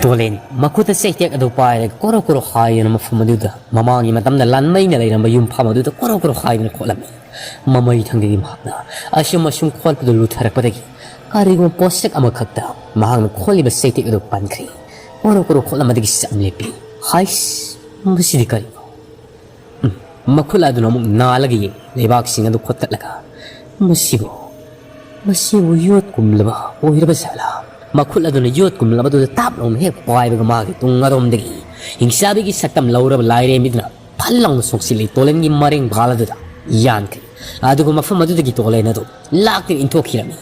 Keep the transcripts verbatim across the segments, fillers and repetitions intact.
ꯇꯣꯂꯦꯟ ꯃꯈꯨꯠꯇ ꯆꯩꯇꯦꯛ ꯑꯗꯨ ꯄꯥꯏꯔꯒ ꯀꯣꯔꯣ ꯀꯣꯔꯣ ꯍꯥꯏꯗꯨꯅ ꯃꯐꯝ ꯑꯗꯨꯗ, ꯃꯃꯥꯡꯒꯤ ꯃꯇꯝꯗ ꯂꯥꯟꯃꯩꯅ ꯂꯩꯔꯝꯕ ꯌꯨꯝꯐꯝ ꯑꯗꯨꯗ ꯀꯣꯔꯣ ꯀꯣꯔꯣ ꯍꯥꯏꯗꯨꯅ ꯈꯣꯠꯂꯝꯃꯤ꯫ ꯃꯃꯩ ꯊꯪꯗꯒꯤ ꯃꯍꯥꯛꯅ ꯑꯁꯨꯝ ꯑꯁꯨꯝ ꯈꯣꯠꯄꯗꯨ ꯂꯨꯊꯔꯛꯄꯗꯒꯤ ꯀꯔꯤꯒꯨꯝꯕ ꯄꯣꯠꯁꯛ ꯑꯃꯈꯛꯇ ꯃꯍꯥꯛꯅ ꯈꯣꯠꯂꯤꯕ ꯆꯩꯇꯦꯛ ꯑꯗꯨ ꯄꯟꯈ꯭ꯔꯦ꯫ ꯀꯣꯔꯣ ꯀꯣꯔꯣ ꯈꯣꯠꯂꯝꯕꯗꯒꯤ ꯆꯞ ꯂꯦꯞꯄꯤ꯫ ꯍꯥꯏꯁ, ꯃꯁꯤꯗꯤ ꯀꯔꯤꯅꯣ? ꯎꯝ, ꯃꯈꯨꯠ ꯑꯗꯨꯅ ꯑꯃꯨꯛ ꯅꯥꯜꯂꯒ ꯌꯦꯡ ꯂꯩꯕꯥꯛꯁꯤꯡ ꯑꯗꯨ ꯈꯣꯠꯇꯠꯂꯒ, "ꯃꯁꯤꯕꯨ, ꯃꯁꯤꯕꯨ ꯌꯣꯠ ꯀꯨꯝꯂꯕ ꯑꯣꯏꯔꯕ ꯖꯥꯠꯂꯥ?" ꯃꯈꯨꯠ ꯑꯗꯨꯅ ꯌꯣꯠ ꯀꯨꯝꯂꯕꯗꯨꯗ ꯇꯥꯞ ꯂꯥꯎꯅ ꯍꯦꯛ ꯄꯥꯏꯕꯒ ꯃꯥꯒꯤ ꯇꯨꯡ ꯑꯔꯣꯝꯗꯒꯤ ꯍꯤꯡꯆꯥꯕꯤꯒꯤ ꯁꯛꯇꯝ ꯂꯧꯔꯕ ꯂꯥꯏꯔꯦꯝꯕꯤꯗꯨꯅ ꯐꯜ ꯂꯥꯎꯅ ꯁꯣꯛꯆꯤꯜꯂꯤ ꯇꯣꯂꯦꯟꯒꯤ ꯃꯔꯦꯡ ꯕꯥꯜ ꯑꯗꯨꯗ ꯌꯥꯟꯈ꯭ꯔꯦ꯫ ꯑꯗꯨꯒ ꯃꯐꯝ ꯑꯗꯨꯗꯒꯤ ꯇꯣꯂꯦꯟ ꯑꯗꯨ ꯂꯥꯛꯇꯨꯅ ꯏꯟꯊꯣꯛꯈꯤꯔꯝꯃꯤ꯫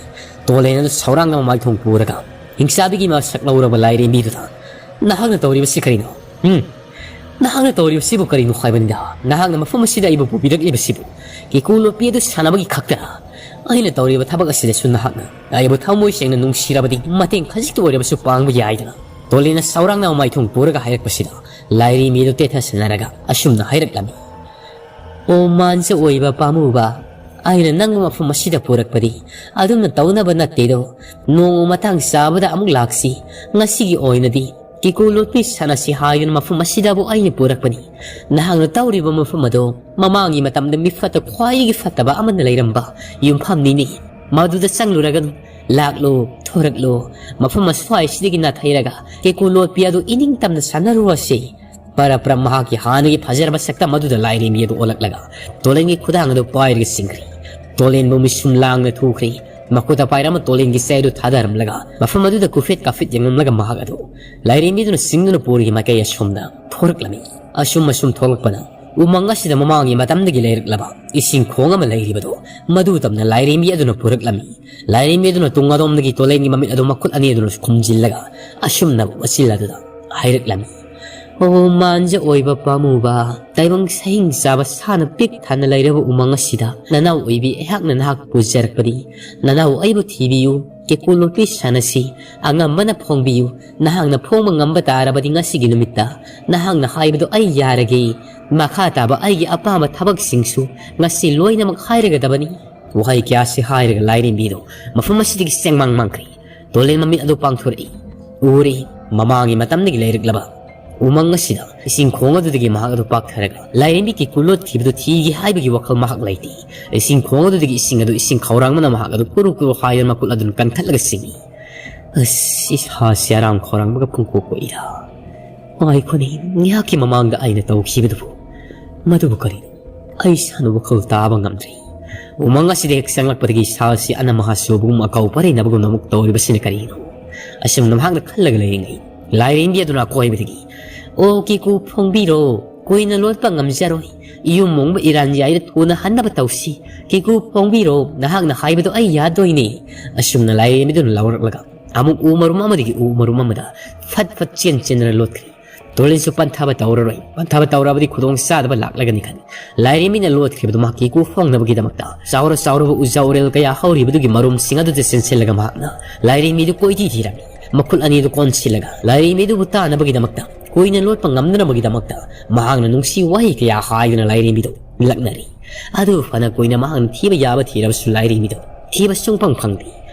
ꯇꯣꯂꯦꯟ ꯑꯗꯨ ꯁꯧꯔꯥꯡꯅꯕ ꯃꯥꯏꯊꯣꯡ ꯄꯨꯔꯒ ꯍꯤꯡꯆꯥꯕꯤꯒꯤ ꯃꯁꯛ ꯂꯧꯔꯕ ꯂꯥꯏꯔꯦꯝꯕꯤꯗꯨꯗ, "ꯅꯍꯥꯛꯅ ꯇꯧꯔꯤꯕꯁꯤ ꯀꯔꯤꯅꯣ? ꯎꯝ? ꯅꯍꯥꯛꯅ ꯇꯧꯔꯤꯕꯁꯤꯕꯨ ꯀꯔꯤꯅꯣ ꯍꯥꯏꯕꯅꯤꯗ? ꯅꯍꯥꯛꯅ ꯃꯐꯝ ꯑꯁꯤꯗ ꯑꯩꯕꯨ ꯄꯨꯕꯤꯔꯛꯂꯤꯕꯁꯤꯕꯨ ꯀꯦꯀꯨ ꯂꯣꯠꯄꯤ ꯑꯗꯨ ꯁꯥꯟꯅꯕꯒꯤ ꯈꯛꯇꯔꯥ? ꯑꯩꯅ ꯇꯧꯔꯤꯕ ꯊꯕꯛ ꯑꯁꯤꯗꯁꯨ ꯅꯍꯥꯛꯅ ꯑꯩꯕꯨ ꯊꯃꯣꯏ ꯁꯦꯡꯅ ꯅꯨꯡꯁꯤꯔꯕꯗꯤ ꯃꯇꯦꯡ ꯈꯖꯤꯛꯇ ꯑꯣꯏꯔꯕꯁꯨ ꯄꯥꯡꯕ ꯌꯥꯏꯗꯅ?" ꯇꯣꯂꯦꯟꯅ ꯁꯧꯔꯥꯡꯅꯕ ꯃꯥꯏꯊꯣꯡ ꯄꯨꯔꯒ ꯍꯥꯏꯔꯛꯄꯁꯤꯗ ꯂꯥꯏꯔꯦꯝꯕꯤ ꯑꯗꯨ ꯇꯦꯊꯁꯟꯅꯔꯒ ꯑꯁꯨꯝꯅ ꯍꯥꯏꯔꯛꯂꯝꯃꯤ, "ꯑꯣ ꯃꯥꯟꯖ ꯑꯣꯏꯕ ꯄꯥꯝꯃꯨꯕ, ꯑꯩꯅ ꯅꯪꯕꯨ ꯃꯐꯝ ꯑꯁꯤꯗ ꯄꯨꯔꯛꯄꯗꯤ ꯑꯗꯨꯝꯅ ꯇꯧꯅꯕ ꯅꯠꯇꯦꯗꯣ꯫ ꯅꯣꯡꯃ ꯃꯇꯥꯡ ꯆꯥꯕꯗ ꯑꯃꯨꯛ ꯂꯥꯛꯁꯤ꯫ ꯉꯁꯤꯒꯤ ꯑꯣꯏꯅꯗꯤ ꯀꯦꯀꯨ ꯂꯣꯠꯄꯤ ꯁꯥꯟꯅꯁꯤ ꯍꯥꯏꯗꯨꯅ ꯃꯐꯝ ꯑꯁꯤꯗꯕꯨ ꯑꯩꯅ ꯄꯨꯔꯛꯄꯅꯤ꯫ ꯅꯍꯥꯛꯅ ꯇꯧꯔꯤꯕ ꯃꯐꯝ ꯑꯗꯣ ꯃꯃꯥꯡꯒꯤ ꯃꯇꯝꯗ ꯃꯤꯐꯠꯇ ꯈ꯭ꯋꯥꯏꯗꯒꯤ ꯐꯠꯇꯕ ꯑꯃꯅ ꯂꯩꯔꯝꯕ ꯌꯨꯝꯐꯝꯅꯤꯅꯦ꯫ ꯃꯗꯨꯗ ꯆꯪꯂꯨꯔꯒꯅꯨ꯫ ꯂꯥꯛꯂꯣ, ꯊꯣꯔꯛꯂꯣ꯫ ꯃꯐꯝ ꯑꯁ꯭ꯋꯥꯏꯁꯤꯗꯒꯤ ꯅꯥꯊꯩꯔꯒ ꯀꯦꯀꯨ ꯂꯣꯠꯄꯤ ꯑꯗꯨ ꯏꯅꯤꯡ ꯇꯝꯅ ꯁꯥꯟꯅꯔꯨꯔꯁꯤ꯫" ꯄꯔꯞ ꯄꯔꯞ ꯃꯍꯥꯛꯀꯤ ꯍꯥꯟꯅꯒꯤ ꯐꯖꯔꯕ ꯁꯛꯇꯝ ꯑꯗꯨꯗ ꯂꯥꯏꯔꯦꯝꯕꯤ ꯑꯗꯨ ꯑꯣꯜꯂꯛꯂꯒ ꯇꯣꯂꯦꯟꯒꯤ ꯈꯨꯗꯥꯡ ꯑꯗꯨ ꯄꯥꯏꯔꯒ ꯆꯤꯡꯈ꯭ꯔꯦ꯫ ꯇꯣꯂꯦꯟꯕꯨ ꯃꯤꯁꯨꯝ ꯂꯥꯡꯅ ꯊꯨꯈ꯭ꯔꯦ꯫ ꯃꯈꯨꯠꯇ ꯄꯥꯏꯔꯝꯕ ꯇꯣꯂꯦꯟꯒꯤ ꯆꯩ ꯑꯗꯨ ꯊꯥꯗꯔꯝꯂꯒ ꯃꯐꯝ ꯑꯗꯨꯗ ꯀꯨꯐꯦꯠ ꯀꯥꯐꯦꯠ ꯌꯦꯡꯂꯝꯂꯒ ꯃꯍꯥꯛ ꯑꯗꯨ ꯂꯥꯏꯔꯦꯝꯕꯤꯗꯨꯅ ꯆꯤꯡꯗꯨꯅ ꯄꯨꯔꯒꯤ ꯃꯥꯏꯀꯩ ꯑꯁꯣꯝꯗ ꯊꯣꯔꯛꯂꯝꯃꯤ꯫ ꯑꯁꯨꯝ ꯑꯁꯨꯝ ꯊꯣꯛꯂꯛꯄꯅ ꯎꯃꯪ ꯑꯁꯤꯗ ꯃꯃꯥꯡꯒꯤ ꯃꯇꯝꯗꯒꯤ ꯂꯩꯔꯛꯂꯕ ꯏꯁꯤꯡ ꯈꯣꯡ ꯑꯃ ꯂꯩꯔꯤꯕꯗꯨ ꯃꯗꯨ ꯇꯝꯅ ꯂꯥꯏꯔꯦꯝꯕꯤ ꯑꯗꯨꯅ ꯄꯨꯔꯛꯂꯝꯃꯤ꯫ ꯂꯥꯏꯔꯦꯝꯕꯤ ꯑꯗꯨꯅ ꯇꯨꯡ ꯑꯗꯣꯝꯗꯒꯤ ꯇꯣꯂꯦꯟꯒꯤ ꯃꯃꯤꯠ ꯑꯗꯨ ꯃꯈꯨꯠ ꯑꯅꯤ ꯑꯗꯨꯅ ꯈꯨꯝꯖꯤꯜꯂꯒ ꯑꯁꯨꯝꯅ ꯋꯥꯁꯤꯜ ꯑꯗꯨꯗ ꯍꯥꯏꯔꯛꯂꯝꯃꯤ, "ꯑꯣ ꯃꯥꯟꯖ ꯑꯣꯏꯕ ꯄꯥꯝꯃꯨꯕ, ꯇꯥꯏꯕꯪ ꯁꯍꯤꯡ ꯆꯥꯕ ꯁꯥꯅ ꯄꯤꯛ ꯊꯟꯅ ꯂꯩꯔꯕ ꯎꯃꯪ ꯑꯁꯤꯗ ꯅꯅꯥꯎ ꯑꯣꯏꯕꯤ ꯑꯩꯍꯥꯛꯅ ꯅꯍꯥꯛ ꯄꯨꯖꯔꯛꯄꯅꯤ꯫ ꯅꯅꯥꯎ ꯑꯩꯕꯨ ꯊꯤꯕꯤꯌꯨ, ꯀꯦꯀꯨ ꯂꯣꯠꯄꯤ ꯁꯥꯟꯅꯁꯤ, ꯑꯉꯝꯕꯅ ꯐꯣꯡꯕꯤꯌꯨ꯫ ꯅꯍꯥꯛꯅ ꯐꯣꯡꯕ ꯉꯝꯕ ꯇꯥꯔꯕꯗꯤ ꯉꯁꯤꯒꯤ ꯅꯨꯃꯤꯠꯇ ꯅꯍꯥꯛꯅ ꯍꯥꯏꯕꯗꯣ ꯑꯩ ꯌꯥꯔꯒꯦ꯫ ꯃꯈꯥ ꯇꯥꯕ ꯑꯩꯒꯤ ꯑꯄꯥꯝꯕ ꯊꯕꯛꯁꯤꯡꯁꯨ ꯉꯁꯤ ꯂꯣꯏꯅꯃꯛ ꯍꯥꯏꯔꯒꯗꯕꯅꯤ꯫" ꯋꯥꯍꯩ ꯀꯌꯥꯁꯤ ꯍꯥꯏꯔꯒ ꯂꯥꯏꯔꯦꯝꯕꯤꯗꯨ ꯃꯐꯝ ꯑꯁꯤꯗꯒꯤ ꯆꯦꯡꯃꯥꯡ ꯃꯥꯡꯈ꯭ꯔꯦ꯫ ꯇꯣꯂꯦꯟ ꯃꯃꯤꯠ ꯑꯗꯨ ꯄꯥꯡꯊꯣꯔꯛꯏ꯫ ꯎꯔꯤ꯫ ꯃꯃꯥꯡꯒꯤ ꯃꯇꯝꯗꯒꯤ ꯂꯩꯔꯛꯂꯕ ꯎꯃꯪ ꯑꯁꯤꯗ ꯏꯁꯤꯡ ꯈꯣꯡ ꯑꯗꯨꯗꯒꯤ ꯃꯍꯥꯛ ꯑꯗꯨ ꯄꯥꯛꯊꯔꯒ ꯂꯥꯏꯔꯦꯝꯕꯤ ꯀꯤꯀꯨ ꯂꯣꯠꯈꯤꯕꯗꯨ ꯊꯤꯒꯦ ꯍꯥꯏꯕꯒꯤ ꯋꯥꯈꯜ ꯃꯍꯥꯛ ꯂꯩꯇꯦ꯫ ꯏꯁꯤꯡ ꯈꯣꯡ ꯑꯗꯨꯗꯒꯤ ꯏꯁꯤꯡ ꯑꯗꯨ ꯏꯁꯤꯡ ꯈꯧꯔꯥꯡꯕꯅ ꯃꯍꯥꯛ ꯑꯗꯨ ꯀꯨꯔꯨ ꯀꯨꯔꯨ ꯍꯥꯏꯗꯨꯅ ꯃꯈꯨꯠ ꯑꯗꯨꯅ ꯀꯟꯈꯠꯂꯒ ꯆꯤꯡꯏ꯫ ꯑꯁ, ꯏꯁꯥꯁꯤ ꯑꯔꯥꯝ ꯈꯧꯔꯥꯡꯕꯒ ꯄꯨꯡꯀꯣꯛ ꯀꯣꯛꯏꯗ꯫ ꯉꯥꯏꯈꯣꯅꯦ, ꯉꯥꯏꯍꯥꯛꯀꯤ ꯃꯃꯥꯡꯗ ꯑꯩꯅ ꯇꯧꯈꯤꯕꯗꯨꯕꯨ ꯃꯗꯨꯕꯨ ꯀꯔꯤꯅꯣ? ꯑꯩ ꯏꯁꯥꯅ ꯋꯥꯈꯜ ꯇꯥꯕ ꯉꯝꯗ꯭ꯔꯦ꯫ ꯎꯃꯪ ꯑꯁꯤꯗ ꯍꯦꯛ ꯆꯪꯂꯛꯄꯗꯒꯤ ꯏꯁꯥꯁꯤ ꯑꯅꯝ ꯑꯍꯥ ꯆꯨꯕꯒꯨꯝ ꯑꯀꯥꯎ ꯄꯔꯩꯅꯕꯒꯨꯝꯅ ꯑꯃꯨꯛ ꯇꯧꯔꯤꯕꯁꯤꯅ ꯀꯔꯤꯅꯣ? ꯑꯁꯨꯝꯅ ꯃꯍꯥꯛꯅ ꯈꯜꯂꯒ ꯂꯩꯔꯤꯉꯩ, ꯂꯥꯏꯔꯦꯝꯕꯤ ꯑꯗꯨꯅ ꯑꯀꯣꯏꯕꯗꯒꯤ, "ꯑꯣ ꯀꯤꯀꯨ, ꯐꯣꯡꯕꯤꯔꯣ, ꯀꯨꯏꯅ ꯂꯣꯠꯄ ꯉꯝꯖꯔꯣꯏ, ꯏꯌꯨꯝ ꯃꯣꯡꯕ ꯏꯔꯥꯟꯖꯥꯏꯗ ꯊꯨꯅ ꯍꯟꯅꯕ ꯇꯧꯁꯤ꯫ ꯀꯤꯀꯨ, ꯐꯣꯡꯕꯤꯔꯣ, ꯅꯍꯥꯛꯅ ꯍꯥꯏꯕꯗꯣ ꯑꯩ ꯌꯥꯗꯣꯏꯅꯦ"꯫ ꯑꯁꯨꯝꯅ ꯂꯥꯏꯔꯦꯝꯕꯤꯗꯨꯅ ꯂꯧꯔꯛꯂꯒ ꯑꯃꯨꯛ ꯎ ꯃꯔꯨꯝ ꯑꯃꯗꯒꯤ ꯎ ꯃꯔꯨꯝ ꯑꯃꯗ ꯐꯠ ꯐꯠ ꯆꯦꯟ ꯆꯦꯟꯗꯨꯅ ꯂꯣꯠꯈ꯭ꯔꯦ꯫ ꯇꯣꯂꯦꯟꯁꯨ ꯄꯟꯊꯕ ꯇꯧꯔꯔꯣꯏ꯫ ꯄꯟꯊꯕ ꯇꯧꯔꯕꯗꯤ ꯈꯨꯗꯣꯡ ꯆꯥꯗꯕ ꯂꯥꯛꯂꯒꯅꯤ ꯈꯟ ꯂꯥꯏꯔꯦꯝꯕꯤꯅ ꯂꯣꯠꯈ꯭ꯔꯤꯕꯗꯨ ꯃꯍꯥꯛ ꯀꯤꯀꯨ ꯐꯣꯡꯅꯕꯒꯤꯗꯃꯛꯇ ꯆꯥꯎꯔ ꯆꯥꯎꯔꯕ ꯎꯖꯥ ꯎꯔꯦꯜ ꯀꯌꯥ ꯍꯧꯔꯤꯕꯗꯨꯒꯤ ꯃꯔꯨꯝꯁꯤꯡ ꯑꯗꯨꯗ ꯆꯦꯟꯁꯤꯜꯂꯒ ꯃꯍꯥꯛꯅ ꯂꯥꯏꯔꯦꯝꯕꯤꯗꯨ ꯀꯣꯏꯊꯤ ꯊꯤꯔꯝꯃꯤ꯫ ꯃꯈꯨꯠ ꯑꯅꯤꯗꯨ ꯀꯣꯟꯁꯤꯜꯂꯒ ꯂꯥꯏꯔꯦꯝꯕꯤꯗꯨꯕꯨ ꯇꯥꯅꯕꯒꯤꯗꯃꯛꯇ, ꯀꯨꯏꯅ ꯂꯣꯠꯄ ꯉꯝꯗꯅꯕꯒꯤꯗꯃꯛꯇ ꯃꯍꯥꯛꯅ ꯅꯨꯡꯁꯤ ꯋꯥꯍꯩ ꯀꯌꯥ ꯍꯥꯏꯗꯨꯅ ꯂꯥꯏꯔꯦꯝꯕꯤꯗꯨ ꯂꯛꯅꯔꯤ꯫ ꯑꯗꯨ ꯐꯅ ꯀꯨꯏꯅ ꯃꯍꯥꯛꯅ ꯊꯤꯕ ꯌꯥꯕ ꯊꯤꯔꯕꯁꯨ ꯂꯥꯏꯔꯦꯝꯕꯤꯗꯨ ꯊꯤꯕ ꯁꯨꯡꯐꯪ ꯐꯪꯗꯦ꯫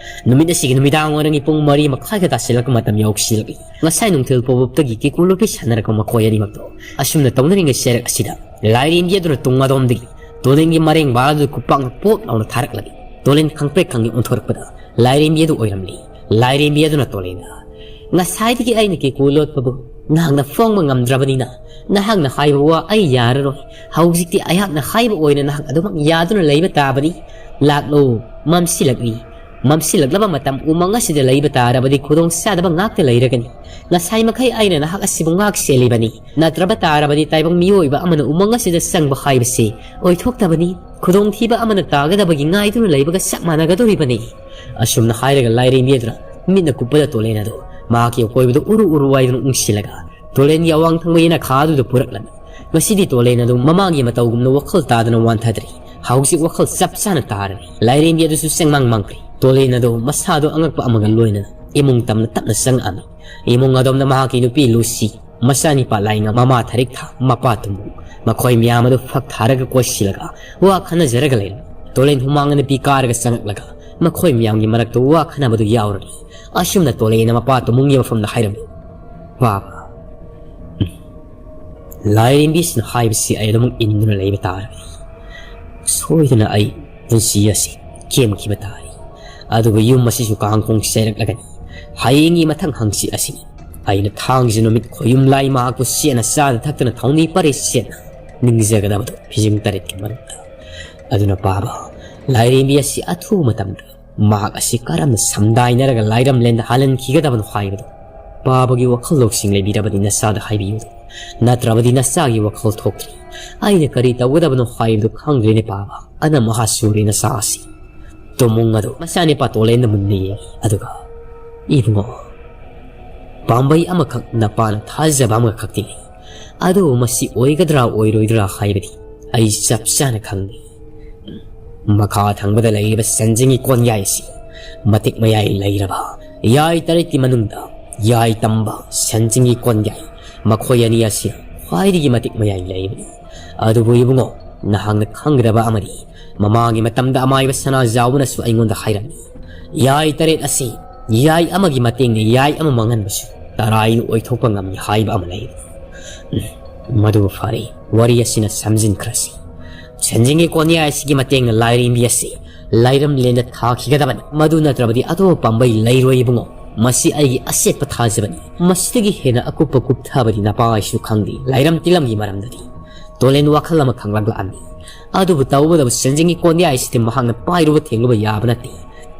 ꯅꯨꯃꯤꯠ ꯑꯁꯤꯒꯤ ꯅꯨꯃꯤꯗꯥꯡ ꯋꯥꯏꯔꯝꯒꯤ ꯄꯨꯡ ꯃꯔꯤ ꯃꯈꯥꯏꯒ ꯇꯥꯁꯤꯜꯂꯛꯄ ꯃꯇꯝ ꯌꯧꯁꯤꯜꯂꯛꯏ꯫ ꯉꯁꯥꯏ ꯅꯨꯡꯊꯤꯜ ꯄꯣꯕꯞꯇꯒꯤ ꯀꯤꯀꯨ ꯂꯣꯠꯄꯤ ꯁꯥꯟꯅꯔꯛꯄ ꯃꯈꯣꯏ ꯑꯅꯤꯃꯛꯇꯣ ꯑꯁꯨꯝꯅ ꯇꯧꯅꯔꯤꯉꯩ ꯆꯩꯔꯛ ꯑꯁꯤꯗ ꯂꯥꯏꯔꯦꯝꯕꯤ ꯑꯗꯨꯅ ꯇꯨꯡ ꯑꯗꯣꯝꯗꯒꯤ ꯇꯣꯂꯦꯟꯒꯤ ꯃꯔꯦꯡ ꯕꯥꯔ ꯑꯗꯨ ꯈꯨꯄꯥꯛꯅ ꯄꯣꯞ ꯂꯥꯎꯅ ꯊꯥꯔꯛꯂꯒ ꯇꯣꯂꯦꯟ ꯈꯪꯄ꯭ꯔꯦꯛ ꯈꯪꯉꯤ ꯑꯣꯟꯊꯣꯔꯛꯄꯗ ꯂꯥꯏꯔꯦꯝꯕꯤ ꯑꯗꯨ ꯑꯣꯏꯔꯝꯂꯤ꯫ ꯂꯥꯏꯔꯦꯝꯕꯤ ꯑꯗꯨꯅ ꯇꯣꯂꯦꯟꯗ, "ꯉꯁꯥꯏꯗꯒꯤ ꯑꯩꯅ ꯀꯤꯀꯨ ꯂꯣꯠꯄꯕꯨ ꯅꯍꯥꯛꯅ ꯐꯣꯡꯕ ꯉꯝꯗ꯭ꯔꯕꯅꯤꯅ ꯅꯍꯥꯛꯅ ꯍꯥꯏꯕ ꯋꯥ ꯑꯩ ꯌꯥꯔꯔꯣꯏ꯫ ꯍꯧꯖꯤꯛꯇꯤ ꯑꯩꯍꯥꯛꯅ ꯍꯥꯏꯕ ꯑꯣꯏꯅ ꯅꯍꯥꯛ ꯑꯗꯨꯃꯛ ꯌꯥꯗꯨꯅ ꯂꯩꯕ ꯇꯥꯕꯅꯤ꯫ ꯂꯥꯛꯂꯣ, ꯃꯝꯁꯤꯜꯂꯛꯂꯤ꯫ ꯃꯝꯁꯤꯜꯂꯛꯂꯕ ꯃꯇꯝ ꯎꯃꯪ ꯑꯁꯤꯗ ꯂꯩꯕ ꯇꯥꯔꯕꯗꯤ ꯈꯨꯗꯣꯡ ꯆꯥꯗꯕ ꯉꯥꯛꯇ ꯂꯩꯔꯒꯅꯤ꯫ ꯉꯁꯥꯏ ꯃꯈꯩ ꯑꯩꯅ ꯅꯍꯥꯛ ꯑꯁꯤꯕꯨ ꯉꯥꯛ ꯁꯦꯜꯂꯤꯕꯅꯤ꯫ ꯅꯠꯇ꯭ꯔꯕ ꯇꯥꯔꯕꯗꯤ ꯇꯥꯏꯕꯪ ꯃꯤꯑꯣꯏꯕ ꯑꯃꯅ ꯎꯃꯪ ꯑꯁꯤꯗ ꯆꯪꯕ ꯍꯥꯏꯕꯁꯤ ꯑꯣꯏꯊꯣꯛꯇꯕꯅꯤ꯫ ꯈꯨꯗꯣꯡꯊꯤꯕ ꯑꯃꯅ ꯇꯥꯒꯗꯕꯒꯤ ꯉꯥꯏꯗꯨꯅ ꯂꯩꯕꯒ ꯆꯞ ꯃꯥꯟꯅꯒꯗꯧꯔꯤꯕꯅꯤ"꯫ ꯑꯁꯨꯝꯅ ꯍꯥꯏꯔꯒ ꯂꯥꯏꯔꯦꯝꯕꯤ ꯑꯗꯨꯅ ꯃꯤꯠꯅ ꯀꯨꯞꯄꯗ ꯇꯣꯂꯦꯟ ꯑꯗꯨ ꯃꯍꯥꯛꯀꯤ ꯑꯀꯣꯏꯕꯗ ꯎꯔꯨ ꯎꯔꯨ ꯋꯥꯏꯗꯨꯅ ꯎꯪꯁꯤꯜꯂꯒ ꯇꯣꯂꯦꯟꯒꯤ ꯑꯋꯥꯡ ꯊꯪꯕ ꯌꯦꯅꯈꯥ ꯑꯗꯨꯗ ꯄꯨꯔꯛꯂꯝꯃꯤ꯫ ꯉꯁꯤꯗꯤ ꯇꯣꯂꯦꯟ ꯑꯗꯨ ꯃꯃꯥꯡꯒꯤ ꯃꯇꯧꯒꯨꯝꯅ ꯋꯥꯈꯜ ꯇꯥꯗꯅ ꯋꯥꯟꯊꯗ꯭ꯔꯤ꯫ ꯍꯧꯖꯤꯛ ꯋꯥꯈꯜ ꯆꯞ ꯆꯥꯅ ꯇꯥꯔꯅꯤ꯫ ꯂꯥꯏꯔꯦꯝꯕꯤ ꯑꯗꯨꯁꯨ ꯆꯦꯡꯃꯥꯡ ꯃꯥꯡꯈ꯭ꯔꯤ꯫ ꯇꯣꯂꯦꯟ ꯑꯗꯨ ꯃꯁꯥꯗꯣ ꯑꯉꯛꯄ ꯑꯃꯒ ꯂꯣꯏꯅꯅ ꯏꯃꯨꯡ ꯇꯝꯅ ꯇꯞꯅ ꯆꯪꯉꯛꯑꯝꯃꯤ꯫ ꯏꯃꯨꯡ ꯑꯗꯣꯝꯗ ꯃꯍꯥꯛꯀꯤ ꯅꯨꯄꯤ ꯂꯨꯁꯤ, ꯃꯆꯥꯅꯤꯄꯥ ꯂꯥꯏꯉꯝ, ꯃꯃꯥ ꯊꯔꯤꯛꯊꯥ, ꯃꯄꯥ ꯇꯨꯝꯕꯨ, ꯃꯈꯣꯏ ꯃꯌꯥꯝ ꯑꯗꯨ ꯐꯛ ꯊꯥꯔꯒ ꯀꯣꯏꯁꯤꯜꯂꯒ ꯋꯥ ꯈꯟꯅꯖꯔꯒ ꯂꯩꯔꯝꯃꯤ꯫ ꯇꯣꯂꯦꯟ ꯍꯨꯃꯥꯡ ꯑꯅꯞꯄꯤ ꯀꯥꯔꯒ ꯆꯪꯉꯛꯂꯒ ꯃꯈꯣꯏ ꯃꯌꯥꯝꯒꯤ ꯃꯔꯛꯇ ꯋꯥ ꯈꯟꯅꯕꯗꯨ ꯌꯥꯎꯔꯅꯤ꯫ ꯑꯁꯨꯝꯅ ꯇꯣꯂꯦꯟꯅ ꯃꯄꯥ ꯇꯨꯝꯕꯨꯒꯤ ꯃꯐꯝꯗ ꯍꯥꯏꯔꯝꯃꯤ꯫ ꯄꯥꯕ, ꯎꯝ, ꯂꯥꯏꯔꯦꯝꯕꯤꯁꯤꯅ ꯍꯥꯏꯕꯁꯤ ꯑꯩ ꯑꯗꯨꯃꯛ ꯏꯟꯗꯨꯅ ꯂꯩꯕ ꯇꯥꯔꯒꯗꯤ ꯁꯣꯏꯗꯅ ꯑꯩ ꯄꯨꯟꯁꯤ ꯑꯁꯤ ꯀꯦꯝꯈꯤꯕ ꯇꯥꯔꯦ꯫ ꯑꯗꯨꯒ ꯌꯨꯝ ꯑꯁꯤꯁꯨ ꯀꯥꯡꯈꯣꯡ ꯆꯩꯔꯛꯂꯒꯅꯤ꯫ ꯍꯌꯦꯡꯒꯤ ꯃꯊꯪ ꯍꯪꯆꯤꯠ ꯑꯁꯤ ꯑꯩꯅ ꯊꯥꯡꯖ ꯅꯨꯃꯤꯠ ꯈꯣꯌꯨꯝ ꯂꯥꯏ ꯃꯍꯥꯛꯄꯨ ꯁꯦꯠꯅ ꯆꯥꯗ ꯊꯛꯇꯅ ꯊꯧꯅꯤ ꯄꯔꯦ ꯁꯦꯠꯅ ꯅꯤꯡꯖꯒꯗꯕꯗꯨ ꯐꯤꯖꯤꯡ ꯇꯔꯦꯠꯀꯤ ꯃꯔꯛꯇ꯫ ꯑꯗꯨꯅ ꯄꯥꯕ, ꯂꯥꯏꯔꯦꯝꯕꯤ ꯑꯁꯤ ꯑꯊꯨꯕ ꯃꯇꯝꯗ ꯃꯍꯥꯛ ꯑꯁꯤ ꯀꯔꯝꯅ ꯁꯝꯗꯥꯏꯅꯔꯒ ꯂꯥꯏꯔꯝꯂꯦꯟꯗ ꯍꯥꯜꯍꯟꯈꯤꯒꯗꯕꯅꯣ ꯍꯥꯏꯕꯗꯨ ꯄꯥꯕꯒꯤ ꯋꯥꯈꯜ ꯂꯧꯁꯤꯡ ꯂꯩꯕꯤꯔꯕꯗꯤ ꯅꯆꯥꯗ ꯍꯥꯏꯕꯤꯌꯨ꯫ ꯅꯠꯇ꯭ꯔꯕꯗꯤ ꯅꯆꯥꯒꯤ ꯋꯥꯈꯜ ꯊꯣꯛꯇ꯭ꯔꯤ꯫ ꯑꯩꯅ ꯀꯔꯤ ꯇꯧꯒꯗꯕꯅꯣ ꯍꯥꯏꯕꯗꯨ ꯈꯪꯗ꯭ꯔꯦꯅꯦ ꯄꯥꯕ꯫ ꯑꯅ ꯃꯍꯥꯁꯨꯔꯤ ꯅꯆꯥ ꯑꯁꯤ꯫ ꯇꯨꯃꯨꯡ ꯑꯗꯨ ꯃꯆꯥꯅꯤꯄꯥ ꯇꯣꯂꯦꯟꯗ ꯃꯨꯟꯅ ꯌꯦꯡꯏ꯫ ꯑꯗꯨꯒ, "ꯏꯕꯨꯡꯉꯣ, ꯄꯥꯝꯕꯩ ꯑꯃꯈꯛ ꯅꯄꯥꯅ ꯊꯥꯖꯕ ꯑꯃꯈꯛꯇꯤ ꯂꯩ꯫ ꯑꯗꯨꯕꯨ ꯃꯁꯤ ꯑꯣꯏꯒꯗ꯭ꯔꯥ ꯑꯣꯏꯔꯣꯏꯗ꯭ꯔꯥ ꯍꯥꯏꯕꯗꯤ ꯑꯩ ꯆꯞ ꯆꯥꯅ ꯈꯪꯗꯦ꯫ ꯃꯈꯥ ꯊꯪꯕꯗ ꯂꯩꯔꯤꯕ ꯁꯟꯖꯤꯡꯒꯤ ꯀꯣꯟꯌꯥꯏ ꯑꯁꯤ ꯃꯇꯤꯛ ꯃꯌꯥꯏ ꯂꯩꯔꯕ ꯌꯥꯏ ꯇꯔꯦꯠꯀꯤ ꯃꯅꯨꯡꯗ ꯌꯥꯏ ꯇꯝꯕ ꯁꯟꯖꯤꯡꯒꯤ ꯀꯣꯟꯌꯥꯏ, ꯃꯈꯣꯏ ꯑꯅꯤ ꯑꯁꯤ ꯈ꯭ꯋꯥꯏꯗꯒꯤ ꯃꯇꯤꯛ ꯃꯌꯥꯏ ꯂꯩꯕꯅꯤ꯫ ꯑꯗꯨꯕꯨ ꯏꯕꯨꯡꯉꯣ, ꯅꯍꯥꯛꯅ ꯈꯪꯒꯗꯕ ꯑꯃꯗꯤ, ꯃꯃꯥꯡꯒꯤ ꯃꯇꯝꯗ ꯑꯃꯥꯏꯕ ꯁꯅꯥꯖꯥꯎꯕꯅꯁꯨ ꯑꯩꯉꯣꯟꯗ ꯍꯥꯏꯔꯝꯃꯤ, ꯌꯥꯏ ꯇꯔꯦꯠ ꯑꯁꯤ ꯌꯥꯏ ꯑꯃꯒꯤ ꯃꯇꯦꯡꯅ ꯌꯥꯏ ꯑꯃ ꯃꯥꯡꯍꯟꯕꯁꯨ ꯇꯔꯥꯏꯅ ꯑꯣꯏꯊꯣꯛꯄ ꯉꯝꯃꯤ ꯍꯥꯏꯕ ꯑꯃ ꯂꯩ꯫ ꯎꯝ, ꯃꯗꯨ ꯐꯔꯦ, ꯋꯥꯔꯤ ꯑꯁꯤꯅ ꯁꯝꯖꯤꯟꯈ꯭ꯔꯁꯤ꯫ ꯁꯟꯖꯤꯡꯒꯤ ꯀꯣꯟꯌꯥꯏ ꯑꯁꯤꯒꯤ ꯃꯇꯦꯡꯅ ꯂꯥꯏꯔꯦꯝꯕꯤ ꯑꯁꯤ ꯂꯥꯏꯔꯝꯂꯦꯟꯗ ꯊꯥꯈꯤꯒꯗꯕꯅꯤ꯫ ꯃꯗꯨ ꯅꯠꯇ꯭ꯔꯕꯗꯤ ꯑꯇꯣꯞꯄ ꯄꯥꯝꯕꯩ ꯂꯩꯔꯣꯏ ꯏꯕꯨꯡꯉꯣ꯫ ꯃꯁꯤ ꯑꯩꯒꯤ ꯑꯆꯦꯠꯄ ꯊꯥꯖꯕꯅꯤ꯫ ꯃꯁꯤꯗꯒꯤ ꯍꯦꯟꯅ ꯑꯀꯨꯞꯄ ꯀꯨꯞꯊꯕꯗꯤ ꯅꯄꯥ ꯑꯩꯁꯨ ꯈꯪꯗꯦ ꯂꯥꯏꯔꯝ ꯇꯤꯂꯝꯒꯤ ꯃꯔꯝꯗꯗꯤ꯫ ꯇꯣꯂꯦꯟ ꯋꯥꯈꯜ ꯑꯃ ꯈꯪꯂꯛꯂꯛꯑꯝꯃꯤ꯫ ꯑꯗꯨꯕꯨ ꯇꯧꯕꯇꯕꯨ ꯁꯟꯖꯤꯡꯒꯤ ꯀꯣꯟꯌꯥꯏ ꯑꯁꯤꯗꯤ ꯃꯍꯥꯛꯅ ꯄꯥꯏꯔꯨꯕ ꯊꯦꯡꯂꯨꯕ ꯌꯥꯕ ꯅꯠꯇꯦ꯫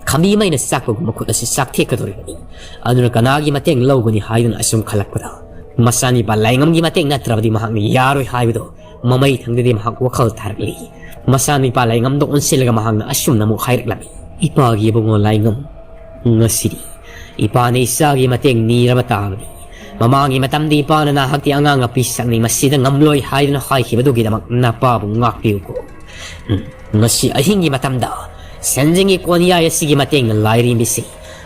ꯈꯥꯝꯕꯤ ꯃꯩꯅ ꯆꯥꯛꯄꯒꯨꯝꯕ ꯈꯨꯠ ꯑꯁꯤ ꯆꯥꯛꯊꯦꯛꯀꯗꯧꯔꯤꯕꯅꯤ꯫ ꯑꯗꯨꯅ ꯀꯅꯥꯒꯤ ꯃꯇꯦꯡ ꯂꯧꯒꯅꯤ ꯍꯥꯏꯗꯨꯅ ꯑꯁꯨꯝ ꯈꯜꯂꯛꯄꯗ, ꯃꯆꯥꯅꯤꯄꯥ ꯂꯥꯏꯉꯝꯒꯤ ꯃꯇꯦꯡ ꯅꯠꯇ꯭ꯔꯕꯗꯤ ꯃꯍꯥꯛꯅ ꯌꯥꯔꯣꯏ ꯍꯥꯏꯕꯗꯨ ꯃꯃꯩ ꯊꯪꯗꯗꯤ ꯃꯍꯥꯛ ꯋꯥꯈꯜ ꯊꯥꯔꯛꯂꯤ꯫ ꯃꯆꯥꯅꯤꯄꯥ ꯂꯥꯏꯉꯝꯗ ꯑꯣꯟꯁꯤꯜꯂꯒ ꯃꯍꯥꯛꯅ ꯑꯁꯨꯝꯅ ꯑꯃꯨꯛ ꯍꯥꯏꯔꯛꯂꯝꯃꯤ, "ꯏꯄꯥꯒꯤ ꯏꯕꯨꯡꯉꯣ ꯂꯥꯏꯉꯝ, ꯉꯁꯤꯗꯤ ꯏꯄꯥꯅ ꯏꯆꯥꯒꯤ ꯃꯇꯦꯡ ꯅꯤꯔꯕ ꯇꯥꯕꯅꯤ꯫ ꯃꯃꯥꯡꯒꯤ ꯃꯇꯝꯗ ꯏꯄꯥꯅ ꯅꯍꯥꯛꯇꯤ ꯑꯉꯥꯡ ꯑꯄꯤ ꯁꯛꯅꯤ, ꯃꯁꯤꯗ ꯉꯝꯂꯣꯏ ꯍꯥꯏꯗꯨꯅ ꯍꯥꯏꯈꯤꯕꯗꯨꯒꯤꯗꯃꯛ ꯅꯄꯥꯕꯨ ꯉꯥꯛꯄꯤꯌꯨꯀꯣ꯫ ꯎꯝ, ꯉꯁꯤ ꯑꯍꯤꯡꯒꯤ ꯃꯇꯝꯗ ꯁꯦꯟꯖꯦꯡꯒꯤ ꯀꯣꯟꯌꯥꯏ ꯑꯁꯤꯒꯤ ꯃꯇꯦꯡꯅ ꯂꯥꯏꯔꯦꯝꯕꯤꯁꯤ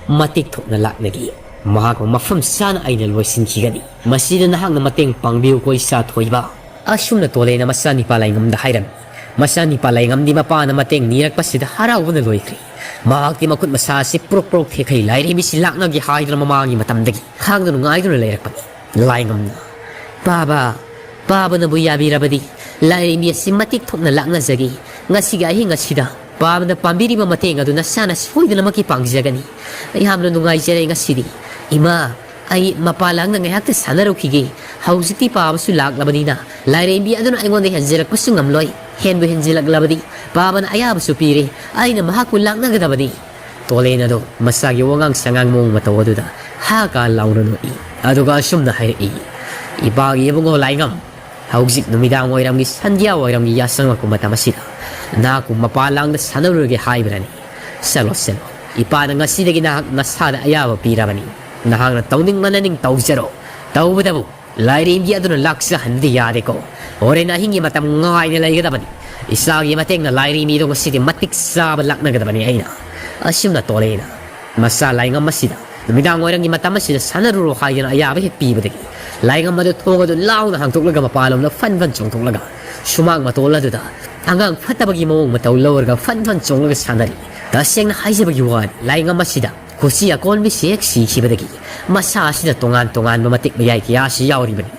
ꯃꯇꯤꯛ ꯊꯣꯛꯅ ꯂꯥꯛꯅꯒꯦ꯫ ꯃꯍꯥꯛꯄꯨ ꯃꯐꯝ ꯆꯥꯅ ꯑꯩꯅ ꯂꯣꯏꯁꯤꯟꯈꯤꯒꯅꯤ꯫ ꯃꯁꯤꯗ ꯅꯍꯥꯛꯅ ꯃꯇꯦꯡ ꯄꯥꯡꯕꯤꯌꯨꯀꯣ, ꯏꯆꯥ ꯊꯣꯏꯕ"꯫ ꯑꯁꯨꯝꯅ ꯇꯣꯂꯦꯅ ꯃꯆꯥꯅꯤꯄꯥ ꯂꯥꯏꯉꯝꯗ ꯍꯥꯏꯔꯝꯃꯤ꯫ ꯃꯆꯥꯅꯤꯄꯥ ꯂꯥꯏꯉꯝꯗꯤ ꯃꯄꯥꯅ ꯃꯇꯦꯡ ꯅꯤꯔꯛꯄꯁꯤꯗ ꯍꯔꯥꯎꯕꯅ ꯂꯣꯏꯈ꯭ꯔꯦ꯫ ꯃꯍꯥꯛꯇꯤ ꯃꯈꯨꯠ ꯃꯁꯥ ꯑꯁꯤ ꯄ꯭ꯔꯣꯛ ꯄ꯭ꯔꯣꯛ ꯊꯦꯛꯈꯩ ꯂꯥꯏꯔꯦꯝꯕꯤꯁꯤ ꯂꯥꯛꯅꯒꯦ ꯍꯥꯏꯗꯨꯅ ꯃꯃꯥꯒꯤ ꯃꯇꯝꯗꯒꯤ ꯈꯥꯡꯗꯨꯅ ꯉꯥꯏꯗꯨꯅ ꯂꯩꯔꯛꯄꯅꯤ꯫ ꯂꯥꯏꯉꯝꯅ, "ꯄꯥꯕ, ꯄꯥꯕꯅꯕꯨ ꯌꯥꯕꯤꯔꯕꯗꯤ ꯂꯥꯏꯔꯦꯝꯕꯤ ꯑꯁꯤ ꯃꯇꯤꯛ ꯊꯣꯛꯅ ꯂꯥꯛꯅꯖꯒꯦ꯫ ꯉꯁꯤꯒꯤ ꯑꯍꯤꯡ ꯑꯁꯤꯗ ꯄꯥꯕꯅ ꯄꯥꯝꯕꯤꯔꯤꯕ ꯃꯇꯦꯡ ꯑꯗꯨ ꯅꯁꯥꯅ ꯁꯣꯏꯗꯅꯃꯛꯀꯤ ꯄꯥꯡꯖꯒꯅꯤ꯫ ꯌꯥꯝꯅ ꯅꯨꯡꯉꯥꯏꯖꯔꯦ ꯉꯁꯤꯗꯤ꯫ ꯏꯃꯥ, ꯑꯩ ꯃꯄꯥ ꯂꯥꯡꯅ ꯉꯥꯏꯍꯥꯛꯇ ꯁꯥꯟꯅꯔꯨꯈꯤꯒꯦ꯫ ꯍꯧꯖꯤꯛꯇꯤ ꯄꯥꯕꯁꯨ ꯂꯥꯛꯂꯕꯅꯤꯅ ꯂꯥꯏꯔꯦꯝꯕꯤ ꯑꯗꯨꯅ ꯑꯩꯉꯣꯟꯗ ꯍꯦꯟꯖꯔꯛꯄꯁꯨ ꯉꯝꯂꯣꯏ, ꯍꯦꯟꯕꯨ ꯍꯦꯟꯖꯤꯜꯂꯛꯂꯕꯗꯤ ꯄꯥꯕꯅ ꯑꯌꯥꯕꯁꯨ ꯄꯤꯔꯦ, ꯑꯩꯅ ꯃꯍꯥꯛꯄꯨ ꯂꯥꯛꯅꯒꯗꯕꯅꯤ꯫" ꯇꯣꯂꯦꯟ ꯑꯗꯣ ꯃꯁꯥꯒꯤ ꯋꯥꯉꯥꯡ ꯁꯉꯥꯡ ꯃꯑꯣꯡ ꯃꯇꯧ ꯑꯗꯨꯗ ꯍꯥ ꯀꯥ ꯂꯥꯎꯅ ꯅꯣꯛꯏ꯫ ꯑꯗꯨꯒ ꯑꯁꯨꯝꯅ ꯍꯥꯏꯔꯛꯏ, "ꯏꯄꯥꯒꯤ ꯏꯕꯨꯡꯉꯣ ꯂꯥꯏꯉꯝ, ꯍꯧꯖꯤꯛ ꯅꯨꯃꯤꯗꯥꯡ ꯋꯥꯏꯔꯝꯒꯤ, ꯁꯟꯙ꯭ꯌꯥ ꯋꯥꯏꯔꯝꯒꯤ ꯌꯥꯆꯪꯉꯛꯄ ꯃꯇꯝ ꯑꯁꯤꯗ ꯅꯍꯥꯛꯄꯨ ꯃꯄꯥ ꯂꯥꯡꯗ ꯁꯥꯟꯅꯔꯨꯔꯒꯦ ꯍꯥꯏꯕ꯭ꯔꯅꯤ? ꯆꯠꯂꯣ, ꯆꯠꯂꯣ꯫ ꯏꯄꯥꯅ ꯉꯁꯤꯗꯒꯤ ꯅꯍꯥꯛ ꯅꯁꯥꯗ ꯑꯌꯥꯕ ꯄꯤꯔꯕꯅꯤ꯫ ꯅꯍꯥꯛꯅ ꯇꯧꯅꯤꯡ ꯃꯅꯅꯤꯡ ꯇꯧꯖꯔꯣ꯫ ꯇꯧꯕꯇꯕꯨ ꯂꯥꯏꯔꯦꯝꯕꯤ ꯑꯗꯨꯅ ꯂꯥꯛꯆꯍꯟꯕꯗꯤ ꯌꯥꯗꯦꯀꯣ꯫ ꯍꯣꯔꯦꯟ ꯑꯍꯤꯡꯒꯤ ꯃꯇꯝ ꯉꯥꯏꯅ ꯂꯩꯒꯗꯕꯅꯤ꯫ ꯏꯆꯥꯒꯤ ꯃꯇꯦꯡꯅ ꯂꯥꯏꯔꯦꯝꯕꯤꯗꯣ ꯉꯁꯤꯗꯤ ꯃꯇꯤꯛ ꯆꯥꯕ ꯂꯥꯛꯅꯒꯗꯕꯅꯤ ꯑꯩꯅ꯫" ꯑꯁꯨꯝꯅ ꯇꯣꯂꯦꯅ ꯃꯆꯥ ꯂꯥꯏꯉꯝ ꯑꯁꯤꯗ ꯅꯨꯃꯤꯗꯥꯡ ꯋꯥꯏꯔꯝꯒꯤ ꯃꯇꯝ ꯑꯁꯤꯗ ꯁꯥꯟꯅꯔꯨꯔꯣ ꯍꯥꯏꯗꯨꯅ ꯑꯌꯥꯕ ꯍꯦꯛ ꯄꯤꯕꯗꯒꯤ ꯂꯥꯏꯉꯝ ꯑꯗꯨ ꯊꯣꯡ ꯑꯗꯨ ꯂꯥꯎꯅ ꯍꯥꯡꯗꯣꯛꯂꯒ ꯃꯄꯥꯟꯂꯣꯝꯗ ꯐꯟ ꯐꯟ ꯆꯣꯡꯊꯣꯛꯂꯒ ꯁꯨꯃꯥꯡ ꯃꯇꯣꯜ ꯑꯗꯨꯗ ꯑꯉꯥꯡ ꯐꯠꯇꯕꯒꯤ ꯃꯑꯣꯡ ꯃꯇꯧ ꯂꯧꯔꯒ ꯐꯟ ꯐꯟ ꯆꯣꯡꯂꯒ ꯁꯥꯟꯅꯔꯤ꯫ ꯇꯁꯦꯡꯅ ꯍꯥꯏꯖꯕꯒꯤ ꯋꯥꯅꯤ, ꯂꯥꯏꯉꯝ ꯑꯁꯤꯗ ꯀꯨꯆꯤ ꯑꯀꯣꯟꯕꯤꯁꯤ ꯍꯦꯛ ꯁꯤꯈꯤꯕꯗꯒꯤ ꯃꯁꯥ ꯑꯁꯤꯗ ꯇꯣꯉꯥꯟ ꯇꯣꯉꯥꯟꯕ ꯃꯇꯤꯛ ꯃꯌꯥꯏ ꯀꯌꯥꯁꯤ ꯌꯥꯎꯔꯤꯕꯅꯤ꯫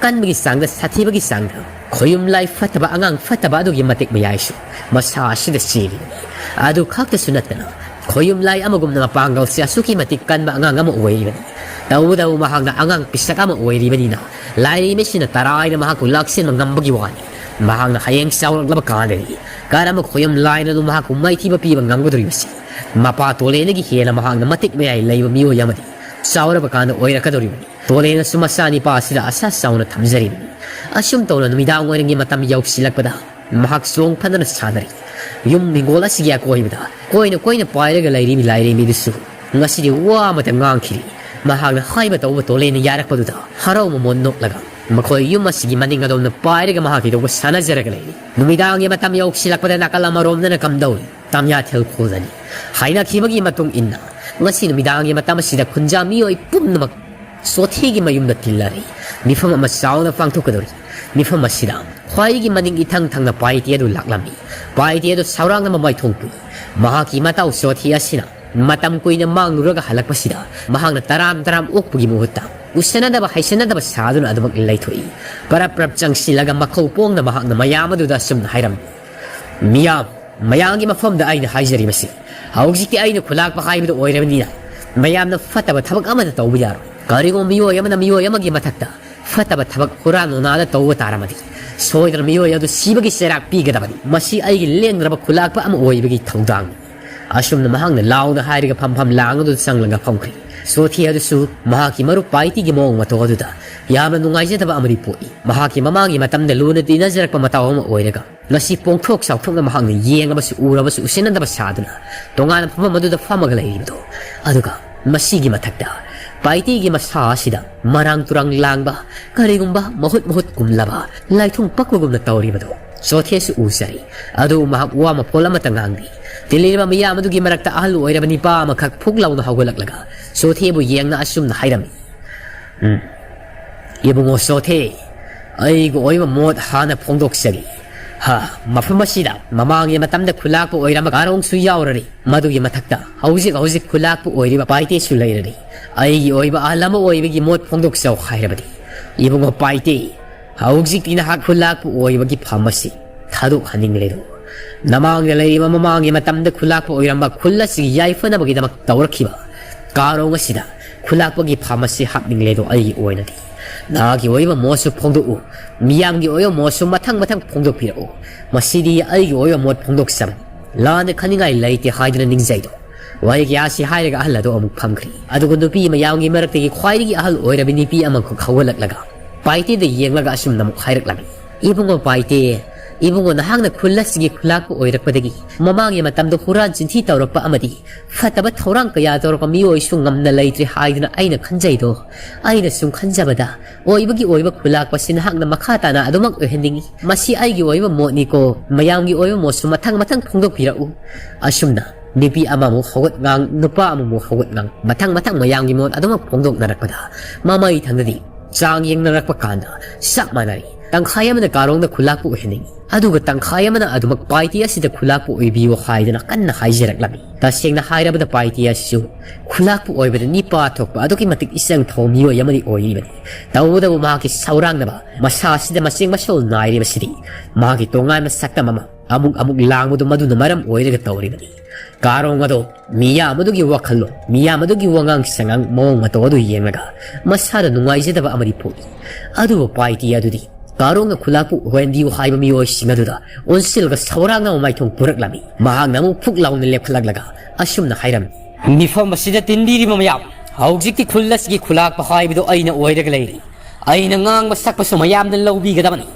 ꯀꯟꯕꯒꯤ ꯆꯥꯡꯗ, ꯁꯥꯊꯤꯕꯒꯤ ꯆꯥꯡꯗ, ꯈꯣꯌꯨꯝ ꯂꯥꯏ ꯐꯠꯇꯕ, ꯑꯉꯥꯡ ꯐꯠꯇꯕ ꯑꯗꯨꯒꯤ ꯃꯇꯤꯛ ꯃꯌꯥꯏꯁꯨ ꯃꯁꯥ ꯑꯁꯤꯗ ꯆꯦꯜꯂꯤꯕꯅꯤ꯫ ꯑꯗꯨ ꯈꯛꯇꯁꯨ ꯅꯠꯇꯅ, ꯈꯣꯌꯨꯝ ꯂꯥꯏ ꯑꯃꯒꯨꯝꯅ ꯃꯄꯥꯡꯒꯜꯁꯦ ꯑꯁꯨꯛꯀꯤ ꯃꯇꯤꯛ ꯀꯟꯕ ꯑꯉꯥꯡ ꯑꯃ ꯑꯣꯏꯔꯤꯕꯅꯤ꯫ ꯇꯧꯕꯇꯕꯨ ꯃꯍꯥꯛꯅ ꯑꯉꯥꯡ ꯄꯤꯁꯛ ꯑꯃ ꯑꯣꯏꯔꯤꯕꯅꯤꯅ, ꯂꯥꯏꯔꯦꯝꯕꯤꯁꯤꯅ ꯇꯔꯥꯏꯅ ꯃꯍꯥꯛꯄꯨ ꯂꯥꯛꯁꯤꯟꯕ ꯉꯝꯕꯒꯤ ꯋꯥꯅꯤ꯫ ꯃꯍꯥꯛꯅ ꯍꯌꯦꯡ ꯆꯥꯎꯔꯛꯂꯕ ꯀꯥꯟꯗꯗꯤ ꯀꯔꯝꯕ ꯈꯣꯌꯨꯝ ꯂꯥꯏꯅꯅꯣ ꯃꯍꯥꯛꯄꯨ ꯃꯥꯏꯊꯤꯕ ꯄꯤꯕ ꯉꯝꯒꯗꯧꯔꯤꯕꯁꯤ? ꯃꯄꯥ ꯇꯣꯂꯦꯟꯗꯒꯤ ꯍꯦꯟꯅ ꯃꯍꯥꯛꯅ ꯃꯇꯤꯛ ꯃꯌꯥꯏ ꯂꯩꯕ ꯃꯤꯑꯣꯏ ꯑꯃꯗꯤ ꯆꯥꯎꯔꯕ ꯀꯥꯟꯗ ꯑꯣꯏꯔꯛꯀꯗꯧꯔꯤꯕꯅꯤ꯫ ꯇꯣꯂꯦꯟꯅꯁꯨ ꯃꯆꯥꯅꯤꯄꯥ ꯑꯁꯤꯗ ꯑꯁꯥ ꯆꯥꯎꯅ ꯊꯝꯖꯔꯤꯕꯅꯤ꯫ ꯑꯁꯨꯝ ꯇꯧꯅ ꯅꯨꯃꯤꯗꯥꯡ ꯋꯥꯏꯔꯝꯒꯤ ꯃꯇꯝ ꯌꯧꯁꯤꯜꯂꯛꯄꯗ ꯃꯍꯥꯛ ꯆꯣꯡ ꯐꯟꯗꯅ ꯁꯥꯟꯅꯔꯤ꯫ ꯌꯨꯝ ꯍꯤꯡꯒꯣꯜ ꯑꯁꯤꯒꯤ ꯑꯀꯣꯏꯕꯗ ꯀꯣꯏꯅ ꯀꯣꯏꯅ ꯄꯥꯏꯔꯒ ꯂꯩꯔꯤꯕꯤ ꯂꯥꯏꯔꯦꯝꯕꯤꯗꯨꯁꯨ ꯉꯁꯤꯗꯤ ꯋꯥ ꯑꯃꯇ ꯉꯥꯡꯈꯤꯗꯦ꯫ ꯃꯍꯥꯛꯅ ꯍꯥꯏꯕ ꯇꯧꯕ ꯇꯣꯂꯦꯟꯅ ꯌꯥꯔꯛꯄꯗꯨꯗ ꯍꯔꯥꯎ ꯃꯃꯣꯟ ꯅꯣꯛꯂꯒ ꯃꯈꯣꯏ ꯌꯨꯝ ꯑꯁꯤꯒꯤ ꯃꯅꯤꯡ ꯑꯗꯣꯝꯗ ꯄꯥꯏꯔꯒ ꯃꯍꯥꯛꯀꯤꯗꯧꯕ ꯁꯥꯟꯅꯖꯔꯒ ꯂꯩꯔꯤ꯫ ꯅꯨꯃꯤꯗꯥꯡꯒꯤ ꯃꯇꯝ ꯌꯧꯁꯤꯜꯂꯛꯄꯗ ꯅꯥꯀꯜ ꯑꯃꯔꯣꯝꯗꯅ ꯀꯝꯗꯧꯔꯤ? ꯇꯥꯃꯤꯌꯥꯊꯦꯜ ꯈꯨꯜꯗꯅꯤ꯫ ꯍꯥꯏꯅꯈꯤꯕꯒꯤ ꯃꯇꯨꯡ ꯏꯟꯅ ꯉꯁꯤ ꯅꯨꯃꯤꯗꯥꯡꯒꯤ ꯃꯇꯝ ꯑꯁꯤꯗ ꯈꯨꯟꯖꯥ ꯃꯤꯑꯣꯏ ꯄꯨꯝꯅꯃꯛ ꯆꯣꯊꯤꯒꯤ ꯃꯌꯨꯝꯗ ꯇꯤꯜꯂꯔꯤ꯫ ꯃꯤꯐꯝ ꯑꯃ ꯆꯥꯎꯅ ꯄꯥꯡꯊꯣꯛꯀꯗꯧꯔꯤ꯫ ꯃꯤꯐꯝ ꯑꯁꯤꯗ ꯈ꯭ꯋꯥꯏꯗꯒꯤ ꯃꯅꯤꯡ ꯏꯊꯪ ꯊꯪꯅ ꯄꯥꯏꯇꯦ ꯑꯗꯨ ꯂꯥꯛꯂꯝꯃꯤ꯫ ꯄꯥꯏꯇꯦ ꯑꯗꯨ ꯁꯥꯎꯔꯥꯡꯅ ꯃꯃꯥꯏ ꯊꯣꯡ ꯄꯨꯏ꯫ ꯃꯍꯥꯛꯀꯤ ꯃꯇꯥꯎ ꯆꯣꯊꯦ ꯑꯁꯤꯅ ꯃꯇꯝ ꯀꯨꯏꯅ ꯃꯥꯡꯂꯨꯔꯒ ꯍꯜꯂꯛꯄꯁꯤꯗ ꯃꯍꯥꯛꯅ ꯇꯔꯥꯝ ꯇꯔꯥꯝ ꯑꯣꯛꯄꯒꯤ ꯃꯍꯨꯠꯇ ꯎꯁꯤꯟꯅꯗꯕ ꯍꯩꯁꯤꯟꯅꯗꯕ ꯁꯥꯗꯨꯅ ꯑꯗꯨꯃꯛ ꯂꯩꯊꯣꯛꯏ꯫ ꯄꯔꯞ ꯄꯔꯞ ꯆꯪꯁꯤꯜꯂꯒ ꯃꯈꯧ ꯄꯣꯡꯅ ꯃꯍꯥꯛꯅ ꯃꯌꯥꯝ ꯑꯗꯨꯗ ꯑꯁꯨꯝꯅ ꯍꯥꯏꯔꯝꯃꯤ, "ꯃꯤꯌꯥꯝ, ꯃꯌꯥꯝꯒꯤ ꯃꯐꯝꯗ ꯑꯩꯅ ꯍꯥꯏꯖꯔꯤꯕꯁꯤ, ꯍꯧꯖꯤꯛꯇꯤ ꯑꯩꯅ ꯈꯨꯂꯥꯛꯄ ꯍꯥꯏꯕꯗꯨ ꯑꯣꯏꯔꯕꯅꯤꯅ ꯃꯌꯥꯝꯅ ꯐꯠꯇꯕ ꯊꯕꯛ ꯑꯃꯠꯇ ꯇꯧꯕ ꯌꯥꯔꯣꯏ꯫ ꯀꯔꯤꯒꯨꯝꯕ ꯃꯤꯑꯣꯏ ꯑꯃꯅ ꯃꯤꯑꯣꯏ ꯑꯃꯒꯤ ꯃꯊꯛꯇ ꯐꯠꯇꯕ ꯊꯕꯛ ꯍꯨꯔꯥꯟ ꯅꯣꯅꯥꯗ ꯇꯧꯕ ꯇꯥꯔꯝꯃꯗꯤ ꯁꯣꯏꯗꯅ ꯃꯤꯑꯣꯏ ꯑꯗꯨ ꯁꯤꯕꯒꯤ ꯆꯩꯔꯥꯛ ꯄꯤꯒꯗꯕꯅꯤ꯫ ꯃꯁꯤ ꯑꯩꯒꯤ ꯂꯦꯡꯗ꯭ꯔꯕ ꯈꯨꯂꯥꯛꯄ ꯑꯃ ꯑꯣꯏꯕꯒꯤ ꯊꯧꯗꯥꯡꯅꯤ"꯫ ꯑꯁꯨꯝꯅ ꯃꯍꯥꯛꯅ ꯂꯥꯎꯅ ꯍꯥꯏꯔꯒ ꯐꯝꯐꯝ ꯂꯥꯡ ꯑꯗꯨꯗ ꯆꯪꯂꯒ ꯐꯝꯈ꯭ꯔꯤ꯫ ꯆꯣꯊꯦ ꯑꯗꯨꯁꯨ ꯃꯍꯥꯛꯀꯤ ꯃꯔꯨꯞ ꯄꯥꯏꯇꯤꯒꯤ ꯃꯑꯣꯡ ꯃꯇꯧ ꯑꯗꯨꯗ ꯌꯥꯝꯅ ꯅꯨꯡꯉꯥꯏꯖꯗꯕ ꯑꯃꯗꯤ ꯄꯣꯛꯏ꯫ ꯃꯍꯥꯛꯀꯤ ꯃꯃꯥꯡꯒꯤ ꯃꯇꯝꯗ ꯂꯨꯅ ꯇꯤꯟꯅꯖꯔꯛꯄ ꯃꯇꯥꯎ ꯑꯃ ꯑꯣꯏꯔꯒ ꯉꯁꯤ ꯄꯣꯡꯊꯣꯛ ꯆꯥꯎꯊꯣꯛꯅ ꯃꯍꯥꯛꯅ ꯌꯦꯡꯉꯕꯁꯨ ꯎꯔꯕꯁꯨ ꯎꯁꯤꯟꯅꯗꯕ ꯁꯥꯗꯨꯅ ꯇꯣꯉꯥꯟꯕ ꯐꯝꯐꯝ ꯑꯗꯨꯗ ꯐꯝꯃꯒ ꯂꯩꯔꯤꯕꯗꯣ꯫ ꯑꯗꯨꯒ ꯃꯁꯤꯒꯤ ꯃꯊꯛꯇ ꯄꯥꯏꯇꯤꯒꯤ ꯃꯁꯥ ꯑꯁꯤꯗ ꯃꯔꯥꯡ ꯇꯨꯔꯥꯡ ꯂꯥꯡꯕ, ꯀꯔꯤꯒꯨꯝꯕ ꯃꯍꯨꯠ ꯃꯍꯨꯠ ꯀꯨꯝꯂꯕ ꯂꯥꯏꯊꯨꯡ ꯄꯛꯄꯒꯨꯝꯅ ꯇꯧꯔꯤꯕꯗꯣ ꯆꯣꯊꯦꯁꯨ ꯎꯖꯔꯤ꯫ ꯑꯗꯨꯕꯨ ꯃꯍꯥꯛ ꯋꯥ ꯃꯐꯣꯜ ꯑꯃꯠꯇ ꯉꯥꯡꯗꯦ꯫ ꯇꯤꯜꯂꯤꯔꯕ ꯃꯤꯌꯥꯝ ꯑꯗꯨꯒꯤ ꯃꯔꯛꯇ ꯑꯍꯜ ꯑꯣꯏꯔꯕ ꯅꯤꯄꯥ ꯑꯃꯈꯛ ꯐꯨꯛ ꯂꯥꯎꯅ ꯍꯧꯒꯠꯂꯛꯂꯒ ꯆꯣꯊꯦꯕꯨ ꯌꯦꯡꯅ ꯑꯁꯨꯝꯅ ꯍꯥꯏꯔꯝꯃꯤ, "ꯎꯝ, ꯏꯕꯨꯡꯉꯣ ꯆꯣꯊꯦ, ꯑꯩꯒꯤ ꯑꯣꯏꯕ ꯃꯣꯠ ꯍꯥꯟꯅ ꯐꯣꯡꯗꯣꯛꯆꯒꯦ꯫ ꯍꯥ, ꯃꯐꯝ ꯑꯁꯤꯗ ꯃꯃꯥꯡꯒꯤ ꯃꯇꯝꯗ ꯈꯨꯂꯥꯛꯄ ꯑꯣꯏꯔꯝꯕ ꯀꯥꯔꯣꯡꯁꯨ ꯌꯥꯎꯔꯔꯤ꯫ ꯃꯗꯨꯒꯤ ꯃꯊꯛꯇ ꯍꯧꯖꯤꯛ ꯍꯧꯖꯤꯛ ꯈꯨꯂꯥꯛꯄ ꯑꯣꯏꯔꯤꯕ ꯄꯥꯏꯇꯦꯁꯨ ꯂꯩꯔꯔꯤ꯫ ꯑꯩꯒꯤ ꯑꯣꯏꯕ ꯑꯍꯜ ꯑꯃ ꯑꯣꯏꯕꯒꯤ ꯃꯣꯠ ꯐꯣꯡꯗꯣꯛꯆꯧ ꯍꯥꯏꯔꯕꯗꯤ, ꯏꯕꯨꯡꯉꯣ ꯄꯥꯏꯇꯦ, ꯍꯧꯖꯤꯛꯇꯤ ꯅꯍꯥꯛ ꯈꯨꯂꯥꯛꯄ ꯑꯣꯏꯕꯒꯤ ꯐꯝ ꯑꯁꯤ ꯊꯥꯗꯣꯛꯍꯟꯅꯤꯡꯂꯦꯗꯣ꯫ ꯅꯃꯥꯡꯗ ꯂꯩꯔꯤꯕ ꯃꯃꯥꯡꯒꯤ ꯃꯇꯝꯗ ꯈꯨꯂꯥꯛꯄ ꯑꯣꯏꯔꯝꯕ ꯈꯨꯜ ꯑꯁꯤꯒꯤ ꯌꯥꯏꯐꯅꯕꯒꯤꯗꯃꯛ ꯇꯧꯔꯛꯈꯤꯕ ꯀꯥꯔꯣꯡ ꯑꯁꯤꯗ ꯈꯨꯂꯥꯛꯄꯒꯤ ꯐꯝ ꯑꯁꯤ ꯍꯥꯞꯅꯤꯡꯂꯦꯗꯣ ꯑꯩꯒꯤ ꯑꯣꯏꯅꯗꯤ꯫ ꯅꯍꯥꯛꯀꯤ ꯑꯣꯏꯕ ꯃꯣꯠꯁꯨ ꯐꯣꯡꯗꯣꯛꯎ, ꯃꯤꯌꯥꯝꯒꯤ ꯑꯣꯏꯕ ꯃꯣꯠꯁꯨ ꯃꯊꯪ ꯃꯊꯪ ꯐꯣꯡꯗꯣꯛꯄꯤꯔꯛꯎ꯫ ꯃꯁꯤꯗꯤ ꯑꯩꯒꯤ ꯑꯣꯏꯕ ꯃꯣꯠ ꯐꯣꯡꯗꯣꯛꯆꯕꯅꯤ꯫ ꯂꯥꯟꯅ ꯈꯟꯅꯤꯡꯉꯥꯏ ꯂꯩꯇꯦ ꯍꯥꯏꯗꯨꯅ ꯅꯤꯡꯖꯩꯗꯣ"꯫ ꯋꯥꯍꯩ ꯀꯌꯥ ꯑꯁꯤ ꯍꯥꯏꯔꯒ ꯑꯍꯜ ꯑꯗꯨ ꯑꯃꯨꯛ ꯐꯝꯈ꯭ꯔꯤ꯫ ꯑꯗꯨꯒ ꯅꯨꯄꯤ ꯃꯌꯥꯝꯒꯤ ꯃꯔꯛꯇꯒꯤ ꯈ꯭ꯋꯥꯏꯗꯒꯤ ꯑꯍꯜ ꯑꯣꯏꯔꯕꯤ ꯅꯨꯄꯤ ꯑꯃꯈꯛ ꯍꯧꯒꯠꯂꯛꯂꯒ ꯄꯥꯏꯇꯦꯗ ꯌꯦꯡꯂꯒ ꯑꯁꯨꯝꯅ ꯑꯃꯨꯛ ꯍꯥꯏꯔꯛꯂꯝꯃꯤ, "ꯏꯕꯨꯡꯉꯣ ꯄꯥꯏꯇꯦ, ꯏꯕꯨꯡꯉꯣ, ꯅꯍꯥꯛꯅ ꯈꯨꯜ ꯑꯁꯤꯒꯤ ꯈꯨꯂꯥꯛꯄ ꯑꯣꯏꯔꯛꯄꯗꯒꯤ ꯃꯃꯥꯡꯒꯤ ꯃꯇꯝꯗ ꯍꯨꯔꯥꯟ ꯆꯤꯟꯊꯤ ꯇꯧꯔꯛꯄ ꯑꯃꯗꯤ ꯐꯠꯇꯕ ꯊꯧꯔꯥꯡ ꯀꯌꯥ ꯇꯧꯔꯛꯄ ꯃꯤꯑꯣꯏꯁꯨ ꯉꯝꯅ ꯂꯩꯇ꯭ꯔꯦ ꯍꯥꯏꯗꯨꯅ ꯑꯩꯅ ꯈꯟꯖꯩꯗꯣ꯫ ꯑꯩꯅ ꯁꯨꯝ ꯈꯟꯖꯕꯗ ꯑꯣꯏꯕꯒꯤ ꯑꯣꯏꯕ ꯈꯨꯂꯥꯛꯄꯁꯤ ꯅꯍꯥꯛꯅ ꯃꯈꯥ ꯇꯥꯅ ꯑꯗꯨꯃꯛ ꯑꯣꯏꯍꯟꯅꯤꯡꯏ꯫ ꯃꯁꯤ ꯑꯩꯒꯤ ꯑꯣꯏꯕ ꯃꯣꯠꯅꯤꯀꯣ꯫ ꯃꯌꯥꯝꯒꯤ ꯑꯣꯏꯕ ꯃꯣꯠꯁꯨ ꯃꯊꯪ ꯃꯊꯪ ꯐꯣꯡꯗꯣꯛꯄꯤꯔꯛꯎ"꯫ ꯑꯁꯨꯝꯅ ꯅꯨꯄꯤ ꯑꯃꯃꯨꯛ ꯍꯧꯒꯠ ꯉꯥꯡ, ꯅꯨꯄꯥ ꯑꯃꯃꯨꯛ ꯍꯧꯒꯠ ꯉꯥꯡ, ꯃꯊꯪ ꯃꯊꯪ ꯃꯌꯥꯝꯒꯤ ꯃꯣꯠ ꯑꯗꯨꯃꯛ ꯐꯣꯡꯗꯣꯛꯅꯔꯛꯄꯗ ꯃꯃꯩ ꯊꯪꯗꯗꯤ ꯆꯥꯡ ꯌꯦꯡꯅꯔꯛꯄ ꯀꯥꯟꯗ ꯆꯞ ꯃꯥꯟꯅꯔꯤ꯫ ꯇꯪꯈꯥꯏ ꯑꯃꯅ ꯀꯥꯔꯣꯡꯗ ꯈꯨꯂꯥꯛꯄ ꯑꯣꯏꯍꯟꯅꯤꯡꯏ, ꯑꯗꯨꯒ ꯇꯪꯈꯥꯏ ꯑꯃꯅ ꯑꯗꯨꯃꯛ ꯄꯥꯏꯇꯤ ꯑꯁꯤꯗ ꯈꯨꯂꯥꯛꯄ ꯑꯣꯏꯕꯤꯌꯨ ꯍꯥꯏꯗꯨꯅ ꯀꯟꯅ ꯍꯥꯏꯖꯔꯛꯂꯝꯃꯤ꯫ ꯇꯁꯦꯡꯅ ꯍꯥꯏꯔꯕꯗ ꯄꯥꯏꯇꯤ ꯑꯁꯤꯁꯨ ꯈꯨꯂꯥꯛꯄ ꯑꯣꯏꯕꯗ ꯅꯤꯄꯥ ꯊꯣꯛꯄ ꯑꯗꯨꯛꯀꯤ ꯃꯇꯤꯛ ꯏꯆꯪ ꯊꯧꯕ ꯃꯤꯑꯣꯏ ꯑꯃꯗꯤ ꯑꯣꯏꯔꯤꯕꯅꯤ꯫ ꯇꯧꯕꯇꯕꯨ ꯃꯍꯥꯛꯀꯤ ꯁꯧꯔꯥꯡꯅꯕ ꯃꯁꯥ ꯑꯁꯤꯗ ꯃꯆꯦꯡ ꯃꯁꯣꯜ ꯅꯥꯏꯔꯤꯕꯁꯤꯗꯤ ꯃꯍꯥꯛꯀꯤ ꯇꯣꯉꯥꯟꯕ ꯁꯛꯇꯝ ꯑꯃ ꯑꯃꯨꯛ ꯑꯃꯨꯛ ꯂꯥꯡꯕꯗꯨ ꯃꯗꯨꯅ ꯃꯔꯝ ꯑꯣꯏꯔꯒ ꯇꯧꯔꯤꯕꯅꯤ꯫ ꯀꯥꯔꯣꯡ ꯑꯗꯣ ꯃꯤꯌꯥꯝ ꯑꯗꯨꯒꯤ ꯋꯥꯈꯜꯂꯣꯟ, ꯃꯤꯌꯥꯝ ꯑꯗꯨꯒꯤ ꯋꯥꯉꯥꯡ ꯁꯉꯥꯡ, ꯃꯑꯣꯡ ꯃꯇꯧ ꯑꯗꯨ ꯌꯦꯡꯂꯒ ꯃꯁꯥꯗ ꯅꯨꯡꯉꯥꯏꯖꯗꯕ ꯑꯃꯗꯤ ꯄꯣꯛꯏ꯫ ꯑꯗꯨꯕꯨ ꯄꯥꯏꯇꯤ ꯑꯗꯨꯗꯤ ꯀꯥꯔꯣꯡꯅ ꯈꯨꯂꯥꯛꯄꯨ ꯑꯣꯏꯍꯟꯕꯤꯌꯨ ꯍꯥꯏꯕ ꯃꯤꯑꯣꯏꯁꯤꯡ ꯑꯗꯨꯗ ꯑꯣꯟꯁꯤꯜꯂꯒ ꯁꯧꯔꯥꯡꯅꯕ ꯃꯥꯏꯊꯣꯡ ꯄꯨꯔꯛꯂꯝꯃꯤ꯫ ꯃꯍꯥꯛꯅ ꯑꯃꯨꯛ ꯐꯨꯛ ꯂꯥꯎꯅ ꯂꯦꯞꯈꯠꯂꯛꯂꯒ ꯑꯁꯨꯝꯅ ꯍꯥꯏꯔꯝꯃꯤ: "ꯃꯤꯐꯝ ꯑꯁꯤꯗ ꯇꯤꯟꯕꯤꯔꯤꯕ ꯃꯌꯥꯝ, ꯍꯧꯖꯤꯛꯇꯤ ꯈꯨꯜ ꯑꯁꯤꯒꯤ ꯈꯨꯂꯥꯛꯄ ꯍꯥꯏꯕꯗꯨ ꯑꯩꯅ ꯑꯣꯏꯔꯒ ꯂꯩꯔꯤ꯫ ꯑꯩꯅ ꯉꯥꯡꯕ ꯁꯛꯄꯁꯨ ꯃꯌꯥꯝꯅ ꯂꯧꯕꯤꯒꯗꯕꯅꯤ꯫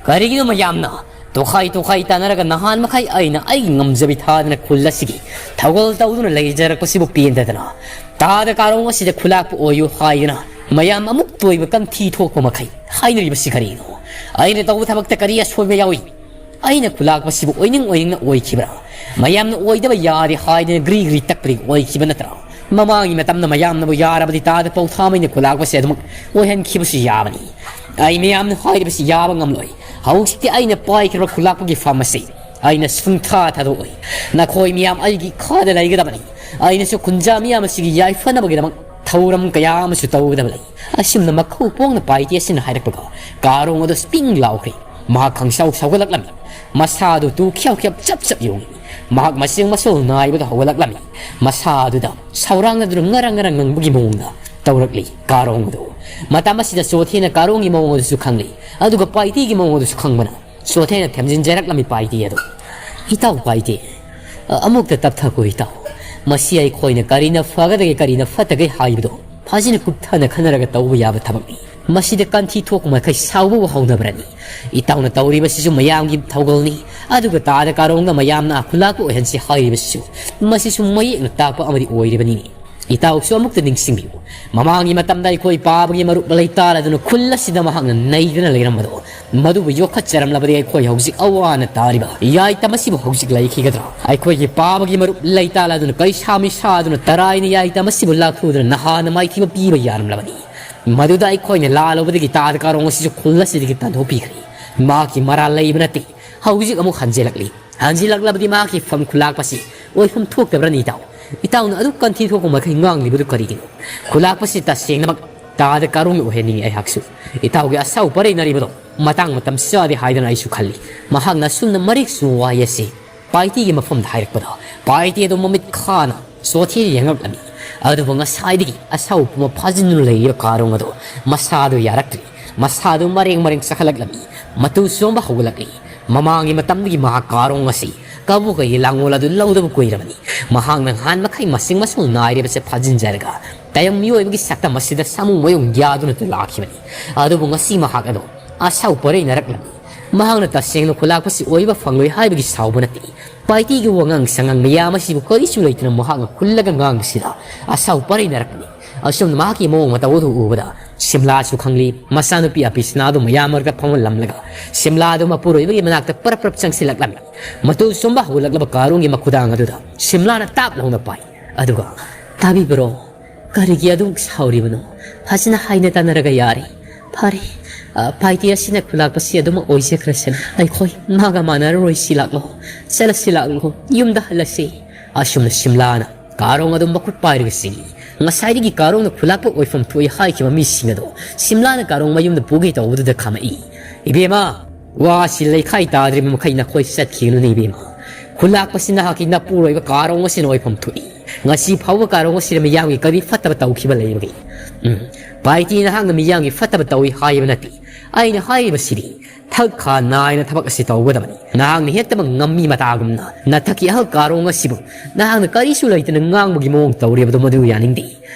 ꯀꯔꯤꯒꯤꯅꯣ ꯃꯌꯥꯝꯅ ꯇꯣꯈꯥꯏ ꯇꯣꯈꯥꯏ ꯇꯥꯟꯅꯔꯒ ꯅꯍꯥꯟ ꯃꯈꯩ ꯑꯩꯅ ꯑꯩꯒꯤ ꯉꯝꯖꯕꯤ ꯊꯥꯗꯅ ꯈꯨꯜ ꯑꯁꯤꯒꯤ ꯊꯧꯒꯜ ꯇꯧꯗꯨꯅ ꯂꯩꯖꯔꯛꯄꯁꯤꯕꯨ ꯄꯦꯟꯗꯗꯅ ꯇꯥꯗ ꯀꯥꯔꯣꯡ ꯑꯁꯤꯗ ꯈꯨꯂꯥꯛꯄ ꯑꯣꯏꯌꯨ ꯍꯥꯏꯗꯨꯅ ꯃꯌꯥꯝ ꯑꯃꯨꯛ ꯇꯣꯏꯕ ꯀꯟꯊꯤ ꯊꯣꯛꯄ ꯃꯈꯩ ꯍꯥꯏꯅꯔꯤꯕꯁꯤ ꯀꯔꯤꯅꯣ? ꯑꯩꯅ ꯇꯧꯕ ꯊꯕꯛꯇ ꯀꯔꯤ ꯑꯁꯣꯏꯕ ꯌꯥꯎꯏ? ꯑꯩꯅ ꯈꯨꯂꯥꯛꯄꯁꯤꯕꯨ ꯑꯣꯏꯅꯤꯡ ꯑꯣꯏꯅꯤꯡꯅ ꯑꯣꯏꯈꯤꯕ꯭ꯔꯥ? ꯃꯌꯥꯝꯅ ꯑꯣꯏꯗꯕ ꯌꯥꯗꯦ ꯍꯥꯏꯗꯨꯅ ꯒ꯭ꯔꯤ ꯒ꯭ꯔꯤ ꯇꯛꯄꯗꯤ ꯑꯣꯏꯈꯤꯕ ꯅꯠꯇ꯭ꯔꯥ? ꯃꯃꯥꯡꯒꯤ ꯃꯇꯝꯗ ꯃꯌꯥꯝꯅꯕꯨ ꯌꯥꯔꯕꯗꯤ ꯇꯥꯗ ꯄꯧꯊꯥꯃꯩꯅ ꯈꯨꯂꯥꯛꯄꯁꯦ ꯑꯗꯨꯃꯛ ꯑꯣꯏꯍꯟꯈꯤꯕꯁꯨ ꯌꯥꯕꯅꯤ꯫ ꯑꯩ ꯃꯌꯥꯝꯅ ꯍꯥꯏꯔꯤꯕꯁꯤ ꯌꯥꯕ ꯉꯝꯂꯣꯏ꯫ ꯍꯧꯖꯤꯛꯇꯤ ꯑꯩꯅ ꯄꯥꯏꯈ꯭ꯔꯕ ꯈꯨꯂꯥꯛꯄꯒꯤ ꯐꯝ ꯑꯁꯤ ꯑꯩꯅ ꯁꯨꯡꯊꯥ ꯊꯥꯗꯣꯛꯑꯣꯏ꯫ ꯅꯈꯣꯏ ꯃꯤꯌꯥꯝ ꯑꯩꯒꯤ ꯏꯈꯥꯗ ꯂꯩꯒꯗꯕꯅꯤ꯫ ꯑꯩꯅꯁꯨ ꯈꯨꯟꯖꯥ ꯃꯤꯌꯥꯝ ꯑꯁꯤꯒꯤ ꯌꯥꯏꯐꯅꯕꯒꯤꯗꯃꯛ ꯊꯧꯔꯝ ꯀꯌꯥ ꯑꯃꯁꯨ ꯇꯧꯒꯗꯕ ꯂꯩ꯫" ꯑꯁꯨꯝꯅ ꯃꯈꯧ ꯄꯣꯡꯅ ꯄꯥꯏꯇꯤ ꯑꯁꯤꯅ ꯍꯥꯏꯔꯛꯄꯒ ꯀꯥꯔꯣꯡ ꯑꯗꯨ ꯁ꯭ꯄꯤꯡ ꯂꯥꯎꯈ꯭ꯔꯦ꯫ ꯃꯍꯥꯛ ꯈꯪꯁꯥꯎ ꯁꯥꯎꯒꯠꯂꯛꯂꯝꯃꯤ꯫ ꯃꯁꯥ ꯑꯗꯨ ꯇꯨ ꯈ꯭ꯌꯥꯎ ꯈ꯭ꯌꯥꯎ ꯆꯞ ꯆꯞ ꯌꯣꯡꯏ꯫ ꯃꯍꯥꯛ ꯃꯆꯦꯡ ꯃꯁꯣꯜ ꯅꯥꯏꯕꯗ ꯍꯧꯒꯠꯂꯛꯂꯝꯃꯤ꯫ ꯃꯁꯥ ꯑꯗꯨꯗ ꯁꯧꯔꯥꯡꯅꯗꯨꯅ ꯉꯔꯪ ꯉꯔꯪ ꯉꯪꯕꯒꯤ ꯃꯑꯣꯡꯗ ꯇꯧꯔꯛꯂꯤ ꯀꯥꯔꯣꯡ ꯑꯗꯨ꯫ ꯃꯇꯝ ꯑꯁꯤꯗ ꯆꯣꯊꯦꯅ ꯀꯥꯔꯣꯡꯒꯤ ꯃꯑꯣꯡ ꯑꯗꯨꯁꯨ ꯈꯪꯂꯤ, ꯑꯗꯨꯒ ꯄꯥꯏꯇꯤꯒꯤ ꯃꯑꯣꯡ ꯑꯗꯨꯁꯨ ꯈꯪꯕꯅ ꯆꯣꯊꯦꯅ ꯊꯦꯝꯖꯤꯟꯖꯔꯛꯂꯝꯃꯤ ꯄꯥꯏꯇꯤ ꯑꯗꯨ꯫ "ꯏꯇꯥꯎ ꯄꯥꯏꯇꯤ, ꯑ-, ꯑꯃꯨꯛꯇ ꯇꯞꯊꯈꯣ ꯏꯇꯥꯎ꯫ ꯃꯁꯤ ꯑꯩꯈꯣꯏꯅ ꯀꯔꯤꯅ ꯐꯒꯗꯒꯦ, ꯀꯔꯤꯅ ꯐꯠꯇꯒꯦ ꯍꯥꯏꯕꯗꯣ ꯐꯖꯅ ꯀꯨꯞꯊꯅ ꯈꯟꯅꯔꯒ ꯇꯧꯕ ꯌꯥꯕ ꯊꯕꯛꯅꯤ꯫ ꯃꯁꯤꯗ ꯀꯟꯊꯤ ꯊꯣꯛꯄ ꯃꯈꯩ ꯁꯥꯎꯕꯕꯨ ꯍꯧꯅꯕ꯭ꯔꯅꯤ? ꯏꯇꯥꯎꯅ ꯇꯧꯔꯤꯕꯁꯤꯁꯨ ꯃꯌꯥꯝꯒꯤ ꯊꯧꯒꯜꯅꯤ, ꯑꯗꯨꯒ ꯇꯥꯗ ꯀꯥꯔꯣꯡꯗ ꯃꯌꯥꯝꯅ ꯈꯨꯂꯥꯛꯄ ꯑꯣꯏꯍꯟꯁꯤ ꯍꯥꯏꯔꯤꯕꯁꯤꯁꯨ ꯃꯁꯤꯁꯨ ꯃꯌꯦꯛꯅ ꯇꯥꯛꯄ ꯑꯃꯗꯤ ꯑꯣꯏꯔꯤꯕꯅꯤꯅꯦ꯫ ꯏꯇꯥꯎꯁꯨ ꯑꯃꯨꯛꯇ ꯅꯤꯡꯁꯤꯡꯕꯤꯌꯨ, ꯃꯃꯥꯡꯒꯤ ꯃꯇꯝꯗ ꯑꯩꯈꯣꯏ ꯄꯥꯕꯒꯤ ꯃꯔꯨꯞ ꯂꯩꯇꯥꯜ ꯑꯗꯨꯅ ꯈꯨꯜ ꯑꯁꯤꯗ ꯃꯍꯥꯛꯅ ꯅꯩꯗꯨꯅ ꯂꯩꯔꯝꯕꯗꯣ, ꯃꯗꯨꯕꯨ ꯌꯣꯛꯈꯠꯆꯔꯝꯂꯕꯗꯤ ꯑꯩꯈꯣꯏ ꯍꯧꯖꯤꯛ ꯑꯋꯥ ꯑꯅꯥ ꯇꯥꯔꯤꯕ ꯌꯥꯏꯇꯝ ꯑꯁꯤꯕꯨ ꯍꯧꯖꯤꯛ ꯂꯩꯈꯤꯒꯗ꯭ꯔꯥ? ꯑꯩꯈꯣꯏꯒꯤ ꯄꯥꯕꯒꯤ ꯃꯔꯨꯞ ꯂꯩꯇꯥꯜ ꯑꯗꯨꯅ ꯀꯩꯁꯥ ꯃꯤꯁꯥꯗꯨꯅ ꯇꯔꯥꯏꯅ ꯌꯥꯏꯇꯝ ꯑꯁꯤꯕꯨ ꯂꯥꯛꯊꯨꯗꯨꯅ ꯅꯍꯥꯟꯅ ꯃꯥꯏꯊꯤꯕ ꯄꯤꯕ ꯌꯥꯔꯝꯂꯕꯅꯤ꯫ ꯃꯗꯨꯗ ꯑꯩꯈꯣꯏꯅ ꯂꯥꯜꯂꯨꯕꯗꯒꯤ ꯇꯥꯗ ꯀꯥꯔꯣꯡ ꯑꯁꯤꯁꯨ ꯈꯨꯜ ꯑꯁꯤꯗꯒꯤ ꯇꯥꯟꯊꯣꯛꯄꯤꯈ꯭ꯔꯦ꯫ ꯃꯍꯥꯛꯀꯤ ꯃꯔꯥꯜ ꯂꯩꯕ ꯅꯠꯇꯦ꯫ ꯍꯧꯖꯤꯛ ꯑꯃꯨꯛ ꯍꯟꯖꯤꯜꯂꯛꯂꯤ꯫ ꯍꯟꯖꯤꯜꯂꯛꯂꯕꯗꯤ ꯃꯍꯥꯛꯀꯤ ꯐꯝ ꯈꯨꯂꯥꯛꯄꯁꯤ ꯑꯣꯏꯐꯝ ꯊꯣꯛꯇꯕ꯭ꯔꯅꯤ ꯏꯇꯥꯎ? ꯏꯇꯥꯎꯅ ꯑꯗꯨꯛ ꯀꯟꯊꯤ ꯊꯣꯛꯄ ꯃꯈꯩ ꯉꯥꯡꯂꯤꯕꯗꯨ ꯀꯔꯤꯒꯤꯅꯣ? ꯈꯨꯂꯥꯛꯄꯁꯤ ꯇꯁꯦꯡꯅꯃꯛ ꯇꯥꯗ ꯀꯥꯔꯣꯡꯅ ꯑꯣꯏꯍꯟꯅꯤꯡꯉꯤ ꯑꯩꯍꯥꯛꯁꯨ꯫ ꯏꯇꯥꯎꯒꯤ ꯑꯁꯥꯎ ꯄꯔꯩꯅꯔꯤꯕꯗꯣ ꯃꯇꯥꯡ ꯃꯇꯝ ꯆꯥꯗꯦ ꯍꯥꯏꯗꯅ ꯑꯩꯁꯨ ꯈꯜꯂꯤ꯫ ꯃꯍꯥꯛꯅ ꯑꯁꯨꯝꯅ ꯃꯔꯤꯛ ꯆꯨꯝꯕ ꯋꯥꯍꯩ ꯑꯁꯤ ꯄꯥꯏꯇꯤꯒꯤ ꯃꯐꯝꯗ ꯍꯥꯏꯔꯛꯄꯗ ꯄꯥꯏꯇꯤ ꯑꯗꯨ ꯃꯃꯤꯠ ꯈꯥꯅ ꯆꯣꯊꯦ ꯌꯦꯡꯂꯛꯂꯝꯃꯤ꯫ ꯑꯗꯨꯕꯨ ꯉꯁꯥꯏꯗꯒꯤ ꯑꯁꯥꯎ ꯄꯨꯝꯕ ꯐꯥꯖꯤꯟꯗꯨꯅ ꯂꯩꯔꯤꯕ ꯀꯥꯔꯣꯡ ꯑꯗꯨ ꯃꯁꯥꯗꯨ ꯌꯥꯔꯛꯇ꯭ꯔꯤ꯫ ꯃꯁꯥꯗꯨ ꯃꯔꯦꯡ ꯃꯔꯦꯡ ꯆꯈꯠꯂꯛꯂꯝꯃꯤ꯫ ꯃꯇꯨ ꯆꯣꯝꯕ ꯍꯧꯒꯠꯂꯛꯂꯤ꯫ ꯃꯃꯥꯡꯒꯤ ꯃꯇꯝꯗꯒꯤ ꯃꯍꯥꯛ ꯀꯥꯔꯣꯡ ꯑꯁꯤ ꯀꯕꯣꯀꯩꯒꯤ ꯂꯥꯡꯒꯣꯜ ꯑꯗꯨ ꯂꯧꯗꯕ ꯀꯨꯏꯔꯕꯅꯤ꯫ ꯃꯍꯥꯛꯅ ꯅꯍꯥꯟ ꯃꯈꯩ ꯃꯁꯤꯡ ꯃꯁꯤꯡ ꯅꯥꯏꯔꯤꯕꯁꯦ ꯐꯥꯖꯤꯟꯖꯔꯒ ꯇꯥꯏꯕꯪ ꯃꯤꯑꯣꯏꯕꯒꯤ ꯁꯛꯇꯝ ꯑꯁꯤꯗ ꯁꯥꯃꯨ ꯃꯌꯨꯡ ꯌꯥꯗꯨꯅ ꯂꯥꯛꯈꯤꯕꯅꯤ꯫ ꯑꯗꯨꯕꯨ ꯉꯁꯤ ꯃꯍꯥꯛ ꯑꯗꯨ ꯑꯁꯥꯎ ꯄꯔꯩꯅꯔꯛꯂꯝꯃꯤ꯫ ꯃꯍꯥꯛꯅ ꯇꯁꯦꯡꯅ ꯈꯨꯂꯥꯛꯄꯁꯤ ꯑꯣꯏꯕ ꯐꯪꯂꯣꯏ ꯍꯥꯏꯕꯒꯤ ꯁꯥꯎꯕ ꯅꯠꯇꯦ꯫ ꯄꯥꯏꯇꯤꯒꯤ ꯋꯥꯉꯥꯡ ꯁꯉꯥꯡ ꯃꯌꯥꯝ ꯑꯁꯤꯕꯨ ꯀꯔꯤꯁꯨ ꯂꯩꯇꯅ ꯃꯍꯥꯛꯅ ꯈꯨꯜꯂꯒ ꯉꯥꯡꯕꯁꯤꯗ ꯑꯁꯥꯎ ꯄꯔꯩꯅꯔꯛꯄꯅꯤ꯫ ꯑꯁꯨꯝꯅ ꯃꯍꯥꯛꯀꯤ ꯃꯑꯣꯡ ꯃꯇꯧ ꯑꯗꯨ ꯎꯕꯗ ꯁꯤꯝꯂꯥꯁꯨ ꯈꯪꯂꯤ꯫ ꯃꯆꯥꯅꯨꯄꯤ ꯑꯄꯤꯁꯅꯥꯗꯨ ꯃꯌꯥꯝ ꯃꯔꯛꯇ ꯐꯝꯍꯜꯂꯝꯂꯒ ꯁꯤꯝꯂꯥꯗꯨ ꯃꯄꯨꯔꯣꯏꯕꯒꯤ ꯃꯅꯥꯛꯇ ꯄꯔꯞ ꯄꯔꯞ ꯆꯪꯁꯤꯜꯂꯛꯂꯝꯃꯤ꯫ ꯃꯇꯨ ꯆꯨꯝꯕ ꯍꯧꯒꯠꯂꯛꯂꯕ ꯀꯥꯔꯣꯡꯒꯤ ꯃꯈꯨꯗꯥꯡ ꯑꯗꯨꯗ ꯁꯤꯝꯂꯥꯅ ꯇꯥꯞ ꯂꯥꯎꯅ ꯄꯥꯏ꯫ ꯑꯗꯨꯒ, "ꯇꯥꯕꯤꯕ꯭ꯔꯣ? ꯀꯔꯤꯒꯤ ꯑꯗꯨꯝ ꯁꯥꯎꯔꯤꯕꯅꯣ? ꯐꯖꯅ ꯍꯥꯏꯅ ꯇꯥꯟꯅꯔꯒ ꯌꯥꯔꯦ꯫ ꯐꯔꯦ, ꯑ, ꯄꯥꯏꯇꯤ ꯑꯁꯤꯅ ꯈꯨꯂꯥꯛꯄꯁꯤ ꯑꯗꯨꯝ ꯑꯣꯏꯖꯈ꯭ꯔꯁꯅꯨ꯫ ꯑꯩꯈꯣꯏ ꯃꯥꯒ ꯃꯥꯟꯅꯔꯔꯣꯏ꯫ ꯁꯤ ꯂꯥꯛꯂꯣ, ꯆꯠꯂꯁꯤ ꯂꯥꯛꯂꯣ, ꯌꯨꯝꯗ ꯍꯜꯂꯁꯤ꯫" ꯑꯁꯨꯝꯅ ꯁꯤꯝꯂꯥꯅ ꯀꯥꯔꯣꯡ ꯑꯗꯨ ꯃꯈꯨꯠ ꯄꯥꯏꯔꯒ ꯆꯤꯡꯏ꯫ ꯉꯁꯥꯏꯗꯒꯤ ꯀꯥꯔꯣꯡꯅ ꯈꯨꯂꯥꯛꯄ ꯑꯣꯏꯐꯝ ꯊꯣꯛꯏ ꯍꯥꯏꯈꯤꯕ ꯃꯤꯁꯤꯡ ꯑꯗꯣ ꯁꯤꯝꯂꯥꯅ ꯀꯥꯔꯣꯡ ꯃꯌꯨꯝꯗ ꯄꯨꯒꯦ ꯇꯧꯕꯗꯨꯗ ꯈꯥꯝꯃꯛꯏ꯫ "ꯏꯕꯦꯝꯃ, ꯋꯥꯁꯤ ꯂꯩꯈꯥꯏ ꯇꯥꯗ꯭ꯔꯤꯕ ꯃꯈꯩ ꯅꯈꯣꯏ ꯆꯠꯈꯤꯒꯅꯨꯅꯦ ꯏꯕꯦꯝꯃ꯫ ꯈꯨꯂꯥꯛꯄꯁꯤ ꯅꯍꯥꯛꯀꯤ ꯅꯄꯨꯔꯣꯏꯕ ꯀꯥꯔꯣꯡ ꯑꯁꯤꯅ ꯑꯣꯏꯐꯝ ꯊꯣꯛꯏ꯫ ꯉꯁꯤ ꯐꯥꯎꯕ ꯀꯥꯔꯣꯡ ꯑꯁꯤꯗ ꯃꯤꯌꯥꯝꯒꯤ ꯀꯔꯤ ꯐꯠꯇꯕ ꯇꯧꯈꯤꯕ ꯂꯩꯕꯒꯦ? ꯎꯝ, ꯄꯥꯏꯇꯤ ꯅꯍꯥꯛꯅ ꯃꯤꯌꯥꯝꯒꯤ ꯐꯠꯇꯕ ꯇꯧꯏ ꯍꯥꯏꯕ ꯅꯠꯇꯦ꯫ ꯑꯩꯅ ꯍꯥꯏꯔꯤꯕꯁꯤꯗꯤ ꯊꯛ ꯈꯥ ꯅꯥꯏꯅ ꯊꯕꯛ ꯑꯁꯤ ꯇꯧꯒꯗꯕꯅꯤ꯫ ꯅꯍꯥꯛꯅ ꯍꯦꯛꯇꯃꯛ ꯉꯝꯃꯤ ꯃꯇꯥꯒꯨꯝꯅ ꯅꯊꯛꯀꯤ ꯑꯍꯜ ꯀꯥꯔꯣꯡ ꯑꯁꯤꯕꯨ ꯅꯍꯥꯛꯅ ꯀꯔꯤꯁꯨ ꯂꯩꯇꯅ ꯉꯥꯡꯕꯒꯤ ꯃꯑꯣꯡ ꯇꯧꯔꯤꯕꯗꯨ ꯃꯗꯨ ꯌꯥꯅꯤꯡꯗꯦ꯫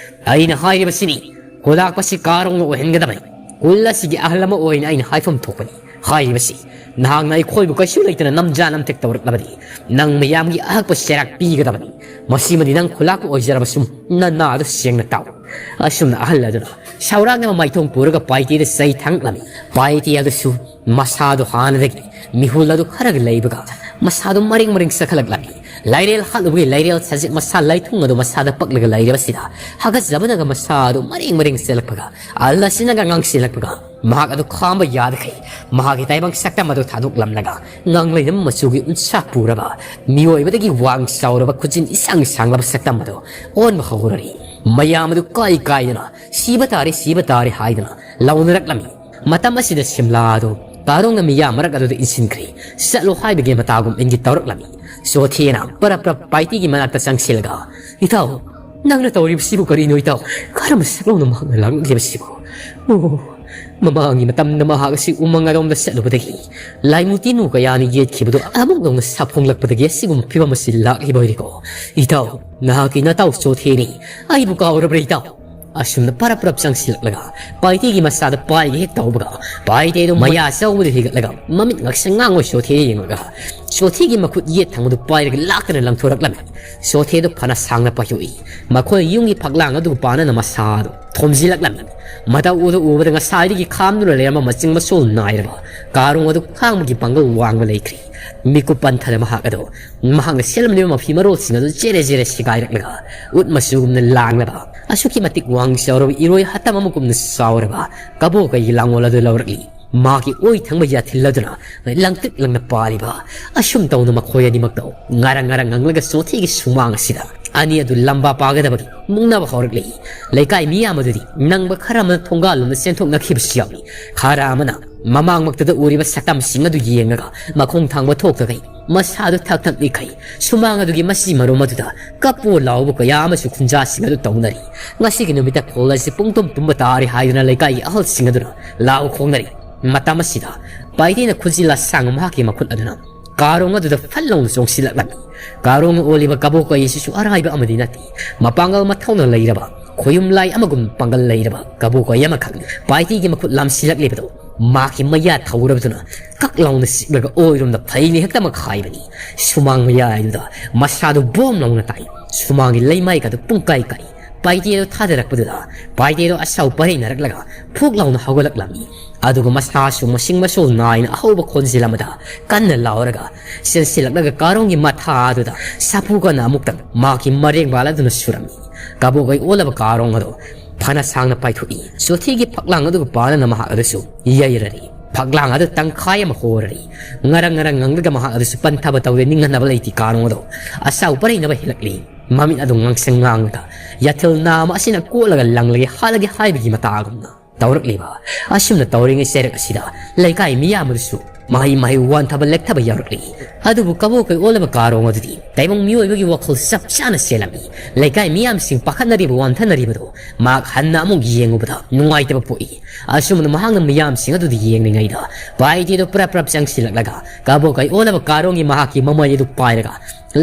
ꯑꯩꯅ ꯍꯥꯏꯔꯤꯕꯁꯤꯅꯤ, ꯈꯨꯂꯥꯛꯄꯁꯤ ꯀꯥꯔꯣꯡꯅ ꯑꯣꯏꯍꯟꯒꯗꯕꯅꯤ꯫ ꯈꯨꯜ ꯑꯁꯤꯒꯤ ꯑꯍꯜ ꯑꯃ ꯑꯣꯏꯅ ꯑꯩꯅ ꯍꯥꯏꯐꯝ ꯊꯣꯛꯄꯅꯤ꯫ ꯍꯥꯏꯔꯤꯕꯁꯤ, ꯅꯍꯥꯛꯅ ꯑꯩꯈꯣꯏꯕꯨ ꯀꯩꯁꯨ ꯂꯩꯇꯅ ꯅꯝꯖꯥ ꯅꯝꯊꯦꯛ ꯇꯧꯔꯛꯂꯕꯗꯤ ꯅꯪ ꯃꯌꯥꯝꯒꯤ ꯑꯍꯛꯄ ꯆꯩꯔꯥꯛ ꯄꯤꯒꯗꯕꯅꯤ꯫ ꯃꯁꯤꯃꯗꯤ ꯅꯪ ꯈꯨꯂꯥꯛꯄ ꯑꯣꯏꯖꯔꯕꯁꯨ ꯅꯅꯥ ꯑꯗꯨ ꯁꯦꯡꯅ ꯇꯥꯎ꯫ ꯑꯁꯨꯝꯅ ꯑꯍꯜ ꯑꯗꯨꯅ ꯁꯥꯎꯔꯥꯛꯅꯕ ꯃꯥꯏꯊꯣꯡ ꯄꯨꯔꯒ ꯄꯥꯏꯇꯦꯗ ꯆꯩ ꯊꯥꯡꯂꯝꯃꯤ꯫ ꯄꯥꯏꯇꯦ ꯑꯗꯨꯁꯨ ꯃꯁꯥꯗꯨ ꯍꯥꯟꯅꯗꯒꯤ ꯃꯤꯍꯨꯜ ꯑꯗꯨ ꯈꯔꯒ ꯂꯩꯕꯒ ꯃꯁꯥꯗꯨ ꯃꯔꯦꯡ ꯃꯔꯦꯡ ꯆꯠꯈꯠꯂꯛꯂꯝꯃꯤ꯫ ꯂꯥꯏꯔꯦꯜ ꯍꯥꯠꯂꯨꯕꯒꯤ ꯂꯥꯏꯔꯦꯜ ꯁꯖꯤꯛ ꯃꯁꯥ ꯂꯥꯏꯊꯨꯡ ꯑꯗꯨ ꯃꯁꯥꯗ ꯄꯛꯂꯒ ꯂꯩꯔꯤꯕꯁꯤꯗ ꯍꯥꯒꯠꯆꯕꯅꯒ ꯃꯁꯥ ꯑꯗꯨ ꯃꯔꯦꯡ ꯃꯔꯦꯡ ꯆꯦꯜꯂꯛꯄꯒ, ꯑꯜꯂꯁꯤꯅꯒ ꯉꯥꯡꯁꯤꯜꯂꯛꯄꯒ, ꯃꯍꯥꯛ ꯑꯗꯨ ꯈꯥꯝꯕ ꯌꯥꯗꯈꯩ ꯃꯍꯥꯛꯀꯤ ꯇꯥꯏꯕꯪ ꯁꯛꯇꯝ ꯑꯗꯨ ꯊꯥꯗꯣꯛꯂꯝꯂꯒ, ꯉꯥꯡꯂꯩꯅꯝ ꯃꯆꯨꯒꯤ ꯎꯟꯁꯥ ꯄꯨꯔꯕ, ꯃꯤꯑꯣꯏꯕꯗꯒꯤ ꯋꯥꯡ ꯆꯥꯎꯔꯕ, ꯈꯨꯖꯤꯟ ꯏꯁꯥꯡ ꯁꯥꯡꯂꯕ ꯁꯛꯇꯝ ꯑꯗꯨ ꯑꯣꯟꯕ ꯍꯧꯔꯔꯤ꯫ ꯃꯌꯥꯝ ꯑꯗꯨ ꯀꯥꯏ ꯀꯥꯏꯗꯅ "ꯁꯤꯕ ꯇꯥꯔꯦ, ꯁꯤꯕ ꯇꯥꯔꯦ" ꯍꯥꯏꯗꯨꯅ ꯂꯥꯎꯅꯔꯛꯂꯝꯃꯤ꯫ ꯃꯇꯝ ꯑꯁꯤꯗ ꯁꯤꯝꯂꯥ ꯑꯗꯨ ꯀꯥꯔꯣꯡꯅ ꯃꯤꯌꯥꯝ ꯃꯔꯛ ꯑꯗꯨꯗ ꯏꯟꯁꯤꯟꯈ꯭ꯔꯦ꯫ "ꯆꯠꯂꯣ" ꯍꯥꯏꯕꯒꯤ ꯃꯇꯥꯒꯨꯝ ꯏꯪꯒꯤꯠ ꯇꯧꯔꯛꯂꯝꯃꯤ꯫ ꯆꯣꯊꯦꯅ ꯄꯔꯞ ꯄꯔꯞ ꯄꯥꯏꯇꯤꯒꯤ ꯃꯅꯥꯛꯇ ꯆꯪꯁꯤꯜꯂꯒ, "ꯏꯇꯥꯎ, ꯅꯪꯅ ꯇꯧꯔꯤꯕꯁꯤꯕꯨ ꯀꯔꯤꯅꯣ ꯏꯇꯥꯎ? ꯀꯔꯝꯕ ꯁꯛꯂꯣꯟꯅꯣ ꯃꯍꯥꯛꯅ ꯂꯥꯛꯂꯤꯕꯁꯤꯕꯨ? ꯑꯣ, ꯃꯃꯥꯡꯒꯤ ꯃꯇꯝꯗ ꯃꯍꯥꯛ ꯑꯁꯤ ꯎꯃꯪ ꯑꯗꯣꯝꯗ ꯆꯠꯂꯨꯕꯗꯒꯤ ꯂꯥꯏꯃꯨ ꯇꯤꯟꯃꯨ ꯀꯌꯥꯅ ꯌꯦꯠꯈꯤꯕꯗꯨ ꯑꯃꯨꯛ ꯅꯧꯅ ꯁꯥꯐꯣꯡꯂꯛꯄꯗꯒꯤ ꯑꯁꯤꯒꯨꯝꯕ ꯐꯤꯕꯝ ꯑꯁꯤ ꯂꯥꯛꯂꯤꯕ ꯑꯣꯏꯔꯦꯀꯣ? ꯏꯇꯥꯎ, ꯅꯍꯥꯛꯀꯤ ꯅꯇꯥꯎ ꯆꯣꯊꯦꯅꯤ꯫ ꯑꯩꯕꯨ ꯀꯥꯎꯔꯕ꯭ꯔꯥ ꯏꯇꯥꯎ?" ꯑꯁꯨꯝꯅ ꯄꯔꯞ ꯄꯔꯞ ꯆꯪꯁꯤꯜꯂꯛꯂꯒ ꯄꯥꯏꯇꯦꯒꯤ ꯃꯆꯥꯗ ꯄꯥꯏꯒꯦ ꯍꯦꯛ ꯇꯧꯕꯒ, ꯄꯥꯏꯇꯦꯗꯨ ꯃꯌꯥ ꯆꯧꯕꯗ ꯍꯤꯒꯠꯂꯒ ꯃꯃꯤꯠ ꯉꯛꯁꯪ ꯉꯥꯡꯉꯣꯏ ꯆꯣꯊꯦꯗ ꯌꯦꯡꯂꯒ, ꯆꯣꯊꯦꯒꯤ ꯃꯈꯨꯠ ꯌꯦꯠ ꯊꯪꯕꯗꯨ ꯄꯥꯏꯔꯒ ꯂꯥꯛꯇꯅ ꯂꯪꯊꯣꯔꯛꯂꯝꯃꯤ꯫ ꯆꯣꯊꯦꯗꯨ ꯐꯅ ꯁꯥꯡꯅ ꯄꯥꯏꯊꯣꯛꯏ꯫ ꯃꯈꯣꯏ ꯌꯨꯝꯒꯤ ꯐꯛꯂꯥꯡ ꯑꯗꯨ ꯄꯥꯅꯅ ꯃꯁꯥꯗꯨ ꯊꯣꯝꯖꯤꯜꯂꯛꯂꯝꯃꯤ꯫ ꯃꯇꯧ ꯑꯗꯨ ꯎꯕꯗ ꯉꯁꯥꯏꯗꯒꯤ ꯈꯥꯝꯗꯨꯅ ꯂꯩꯔꯝꯕ ꯃꯆꯤꯡ ꯃꯁꯣꯜ ꯅꯥꯏꯔꯕ ꯀꯥꯔꯣꯡ ꯑꯗꯨ ꯈꯥꯡꯕꯒꯤ ꯄꯥꯡꯒꯜ ꯋꯥꯡꯕ ꯂꯩꯈ꯭ꯔꯦ꯫ ꯃꯤꯀꯨꯞ ꯄꯟꯊꯗ ꯃꯍꯥꯛ ꯑꯗꯨ, ꯃꯍꯥꯛꯅ ꯁꯦꯠꯂꯝꯂꯤꯕ ꯃꯐꯤ ꯃꯔꯣꯜꯁꯤꯡ ꯑꯗꯨ ꯖꯦꯔꯦ ꯖꯦꯔꯦ ꯁꯦꯒꯥꯏꯔꯛꯂꯒ, ꯎꯠ ꯃꯆꯨꯒꯨꯝꯅ ꯂꯥꯡꯂꯕ, ꯑꯁꯨꯛꯀꯤ ꯃꯇꯤꯛ ꯋꯥꯡ ꯆꯥꯎꯔꯕ ꯏꯔꯣꯏ ꯍꯥꯇꯝ ꯑꯃꯒꯨꯝꯅ ꯆꯥꯎꯔꯕ ꯀꯕꯣꯀꯩꯒꯤ ꯂꯥꯡꯒꯣꯜ ꯑꯗꯨ ꯂꯧꯔꯛꯂꯤ꯫ ꯃꯍꯥꯛꯀꯤ ꯑꯣꯏ ꯊꯪꯕ ꯌꯥꯊꯤꯜ ꯑꯗꯨꯅ ꯂꯪꯇ꯭ꯔꯤꯛ ꯂꯪꯅ ꯄꯥꯜꯂꯤꯕ꯫ ꯑꯁꯨꯝ ꯇꯧꯅ ꯃꯈꯣꯏ ꯑꯅꯤꯃꯛꯇ ꯉꯥꯔꯪ ꯉꯥꯔꯪ ꯉꯪꯂꯒ ꯆꯣꯊꯤꯒꯤ ꯁꯨꯃꯥꯡ ꯑꯁꯤꯗ ꯑꯅꯤ ꯑꯗꯨ ꯂꯝꯕꯥ ꯄꯥꯒꯗꯕꯒꯤ ꯃꯨꯛꯅꯕ ꯍꯧꯔꯛꯂꯤ꯫ ꯂꯩꯀꯥꯏ ꯃꯤꯌꯥꯝ ꯑꯗꯨꯗꯤ ꯅꯪꯕ ꯈꯔ ꯑꯃꯅ ꯊꯣꯡꯒꯥꯜꯂꯣꯝꯗ ꯆꯦꯟꯊꯣꯛꯅꯈꯤꯕꯁꯨ ꯌꯥꯎꯏ꯫ ꯈꯔ ꯑꯃꯅ ꯃꯃꯥꯡꯃꯛꯇꯗ ꯎꯔꯤꯕ ꯁꯛꯇꯝꯁꯤꯡ ꯑꯗꯨ ꯌꯦꯡꯂꯒ ꯃꯈꯣꯡ ꯊꯥꯡꯕ ꯊꯣꯛꯇꯈꯩ ꯃꯁꯥꯗꯨ ꯊꯛ ꯊꯛ ꯅꯤꯛꯈꯩ ꯁꯨꯃꯥꯡ ꯑꯗꯨꯒꯤ ꯃꯁꯤ ꯃꯔꯨꯝ ꯑꯗꯨꯗ ꯀꯞꯄꯨ ꯂꯥꯎꯕ ꯀꯌꯥ ꯑꯃꯁꯨ ꯈꯨꯟꯖꯥꯁꯤꯡ ꯑꯗꯨ ꯇꯧꯅꯔꯤ꯫ ꯉꯁꯤꯒꯤ ꯅꯨꯃꯤꯠꯇ ꯈꯣꯜ ꯑꯁꯤ ꯄꯨꯡꯇꯨꯝ ꯇꯨꯝꯕ ꯇꯥꯔꯦ ꯍꯥꯏꯗꯨꯅ ꯂꯩꯀꯥꯏꯒꯤ ꯑꯍꯜꯁꯤꯡ ꯑꯗꯨꯅ ꯂꯥꯎ ꯈꯣꯡꯅꯔꯤ꯫ ꯃꯇꯝ ꯑꯁꯤꯗ ꯄꯥꯏꯇꯦꯅ ꯈꯨꯖꯤꯜ ꯑꯁꯥꯡꯕ ꯃꯍꯥꯛꯀꯤ ꯃꯈꯨꯠ ꯑꯗꯨꯅ ꯀꯥꯔꯣꯡ ꯑꯗꯨꯗ ꯐꯠ ꯂꯥꯎꯅ ꯆꯣꯡꯁꯤꯜꯂꯛꯂꯝꯃꯤ꯫ ꯀꯥꯔꯣꯡꯅ ꯑꯣꯜꯂꯤꯕ ꯀꯕꯣꯀꯩ ꯑꯁꯤꯁꯨ ꯑꯔꯥꯏꯕ ꯑꯃꯗꯤ ꯅꯠꯇꯦ꯫ ꯃꯄꯥꯡꯒꯜ ꯃꯊꯧꯅ ꯂꯩꯔꯕ, ꯈꯣꯌꯨꯝ ꯂꯥꯏ ꯑꯃꯒꯨꯝ ꯄꯥꯡꯒꯜ ꯂꯩꯔꯕ ꯀꯕꯣꯀꯩ ꯑꯃꯈꯛꯅꯤ꯫ ꯄꯥꯏꯇꯦꯒꯤ ꯃꯈꯨꯠ ꯂꯥꯝꯁꯤꯜꯂꯛꯂꯤꯕꯗꯨ ꯃꯍꯥꯛꯀꯤ ꯃꯌꯥ ꯊꯧꯔꯕꯗꯨꯅ ꯀꯛ ꯂꯥꯎꯅ ꯆꯤꯛꯂꯒ ꯑꯣꯏꯔꯣꯝꯗ ꯐꯩꯅꯤ ꯍꯦꯛꯇꯃꯛ ꯍꯥꯏꯕꯅꯤ꯫ ꯁꯨꯃꯥꯡ ꯃꯌꯥꯏꯗꯨꯗ ꯃꯁꯥꯗꯨ ꯕꯣꯝ ꯂꯥꯎꯅ ꯇꯥꯏ꯫ ꯁꯨꯃꯥꯡꯒꯤ ꯂꯩꯃꯥꯏꯒꯗꯨ ꯄꯨꯡꯀꯥꯏ ꯀꯥꯏ꯫ ꯄꯥꯏꯇꯦꯗꯣ ꯊꯥꯗꯔꯛꯄꯗꯨꯗ ꯄꯥꯏꯇꯦꯗꯣ ꯑꯁꯥꯎ ꯄꯔꯩꯅꯔꯛꯂꯒ ꯐꯨꯛ ꯂꯥꯎꯅ ꯍꯧꯒꯠꯂꯛꯂꯝꯃꯤ꯫ ꯑꯗꯨꯒ ꯃꯁꯥꯁꯨ ꯃꯁꯤꯡ ꯃꯁꯣꯜ ꯅꯥꯏꯅ ꯑꯍꯧꯕ ꯈꯣꯟꯖꯦꯜ ꯑꯃꯗ ꯀꯟꯅ ꯂꯥꯎꯔꯒ ꯆꯦꯟꯁꯤꯜꯂꯛꯂꯒ ꯀꯥꯔꯣꯡꯒꯤ ꯃꯊꯥ ꯑꯗꯨꯗ ꯁꯥꯐꯨ ꯀꯟꯅ ꯑꯃꯨꯛꯇꯪ ꯃꯍꯥꯛꯀꯤ ꯃꯔꯦꯡꯕꯥꯜ ꯑꯗꯨꯅ ꯁꯨꯔꯝꯃꯤ꯫ ꯀꯕꯣꯛꯀꯩ ꯑꯣꯜꯂꯕ ꯀꯥꯔꯣꯡ ꯑꯗꯣ ꯐꯅ ꯁꯥꯡꯅ ꯄꯥꯏꯊꯣꯛꯏ꯫ ꯆꯣꯊꯤꯒꯤ ꯐꯛꯂꯥꯡ ꯑꯗꯨꯒ ꯄꯥꯅꯅ ꯃꯍꯥꯛ ꯑꯗꯨꯁꯨ ꯌꯩꯔꯔꯤ꯫ ꯐꯛꯂꯥꯡ ꯑꯗꯨ ꯇꯪꯈꯥꯏ ꯑꯃ ꯍꯣꯔꯔꯤ꯫ ꯉꯔꯪ ꯉꯔꯪ ꯉꯪꯂꯒ ꯃꯍꯥꯛ ꯑꯗꯨꯁꯨ ꯄꯟꯊꯕ ꯇꯧꯔꯦ꯫ ꯅꯤꯡꯍꯟꯅꯕ ꯂꯩꯇꯦ꯫ ꯀꯥꯔꯣꯡ ꯑꯗꯣ ꯑꯁꯥꯎ ꯄꯔꯩꯅꯕ ꯍꯦꯜꯂꯛꯂꯤ꯫ ꯃꯃꯤꯠ ꯑꯗꯨ ꯉꯥꯡꯁꯪ ꯉꯥꯡꯂꯒ ꯌꯥꯊꯤꯜ ꯅꯥꯃ ꯑꯁꯤꯅ ꯀꯣꯠꯂꯒ ꯂꯪꯂꯒꯦ ꯍꯥꯠꯂꯒꯦ ꯍꯥꯏꯕꯒꯤ ꯃꯇꯥꯒꯨꯝꯅ ꯇꯧꯔꯛꯂꯤꯕ꯫ ꯑꯁꯨꯝꯅ ꯇꯧꯔꯤꯉꯩ ꯆꯩꯔꯛ ꯑꯁꯤꯗ ꯂꯩꯀꯥꯏ ꯃꯤꯌꯥꯝ ꯑꯗꯨꯁꯨ ꯃꯍꯩ ꯃꯍꯩ ꯋꯥꯟꯊꯕ ꯂꯦꯛꯊꯕ ꯌꯥꯎꯔꯛꯂꯤ꯫ ꯑꯗꯨꯕꯨ ꯀꯕꯣꯛꯀꯩ ꯑꯣꯜꯂꯕ ꯀꯥꯔꯣꯡ ꯑꯗꯨꯗꯤ ꯇꯥꯏꯕꯪ ꯃꯤꯑꯣꯏꯕꯒꯤ ꯋꯥꯈꯜ ꯆꯞ ꯆꯥꯅ ꯆꯦꯜꯂꯝꯃꯤ꯫ ꯂꯩꯀꯥꯏ ꯃꯤꯌꯥꯝꯁꯤꯡ ꯄꯥꯈꯠꯅꯔꯤꯕ ꯋꯥꯟꯊꯅꯔꯤꯕꯗꯣ ꯃꯍꯥꯛ ꯍꯟꯅ ꯑꯃꯨꯛ ꯌꯦꯡꯉꯨꯕꯗ ꯅꯨꯡꯉꯥꯏꯇꯕ ꯄꯣꯛꯏ꯫ ꯑꯁꯨꯝꯅ ꯃꯍꯥꯛꯅ ꯃꯤꯌꯥꯝꯁꯤꯡ ꯑꯗꯨꯗ ꯌꯦꯡꯂꯤꯉꯩꯗ ꯄꯥꯏꯇꯦꯗꯣ ꯄ꯭ꯔꯞ ꯄ꯭ꯔꯞ ꯆꯪꯁꯤꯜꯂꯛꯂꯒ ꯀꯕꯣꯛꯀꯩ ꯑꯣꯜꯂꯕ ꯀꯥꯔꯣꯡꯒꯤ ꯃꯍꯥꯛꯀꯤ ꯃꯃꯩ ꯑꯗꯨ ꯄꯥꯏꯔꯒ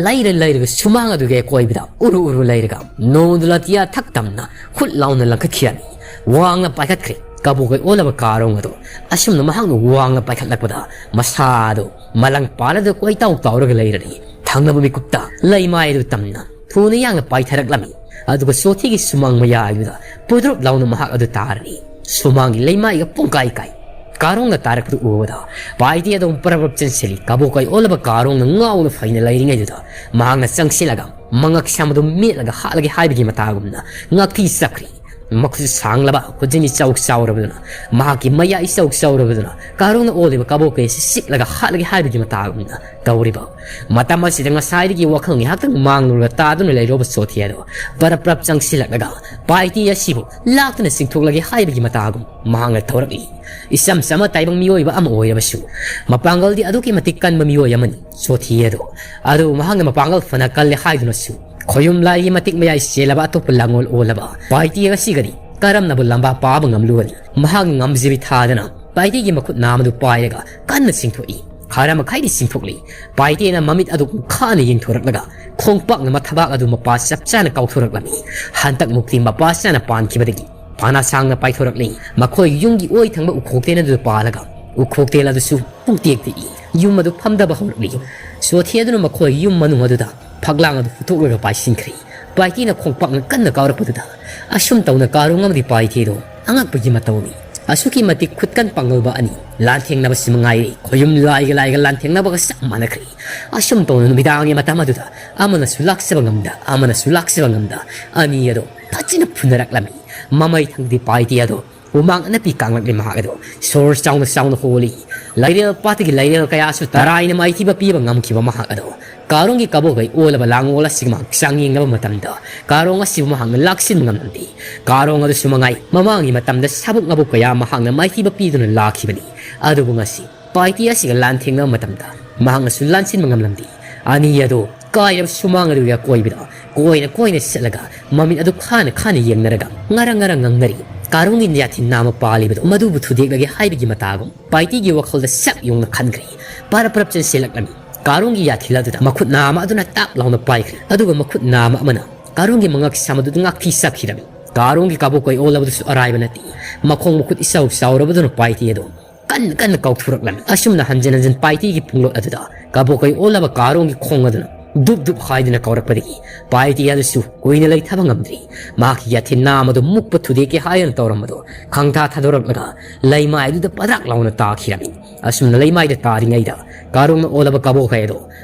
ꯂꯩꯔ ꯂꯩꯔꯒ ꯁꯨꯃꯥꯡ ꯑꯗꯨꯒꯤ ꯑꯀꯣꯏꯕꯗ ꯎꯔꯨ ꯎꯔꯨ ꯂꯩꯔꯒ ꯅꯣꯡꯗꯨ ꯂꯇꯤꯌꯥ ꯊꯛ ꯇꯝꯅ ꯍꯨꯠ ꯂꯥꯎꯅ ꯂꯪꯈꯠꯈꯤꯔꯝꯃꯤ꯫ ꯋꯥꯡꯅ ꯄꯥꯏꯈꯠꯈ꯭ꯔꯦ꯫ ꯀꯕꯣꯛꯀꯩ ꯑꯣꯜꯂꯕ ꯀꯥꯔꯣꯡ ꯑꯗꯨ ꯑꯁꯨꯝꯅ ꯃꯍꯥꯛꯅ ꯋꯥꯡꯅ ꯄꯥꯏꯈꯠꯂꯛꯄꯗ ꯃꯁꯥ ꯑꯗꯨ ꯃꯂꯪ ꯄꯥꯜꯂꯗꯨ ꯀꯣꯏꯇꯥꯎ ꯇꯥꯎꯔꯒ ꯂꯩꯔꯔꯤ꯫ ꯊꯪꯅꯕ ꯃꯤꯀꯨꯞꯇ ꯂꯩꯃꯥꯏ ꯑꯗꯨ ꯇꯝꯅ ꯊꯨꯅ ꯌꯥꯡꯅ ꯄꯥꯏꯊꯔꯛꯂꯝꯃꯤ꯫ ꯑꯗꯨꯒ ꯆꯣꯊꯤꯒꯤ ꯁꯨꯃꯥꯡ ꯃꯌꯥꯏꯗꯨꯗ ꯄꯨꯗ꯭ꯔꯨꯞ ꯂꯥꯎꯅ ꯃꯍꯥꯛ ꯑꯗꯨ ꯇꯥꯔꯔꯤ꯫ ꯁꯨꯃꯥꯡꯒꯤ ꯂꯩꯃꯥꯏꯒ ꯄꯨꯡꯀꯥꯏ ꯀꯥꯏ꯫ ꯀꯥꯔꯣꯡꯅ ꯇꯥꯔꯛꯄꯗꯨ ꯎꯕꯗ ꯄꯥꯏꯇꯦ ꯑꯗꯨꯝ ꯄꯔꯞ ꯄꯔꯞ ꯆꯦꯟꯁꯤꯜꯂꯤ꯫ ꯀꯕꯣꯛꯀꯩ ꯑꯣꯜꯂꯕ ꯀꯥꯔꯣꯡꯅ ꯉꯥꯎꯅ ꯐꯩꯅ ꯂꯩꯔꯤꯉꯩꯗꯨꯗ ꯃꯍꯥꯛꯅ ꯆꯪꯁꯤꯜꯂꯒ ꯃꯉꯛ ꯁꯝ ꯑꯗꯨ ꯃꯦꯠꯂꯒ ꯍꯥꯠꯂꯒꯦ ꯍꯥꯏꯕꯒꯤ ꯃꯇꯥꯒꯨꯝꯅ ꯉꯥꯛꯊꯤ ꯆꯞꯈ꯭ꯔꯤ꯫ ꯃꯈꯨꯠ ꯁꯥꯡꯂꯕ, ꯈꯨꯖꯤꯟ ꯏꯆꯥꯎ ꯆꯥꯎꯔꯕꯗꯨꯅ, ꯃꯍꯥꯛꯀꯤ ꯃꯌꯥ ꯏꯆꯥꯎ ꯆꯥꯎꯔꯕꯗꯨꯅ ꯀꯥꯔꯣꯡꯅ ꯑꯣꯜꯂꯤꯕ ꯀꯕꯣꯛꯀꯩ ꯑꯁꯤ ꯆꯤꯛꯂꯒ ꯍꯥꯠꯂꯒꯦ ꯍꯥꯏꯕꯒꯤ ꯃꯇꯥꯒꯨꯝꯅ ꯇꯧꯔꯤꯕ꯫ ꯃꯇꯝ ꯑꯁꯤꯗ ꯉꯁꯥꯏꯗꯒꯤ ꯋꯥꯈꯜ ꯉꯥꯏꯍꯥꯛꯇꯪ ꯃꯥꯡꯂꯨꯔꯒ ꯇꯥꯗꯨꯅ ꯂꯩꯔꯨꯕ ꯆꯣꯊꯤ ꯑꯗꯣ ꯄꯔꯞ ꯄꯔꯞ ꯆꯪꯁꯤꯜꯂꯛꯂꯒ ꯄꯥꯏꯇꯦ ꯑꯁꯤꯕꯨ ꯂꯥꯛꯇꯨꯅ ꯆꯤꯡꯊꯣꯛꯂꯒꯦ ꯍꯥꯏꯕꯒꯤ ꯃꯇꯥꯒꯨꯝ ꯃꯍꯥꯛꯅ ꯇꯧꯔꯛꯂꯤ꯫ ꯏꯆꯝ ꯆꯝꯕ ꯇꯥꯏꯕꯪ ꯃꯤꯑꯣꯏꯕ ꯑꯃ ꯑꯣꯏꯔꯕꯁꯨ ꯃꯄꯥꯡꯒꯜꯗꯤ ꯑꯗꯨꯛꯀꯤ ꯃꯇꯤꯛ ꯀꯟꯕ ꯃꯤꯑꯣꯏ ꯑꯃꯅꯤ ꯆꯣꯊꯤ ꯑꯗꯣ꯫ ꯑꯗꯨꯕꯨ ꯃꯍꯥꯛꯅ ꯃꯄꯥꯡꯒꯜ ꯐꯅ ꯀꯜꯂꯦ ꯍꯥꯏꯗꯨꯅꯁꯨ ꯈꯣꯌꯨꯝ ꯂꯥꯏꯒꯤ ꯃꯇꯤꯛ ꯃꯌꯥꯏ ꯆꯦꯜꯂꯕ ꯑꯇꯣꯞꯄ ꯂꯥꯡꯑꯣꯜ ꯑꯣꯜꯂꯕ ꯄꯥꯏꯇꯦ ꯑꯁꯤꯒꯗꯤ ꯀꯔꯝꯅꯕꯨ ꯂꯝꯕꯥ ꯄꯥꯕ ꯉꯝꯂꯨꯒꯅꯤ? ꯃꯍꯥꯛꯅ ꯉꯝꯖꯕꯤ ꯊꯥꯗꯅ ꯄꯥꯏꯇꯦꯒꯤ ꯃꯈꯨꯠ ꯅꯥꯝ ꯑꯗꯨ ꯄꯥꯏꯔꯒ ꯀꯟꯅ ꯆꯤꯡꯊꯣꯛꯏ꯫ ꯈꯔ ꯃꯈꯩꯗꯤ ꯆꯤꯡꯊꯣꯛꯂꯤ꯫ ꯄꯥꯏꯇꯦꯅ ꯃꯃꯤꯠ ꯑꯗꯨ ꯈꯥꯅ ꯌꯦꯡꯊꯣꯔꯛꯂꯒ ꯈꯣꯡꯄꯥꯛꯅ ꯃꯊꯕꯥꯛ ꯑꯗꯨ ꯃꯄꯥ ꯆꯞ ꯆꯥꯅ ꯀꯥꯎꯊꯣꯔꯛꯂꯝꯃꯤ꯫ ꯍꯟꯗꯛ ꯃꯨꯛꯇꯤ ꯃꯄꯥ ꯆꯥꯅ ꯄꯥꯟꯈꯤꯕꯗꯒꯤ ꯐꯅ ꯁꯥꯡꯅ ꯄꯥꯏꯊꯣꯔꯛꯂꯤ꯫ ꯃꯈꯣꯏꯒꯤ ꯌꯨꯝꯒꯤ ꯑꯣꯏ ꯊꯪꯕ ꯎꯈꯣꯛꯇꯦꯜ ꯑꯗꯨꯗ ꯄꯥꯜꯂꯒ ꯎꯈꯣꯛꯇꯦꯜ ꯑꯗꯨꯁꯨ ꯄꯨꯡꯇꯦꯛ ꯇꯦꯛꯏ꯫ ꯌꯨꯝ ꯑꯗꯨ ꯐꯝꯗꯕ ꯍꯧꯔꯛꯂꯤ꯫ ꯆꯣꯊꯤ ꯑꯗꯨꯅ ꯃꯈꯣꯏꯒꯤ ꯌꯨꯝ ꯃꯅꯨꯡ ꯑꯗꯨꯗ ꯐꯛꯂꯥꯡ ꯑꯗꯨ ꯍꯨꯠꯇꯣꯛꯂꯒ ꯄꯥꯏꯁꯤꯟꯈ꯭ꯔꯦ꯫ ꯄꯥꯏꯇꯤꯅ ꯈꯣꯡꯄꯥꯛꯅ ꯀꯟꯅ ꯀꯥꯎꯔꯛꯄꯗꯨꯗ ꯑꯁꯨꯝ ꯇꯧꯅ ꯀꯥꯔꯣꯡ ꯑꯃꯗꯤ ꯄꯥꯏꯇꯤꯗꯣ ꯑꯉꯛꯄꯒꯤ ꯃꯇꯧꯅꯤ꯫ ꯑꯁꯨꯛꯀꯤ ꯃꯇꯤꯛ ꯈꯨꯠꯀꯟ ꯄꯥꯡꯒꯜꯕ ꯑꯅꯤ ꯂꯥꯟꯊꯦꯡꯅꯕꯁꯤ ꯃꯉꯥꯏꯔꯦ꯫ ꯈꯣꯌꯨꯝ ꯂꯥꯏꯒ ꯂꯥꯏꯒ ꯂꯥꯟꯊꯦꯡꯅꯕꯒ ꯆꯞ ꯃꯥꯟꯅꯈ꯭ꯔꯦ꯫ ꯑꯁꯨꯝ ꯇꯧꯅ ꯅꯨꯃꯤꯗꯥꯡꯒꯤ ꯃꯇꯝ ꯑꯗꯨꯗ ꯑꯃꯅꯁꯨ ꯂꯥꯛꯆꯕ ꯉꯝꯗ, ꯑꯃꯅꯁꯨ ꯂꯥꯛꯆꯕ ꯉꯝꯗ ꯑꯅꯤ ꯑꯗꯣ ꯐꯖꯅ ꯐꯨꯅꯔꯛꯂꯝꯃꯤ꯫ ꯃꯃꯩ ꯊꯪꯗꯤ ꯄꯥꯏꯇꯤ ꯑꯗꯣ ꯍꯨꯃꯥꯡ ꯑꯅꯞꯄꯤ ꯀꯥꯡꯂꯛꯂꯤ ꯃꯍꯥꯛ ꯑꯗꯣ꯫ ꯁꯣꯔ ꯆꯥꯎꯅ ꯆꯥꯎꯅ ꯍꯣꯜꯂꯤ꯫ ꯂꯩꯔꯦꯜ ꯄꯥꯠꯇꯒꯤ ꯂꯩꯔꯦꯜ ꯀꯌꯥꯁꯨ ꯇꯔꯥꯏꯅ ꯃꯥꯏꯊꯤꯕ ꯄꯤꯕ ꯉꯝꯈꯤꯕ ꯃꯍꯥꯛ ꯑꯗꯣ ꯀꯥꯔꯣꯡꯒꯤ ꯀꯕꯣꯀꯩ ꯑꯣꯜꯂꯕ ꯂꯥꯡꯑꯣꯜ ꯑꯁꯤꯒ ꯃꯍꯥꯛ ꯆꯥꯡꯌꯦꯡꯅꯕ ꯃꯇꯝꯗ ꯀꯥꯔꯣꯡ ꯑꯁꯤꯕꯨ ꯃꯍꯥꯛꯅ ꯂꯥꯛꯁꯤꯟꯕ ꯉꯝꯂꯝꯗꯦ꯫ ꯀꯥꯔꯣꯡ ꯑꯗꯨꯁꯨ ꯃꯉꯥꯏ ꯃꯃꯥꯡꯒꯤ ꯃꯇꯝꯗ ꯁꯥꯕꯨꯛ ꯉꯥꯕꯨꯛ ꯀꯌꯥ ꯃꯍꯥꯛꯅ ꯃꯥꯏꯊꯤꯕ ꯄꯤꯗꯨꯅ ꯂꯥꯛꯈꯤꯕꯅꯤ꯫ ꯑꯗꯨꯕꯨ ꯉꯁꯤ ꯄꯥꯏꯇꯤ ꯑꯁꯤꯒ ꯂꯥꯟꯊꯦꯡꯅꯕ ꯃꯇꯝꯗ ꯃꯍꯥꯛꯅꯁꯨ ꯂꯥꯟꯁꯤꯟꯕ ꯉꯝꯂꯝꯗꯦ꯫ ꯑꯅꯤ ꯑꯗꯨ ꯀꯥꯏꯔꯕ ꯁꯨꯃꯥꯡ ꯑꯗꯨꯒꯤ ꯑꯀꯣꯏꯕꯗ ꯀꯣꯏꯅ ꯀꯣꯏꯅ ꯆꯠꯂꯒ ꯃꯃꯤꯠ ꯑꯗꯨ ꯈꯥꯅ ꯈꯥꯅ ꯌꯦꯡꯅꯔꯒ ꯉꯔꯪ ꯉꯔꯪ ꯉꯪꯅꯔꯤ꯫ ꯀꯥꯔꯣꯡꯒꯤ ꯌꯥꯊꯤꯟ ꯅꯥꯝꯃ ꯄꯥꯜꯂꯤꯕꯗꯨ ꯃꯗꯨꯕꯨ ꯊꯨꯗꯦꯛꯂꯒꯦ ꯍꯥꯏꯕꯒꯤ ꯃꯇꯥꯒꯨꯝ ꯄꯥꯏꯇꯤꯒꯤ ꯋꯥꯈꯜꯗ ꯁꯛ ꯌꯧꯅ ꯈꯟꯈ꯭ꯔꯦ꯫ ꯄꯔꯞ ꯄꯔꯞ ꯆꯦꯟꯁꯤꯜꯂꯛꯂꯝꯃꯤ꯫ ꯀꯥꯔꯣꯡꯒꯤ ꯌꯥꯊꯤꯜ ꯑꯗꯨꯗ ꯃꯈꯨꯠ ꯅꯥꯝꯃ ꯑꯗꯨꯅ ꯇꯥꯛ ꯂꯥꯎꯅ ꯄꯥꯏꯈ꯭ꯔꯦ꯫ ꯑꯗꯨꯒ ꯃꯈꯨꯠ ꯅꯥꯝꯃ ꯑꯃꯅ ꯀꯥꯔꯣꯡꯒꯤ ꯃꯉꯛ ꯁꯝ ꯑꯗꯨꯗ ꯉꯥꯛꯊꯤ ꯆꯞꯈꯤꯔꯝꯃꯤ꯫ ꯀꯥꯔꯣꯡꯒꯤ ꯀꯥꯕꯣꯛ ꯀꯣꯏ ꯑꯣꯜꯂꯕꯗꯨꯁꯨ ꯑꯔꯥꯏꯕ ꯅꯠꯇꯦ꯫ ꯃꯈꯣꯡ ꯃꯈꯨꯠ ꯏꯆꯥꯎ ꯆꯥꯎꯔꯕꯗꯨꯅ ꯄꯥꯏꯇꯤ ꯑꯗꯨ ꯀꯟꯅ ꯀꯟꯅ ꯀꯥꯎꯊꯣꯔꯛꯂꯝꯃꯤ꯫ ꯑꯁꯨꯝꯅ ꯍꯟꯖꯤꯟ ꯍꯟꯖꯤꯟ ꯄꯥꯏꯇꯤꯒꯤ ꯄꯨꯡꯂꯣꯠ ꯑꯗꯨꯗ ꯀꯥꯕꯣꯛ ꯀꯣꯏ ꯑꯣꯜꯂꯕ ꯀꯥꯔꯣꯡꯒꯤ ꯈꯣꯡ ꯑꯗꯨꯅ ꯗꯨꯞ ꯗꯨꯞ ꯍꯥꯏꯗꯨꯅ ꯀꯥꯎꯔꯛꯄꯗꯒꯤ ꯄꯥꯏꯇꯤ ꯑꯗꯨꯁꯨ ꯀꯨꯏꯅ ꯂꯩꯊꯕ ꯉꯝꯗ꯭ꯔꯤ꯫ ꯃꯍꯥꯛꯀꯤ ꯌꯥꯊꯤꯟ ꯅꯥꯝꯃ ꯑꯗꯨ ꯃꯨꯛꯄ ꯊꯨꯗꯦꯛꯀꯦ ꯍꯥꯏꯗꯨꯅ ꯇꯧꯔꯝꯕꯗꯨ ꯈꯪꯊꯥ ꯊꯥꯗꯣꯔꯛꯂꯒ ꯂꯩꯃꯥꯏꯗꯨꯗ ꯄꯗ꯭ꯔꯥꯛ ꯂꯥꯎꯅ ꯇꯥꯈꯤꯔꯝꯃꯤ꯫ ꯑꯁꯨꯝꯅ ꯂꯩꯃꯥꯏꯗ ꯇꯥꯔꯤꯉꯩꯗ ꯀꯥꯔꯣꯡꯅ ꯑꯣꯜꯂꯕ ꯀꯥꯕꯣꯛ ꯀꯣꯏ ꯑꯗꯨ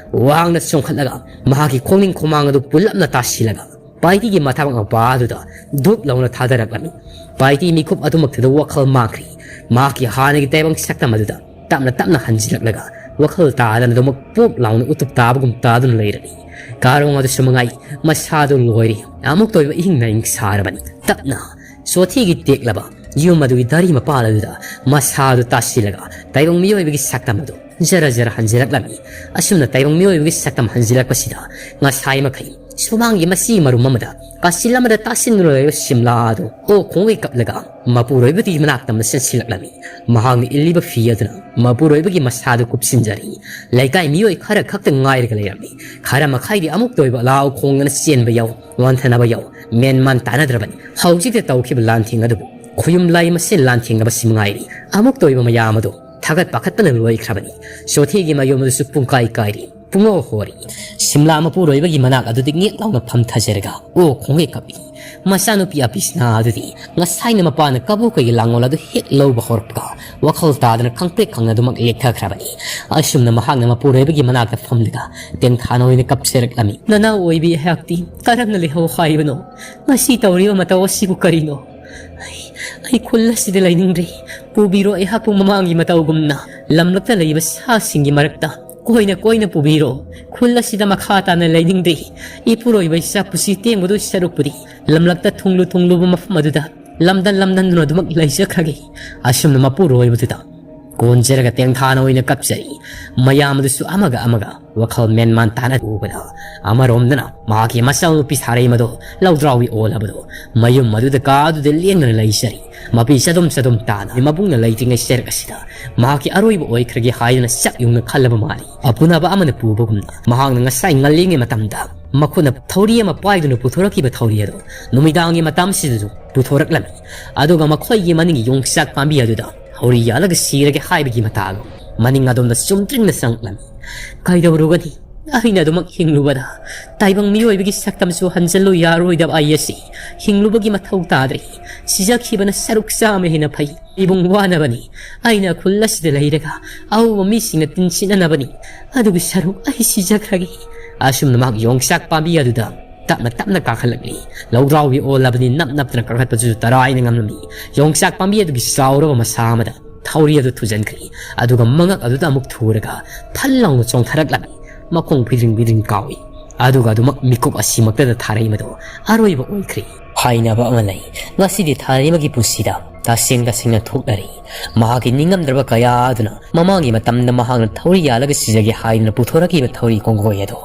ꯋꯥꯡꯅ ꯆꯣꯡꯈꯠꯂꯒ ꯃꯍꯥꯛꯀꯤ ꯈꯣꯡꯅꯤꯡ ꯈꯣꯃꯥꯡ ꯑꯗꯨ ꯄꯨꯜꯂꯞꯅ ꯇꯥꯁꯤꯜꯂꯒ ꯄꯥꯏꯇꯤꯒꯤ ꯃꯊꯕꯥꯛ ꯃꯄꯥ ꯑꯗꯨꯗ ꯗꯨꯞ ꯂꯥꯎꯅ ꯊꯥꯗꯔꯛꯂꯝꯃꯤ꯫ ꯄꯥꯏꯇꯤ ꯃꯤꯀꯨꯞ ꯑꯗꯨꯃꯛꯇꯗ ꯋꯥꯈꯜ ꯃꯥꯡꯈ꯭ꯔꯤ꯫ ꯃꯍꯥꯛꯀꯤ ꯍꯥꯟꯅꯒꯤ ꯇꯥꯏꯕꯪ ꯁꯛꯇꯝ ꯑꯗꯨꯗ ꯇꯞꯅ ꯇꯞꯅ ꯍꯟꯖꯤꯜꯂꯛꯂꯒ ꯋꯥꯈꯜ ꯇꯥꯗꯅ ꯑꯗꯨꯃꯛ ꯄꯣꯞ ꯂꯥꯎꯅ ꯎꯇꯨꯞ ꯇꯥꯕꯒꯨꯝ ꯇꯥꯗꯨꯅ ꯂꯩꯔꯝꯃꯤ꯫ ꯀꯥꯔꯣꯡ ꯑꯗꯨꯁꯨ ꯃꯉꯥꯏ ꯃꯁꯥꯗꯨ ꯂꯣꯏꯔꯦ꯫ ꯑꯃꯨꯛꯇ ꯑꯣꯏꯕ ꯏꯍꯤꯡ ꯅꯥꯍꯤꯡ ꯁꯥꯔꯕꯅꯤ꯫ ꯇꯞꯅ ꯁꯣꯊꯤꯒꯤ ꯇꯦꯛꯂꯕ ꯌꯨꯝ ꯑꯗꯨꯒꯤ ꯗꯥꯔꯤ ꯃꯄꯥꯜ ꯑꯗꯨꯗ ꯃꯁꯥꯗꯨ ꯇꯥꯁꯤꯜꯂꯒ ꯇꯥꯏꯕꯪ ꯃꯤꯑꯣꯏꯕꯒꯤ ꯁꯛꯇꯝ ꯑꯗꯨ ꯖꯔ ꯖꯔ ꯍꯟꯖꯤꯜꯂꯛꯂꯝꯃꯤ꯫ ꯑꯁꯨꯝꯅ ꯇꯥꯏꯕꯪ ꯃꯤꯑꯣꯏꯕꯒꯤ ꯁꯛꯇꯝ ꯍꯟꯖꯤꯜꯂꯛꯄꯁꯤꯗ ꯉꯁꯥꯏ ꯃꯈꯩ ꯁꯨꯃꯥꯡꯒꯤ ꯃꯁꯤ ꯃꯔꯨꯝ ꯑꯃꯗ ꯀꯥꯆꯤꯜ ꯑꯃꯗ ꯇꯥꯁꯤꯟꯗꯨꯅ ꯂꯩꯔꯤꯕ ꯁꯤꯝꯂꯥ ꯑꯗꯨ ꯑꯣꯛ ꯈꯣꯡꯒꯩ ꯀꯞꯂꯒ ꯃꯄꯨꯔꯣꯏꯕꯗꯤ ꯃꯅꯥꯛ ꯇꯝꯅ ꯆꯦꯟꯁꯤꯜꯂꯛꯂꯝꯃꯤ꯫ ꯃꯍꯥꯛꯅ ꯏꯜꯂꯤꯕ ꯐꯤ ꯑꯗꯨꯅ ꯃꯄꯨꯔꯣꯏꯕꯒꯤ ꯃꯁꯥꯗꯨ ꯀꯨꯞꯁꯤꯟꯖꯔꯤ꯫ ꯂꯩꯀꯥꯏ ꯃꯤꯑꯣꯏ ꯈꯔ ꯈꯛꯇ ꯉꯥꯏꯔꯒ ꯂꯩꯔꯝꯃꯤ꯫ ꯈꯔ ꯃꯈꯩꯗꯤ ꯑꯃꯨꯛꯇ ꯑꯣꯏꯕ ꯂꯥꯎ ꯈꯣꯡꯗꯅ ꯆꯦꯟꯕ ꯌꯥꯎ, ꯋꯥꯟꯊꯅꯕ ꯌꯥꯎ, ꯃꯦꯟ ꯃꯥꯟ ꯇꯥꯅꯗ꯭ꯔꯕꯅꯤ꯫ ꯍꯧꯖꯤꯛꯇ ꯇꯧꯈꯤꯕ ꯂꯥꯟꯊꯦꯡ ꯑꯗꯨꯕꯨ ꯈꯨꯌꯨꯝ ꯂꯥꯏ ꯃꯁꯦꯜ ꯂꯥꯟꯊꯦꯡꯅꯕꯁꯤ ꯃꯉꯥꯏꯔꯤ꯫ ꯑꯃꯨꯛꯇ ꯑꯣꯏꯕ ꯃꯌꯥꯝ ꯑꯗꯨ ꯊꯥꯒꯠ ꯄꯥꯈꯠꯄꯅ ꯂꯣꯏꯈ꯭ꯔꯕꯅꯤ꯫ ꯁꯣꯊꯤꯒꯤ ꯃꯌꯨꯝ ꯑꯗꯨꯁꯨ ꯄꯨꯡꯀꯥꯏ ꯀꯥꯏꯔꯤ꯫ ꯄꯨꯡꯍꯣ ꯍꯣꯔꯤ꯫ ꯁꯤꯝꯂꯥ ꯃꯄꯨꯔꯣꯏꯕꯒꯤ ꯃꯅꯥꯛ ꯑꯗꯨꯗ ꯉꯦꯛ ꯂꯥꯎꯅ ꯐꯝꯊꯖꯔꯒ ꯑꯣ ꯈꯣꯡꯒꯩ ꯀꯞꯏ꯫ ꯃꯆꯥꯅꯨꯄꯤ ꯑꯄꯤꯁꯅꯥ ꯑꯗꯨꯗꯤ ꯉꯁꯥꯏꯅ ꯃꯄꯥꯅ ꯀꯕꯣꯛꯀꯒꯤ ꯂꯥꯡꯒꯣꯜ ꯑꯗꯨ ꯍꯦꯛ ꯂꯧꯕ ꯍꯧꯔꯛꯄꯒ ꯋꯥꯈꯜ ꯇꯥꯗꯅ ꯈꯪꯄ꯭ꯔꯦꯛ ꯈꯪꯅ ꯑꯗꯨꯃꯛ ꯂꯦꯛꯊꯈ꯭ꯔꯕꯅꯤ꯫ ꯑꯁꯨꯝꯅ ꯃꯍꯥꯛꯅ ꯃꯄꯨꯔꯣꯏꯕꯒꯤ ꯃꯅꯥꯛꯇ ꯐꯝꯂꯒ ꯇꯦꯡꯊꯥꯅ ꯑꯣꯏꯅ ꯀꯞꯆꯔꯛꯂꯝꯃꯤ꯫ "ꯅꯅꯥꯎ ꯑꯣꯏꯕꯤ ꯑꯩꯍꯥꯛꯇꯤ ꯀꯔꯝꯅ ꯂꯩꯍꯧ ꯍꯥꯏꯕꯅꯣ? ꯉꯁꯤ ꯇꯧꯔꯤꯕ ꯃꯇꯧ ꯑꯁꯤꯕꯨ ꯀꯔꯤꯅꯣ? ꯑꯩ, ꯑꯩ ꯈꯨꯜ ꯑꯁꯤꯗ ꯂꯩꯅꯤꯡꯗ꯭ꯔꯦ꯫ ꯄꯨꯕꯤꯔꯣ ꯑꯩꯍꯥꯛꯄꯨ ꯃꯃꯥꯡꯒꯤ ꯃꯇꯧꯒꯨꯝꯅ ꯂꯝꯂꯛꯇ ꯂꯩꯕ ꯁꯥꯁꯤꯡꯒꯤ ꯃꯔꯛꯇ ꯀꯣꯏꯅ ꯀꯣꯏꯅ ꯄꯨꯕꯤꯔꯣ꯫ ꯈꯨꯜ ꯑꯁꯤꯗ ꯃꯈꯥ ꯇꯥꯅ ꯂꯩꯅꯤꯡꯗ꯭ꯔꯦ꯫ ꯏꯄꯨꯔꯣꯏꯕ ꯏꯆꯥ ꯄꯨꯟꯁꯤ ꯇꯦꯡꯕꯗꯨ ꯁꯔꯨꯛꯄꯨꯗꯤ ꯂꯝꯂꯛꯇ ꯊꯨꯡꯂꯨ ꯊꯨꯡꯂꯨꯕ ꯃꯐꯝ ꯑꯗꯨꯗ ꯂꯝꯗꯝ ꯂꯝꯗꯝꯗꯨꯅ ꯑꯗꯨꯃꯛ ꯂꯩꯖꯈ꯭ꯔꯒꯦ꯫" ꯑꯁꯨꯝꯅ ꯃꯄꯨꯔꯣꯏꯕꯗꯨꯗ ꯀꯣꯟꯖꯔꯒ ꯇꯦꯡꯊꯥꯅ ꯑꯣꯏꯅ ꯀꯞꯆꯔꯤ꯫ ꯃꯌꯥꯝ ꯑꯗꯨꯁꯨ ꯑꯃꯒ ꯑꯃꯒ ꯋꯥꯈꯜ ꯃꯦꯟꯃꯥꯟ ꯇꯥꯅ ꯎꯕꯗ, ꯑꯃꯔꯣꯝꯗꯅ ꯃꯍꯥꯛꯀꯤ ꯃꯆꯥꯅꯨꯄꯤ ꯁꯥꯔꯩ ꯃꯗꯣ ꯂꯧꯗ꯭ꯔꯥꯎꯕꯤ ꯑꯣꯜꯂꯕꯗꯣ ꯃꯌꯨꯝ ꯑꯗꯨꯗ ꯀꯥ ꯑꯗꯨꯗ ꯂꯦꯡꯗꯅ ꯂꯩꯖꯔꯤ꯫ ꯃꯄꯤ ꯆꯗꯨꯝ ꯆꯗꯨꯝ ꯇꯥꯅ ꯃꯕꯨꯡꯅ ꯂꯩꯇ꯭ꯔꯤꯉꯩ ꯆꯩꯔꯛ ꯑꯁꯤꯗ ꯃꯍꯥꯛꯀꯤ ꯑꯔꯣꯏꯕ ꯑꯣꯏꯈ꯭ꯔꯒꯦ ꯍꯥꯏꯗꯨꯅ ꯆꯞ ꯌꯨꯡꯅ ꯈꯜꯂꯕ ꯃꯥꯜꯂꯤ꯫ ꯑꯄꯨꯅꯕ ꯑꯃꯅ ꯄꯨꯕꯒꯨꯝꯅ ꯃꯍꯥꯛꯅ ꯉꯁꯥꯏ ꯉꯜꯂꯤꯉꯩ ꯃꯇꯝꯗ ꯃꯈꯨꯠꯅ ꯊꯧꯔꯤ ꯑꯃ ꯄꯥꯏꯗꯨꯅ ꯄꯨꯊꯣꯔꯛꯈꯤꯕ ꯊꯧꯔꯤ ꯑꯗꯨ ꯅꯨꯃꯤꯗꯥꯡꯒꯤ ꯃꯇꯝꯁꯤꯗꯁꯨ ꯄꯨꯊꯣꯔꯛꯂꯝꯃꯤ꯫ ꯑꯗꯨꯒ ꯃꯈꯣꯏꯒꯤ ꯃꯅꯤꯡꯒꯤ ꯌꯣꯡꯆꯥꯛ ꯄꯥꯝꯕꯤ ꯑꯗꯨꯗ ꯊꯧꯔꯤ ꯌꯥꯜꯂꯒ ꯁꯤꯔꯒꯦ ꯍꯥꯏꯕꯒꯤ ꯃꯇꯥꯒꯨꯝ ꯃꯅꯤꯡ ꯑꯗꯣꯝꯗ ꯆꯨꯝꯗ꯭ꯔꯤꯡꯅ ꯆꯪꯂꯝꯃꯤ꯫ ꯀꯩꯗꯧꯔꯨꯒꯅꯤ? ꯑꯩꯅ ꯑꯗꯨꯃꯛ ꯍꯤꯡꯂꯨꯕꯗ ꯇꯥꯏꯕꯪ ꯃꯤꯑꯣꯏꯕꯒꯤ ꯁꯛꯇꯝꯁꯨ ꯍꯟꯖꯤꯜꯂꯨ ꯌꯥꯔꯣꯏꯗꯕ ꯑꯩ ꯑꯁꯤ ꯍꯤꯡꯂꯨꯕꯒꯤ ꯃꯊꯧ ꯇꯥꯗ꯭ꯔꯦ꯫ ꯁꯤꯖꯈꯤꯕꯅ ꯁꯔꯨꯛ ꯆꯥꯝꯃ ꯍꯦꯟꯅ ꯐꯩ꯫ ꯏꯕꯨꯡ ꯋꯥꯅꯕꯅꯤ꯫ ꯑꯩꯅ ꯈꯨꯜ ꯑꯁꯤꯗ ꯂꯩꯔꯒ ꯑꯎꯕ ꯃꯤꯁꯤꯡꯅ ꯇꯤꯟꯁꯤꯠꯅꯅꯕꯅꯤ꯫ ꯑꯗꯨꯒꯤ ꯁꯔꯨꯛ ꯑꯩ ꯁꯤꯖꯈ꯭ꯔꯒꯦ꯫" ꯑꯁꯨꯝꯅ ꯃꯍꯥꯛ ꯌꯣꯡꯆꯥꯛ ꯄꯥꯝꯕꯤ ꯑꯗꯨꯗ ꯇꯞꯅ ꯇꯞꯅ ꯀꯥꯈꯠꯂꯛꯂꯤ꯫ ꯂꯧꯗ꯭ꯔꯥꯎꯕꯤ ꯑꯣꯜꯂꯕꯅꯤ, ꯅꯞ ꯅꯞꯇꯅ ꯀꯥꯈꯠꯄꯁꯨ ꯇꯔꯥꯏꯅ ꯉꯝꯂꯝꯃꯤ꯫ ꯌꯣꯡꯆꯥꯛ ꯄꯥꯝꯕꯤ ꯑꯗꯨꯒꯤ ꯆꯥꯎꯔꯕ ꯃꯁꯥ ꯑꯃꯗ ꯊꯧꯔꯤ ꯑꯗꯨ ꯊꯨꯖꯟꯈ꯭ꯔꯦ꯫ ꯑꯗꯨꯒ ꯃꯉꯛ ꯑꯗꯨꯗ ꯑꯃꯨꯛ ꯊꯨꯔꯒ ꯐꯜ ꯂꯥꯎꯅ ꯆꯣꯡꯊꯔꯛꯂꯝꯃꯤ꯫ ꯃꯈꯣꯡ ꯐꯤꯗ꯭ꯔꯤꯡ ꯐꯤꯗ꯭ꯔꯤꯡ ꯀꯥꯎꯏ꯫ ꯑꯗꯨꯒ ꯑꯗꯨꯃꯛ ꯃꯤꯀꯨꯞ ꯑꯁꯤꯃꯛꯇꯗ ꯊꯥꯔꯩ ꯃꯗꯨ ꯑꯔꯣꯏꯕ ꯑꯣꯏꯈ꯭ꯔꯦ꯫ ꯍꯥꯏꯅꯕ ꯑꯃ ꯂꯩ, ꯉꯁꯤꯗꯤ ꯊꯥꯔꯩꯃꯒꯤ ꯄꯨꯟꯁꯤꯗ ꯇꯁꯦꯡ ꯇꯁꯦꯡꯅ ꯊꯣꯛꯅꯔꯤ꯫ ꯃꯍꯥꯛꯀꯤ ꯅꯤꯡꯉꯝꯗ꯭ꯔꯕ ꯀꯌꯥ ꯑꯗꯨꯅ ꯃꯃꯥꯡꯒꯤ ꯃꯇꯝꯗ ꯃꯍꯥꯛꯅ ꯊꯧꯔꯤ ꯌꯥꯜꯂꯒ ꯁꯤꯖꯒꯦ ꯍꯥꯏꯗꯨꯅ ꯄꯨꯊꯣꯔꯛꯈꯤꯕ ꯊꯧꯔꯤ ꯀꯣꯡꯒꯣꯏ ꯑꯗꯨ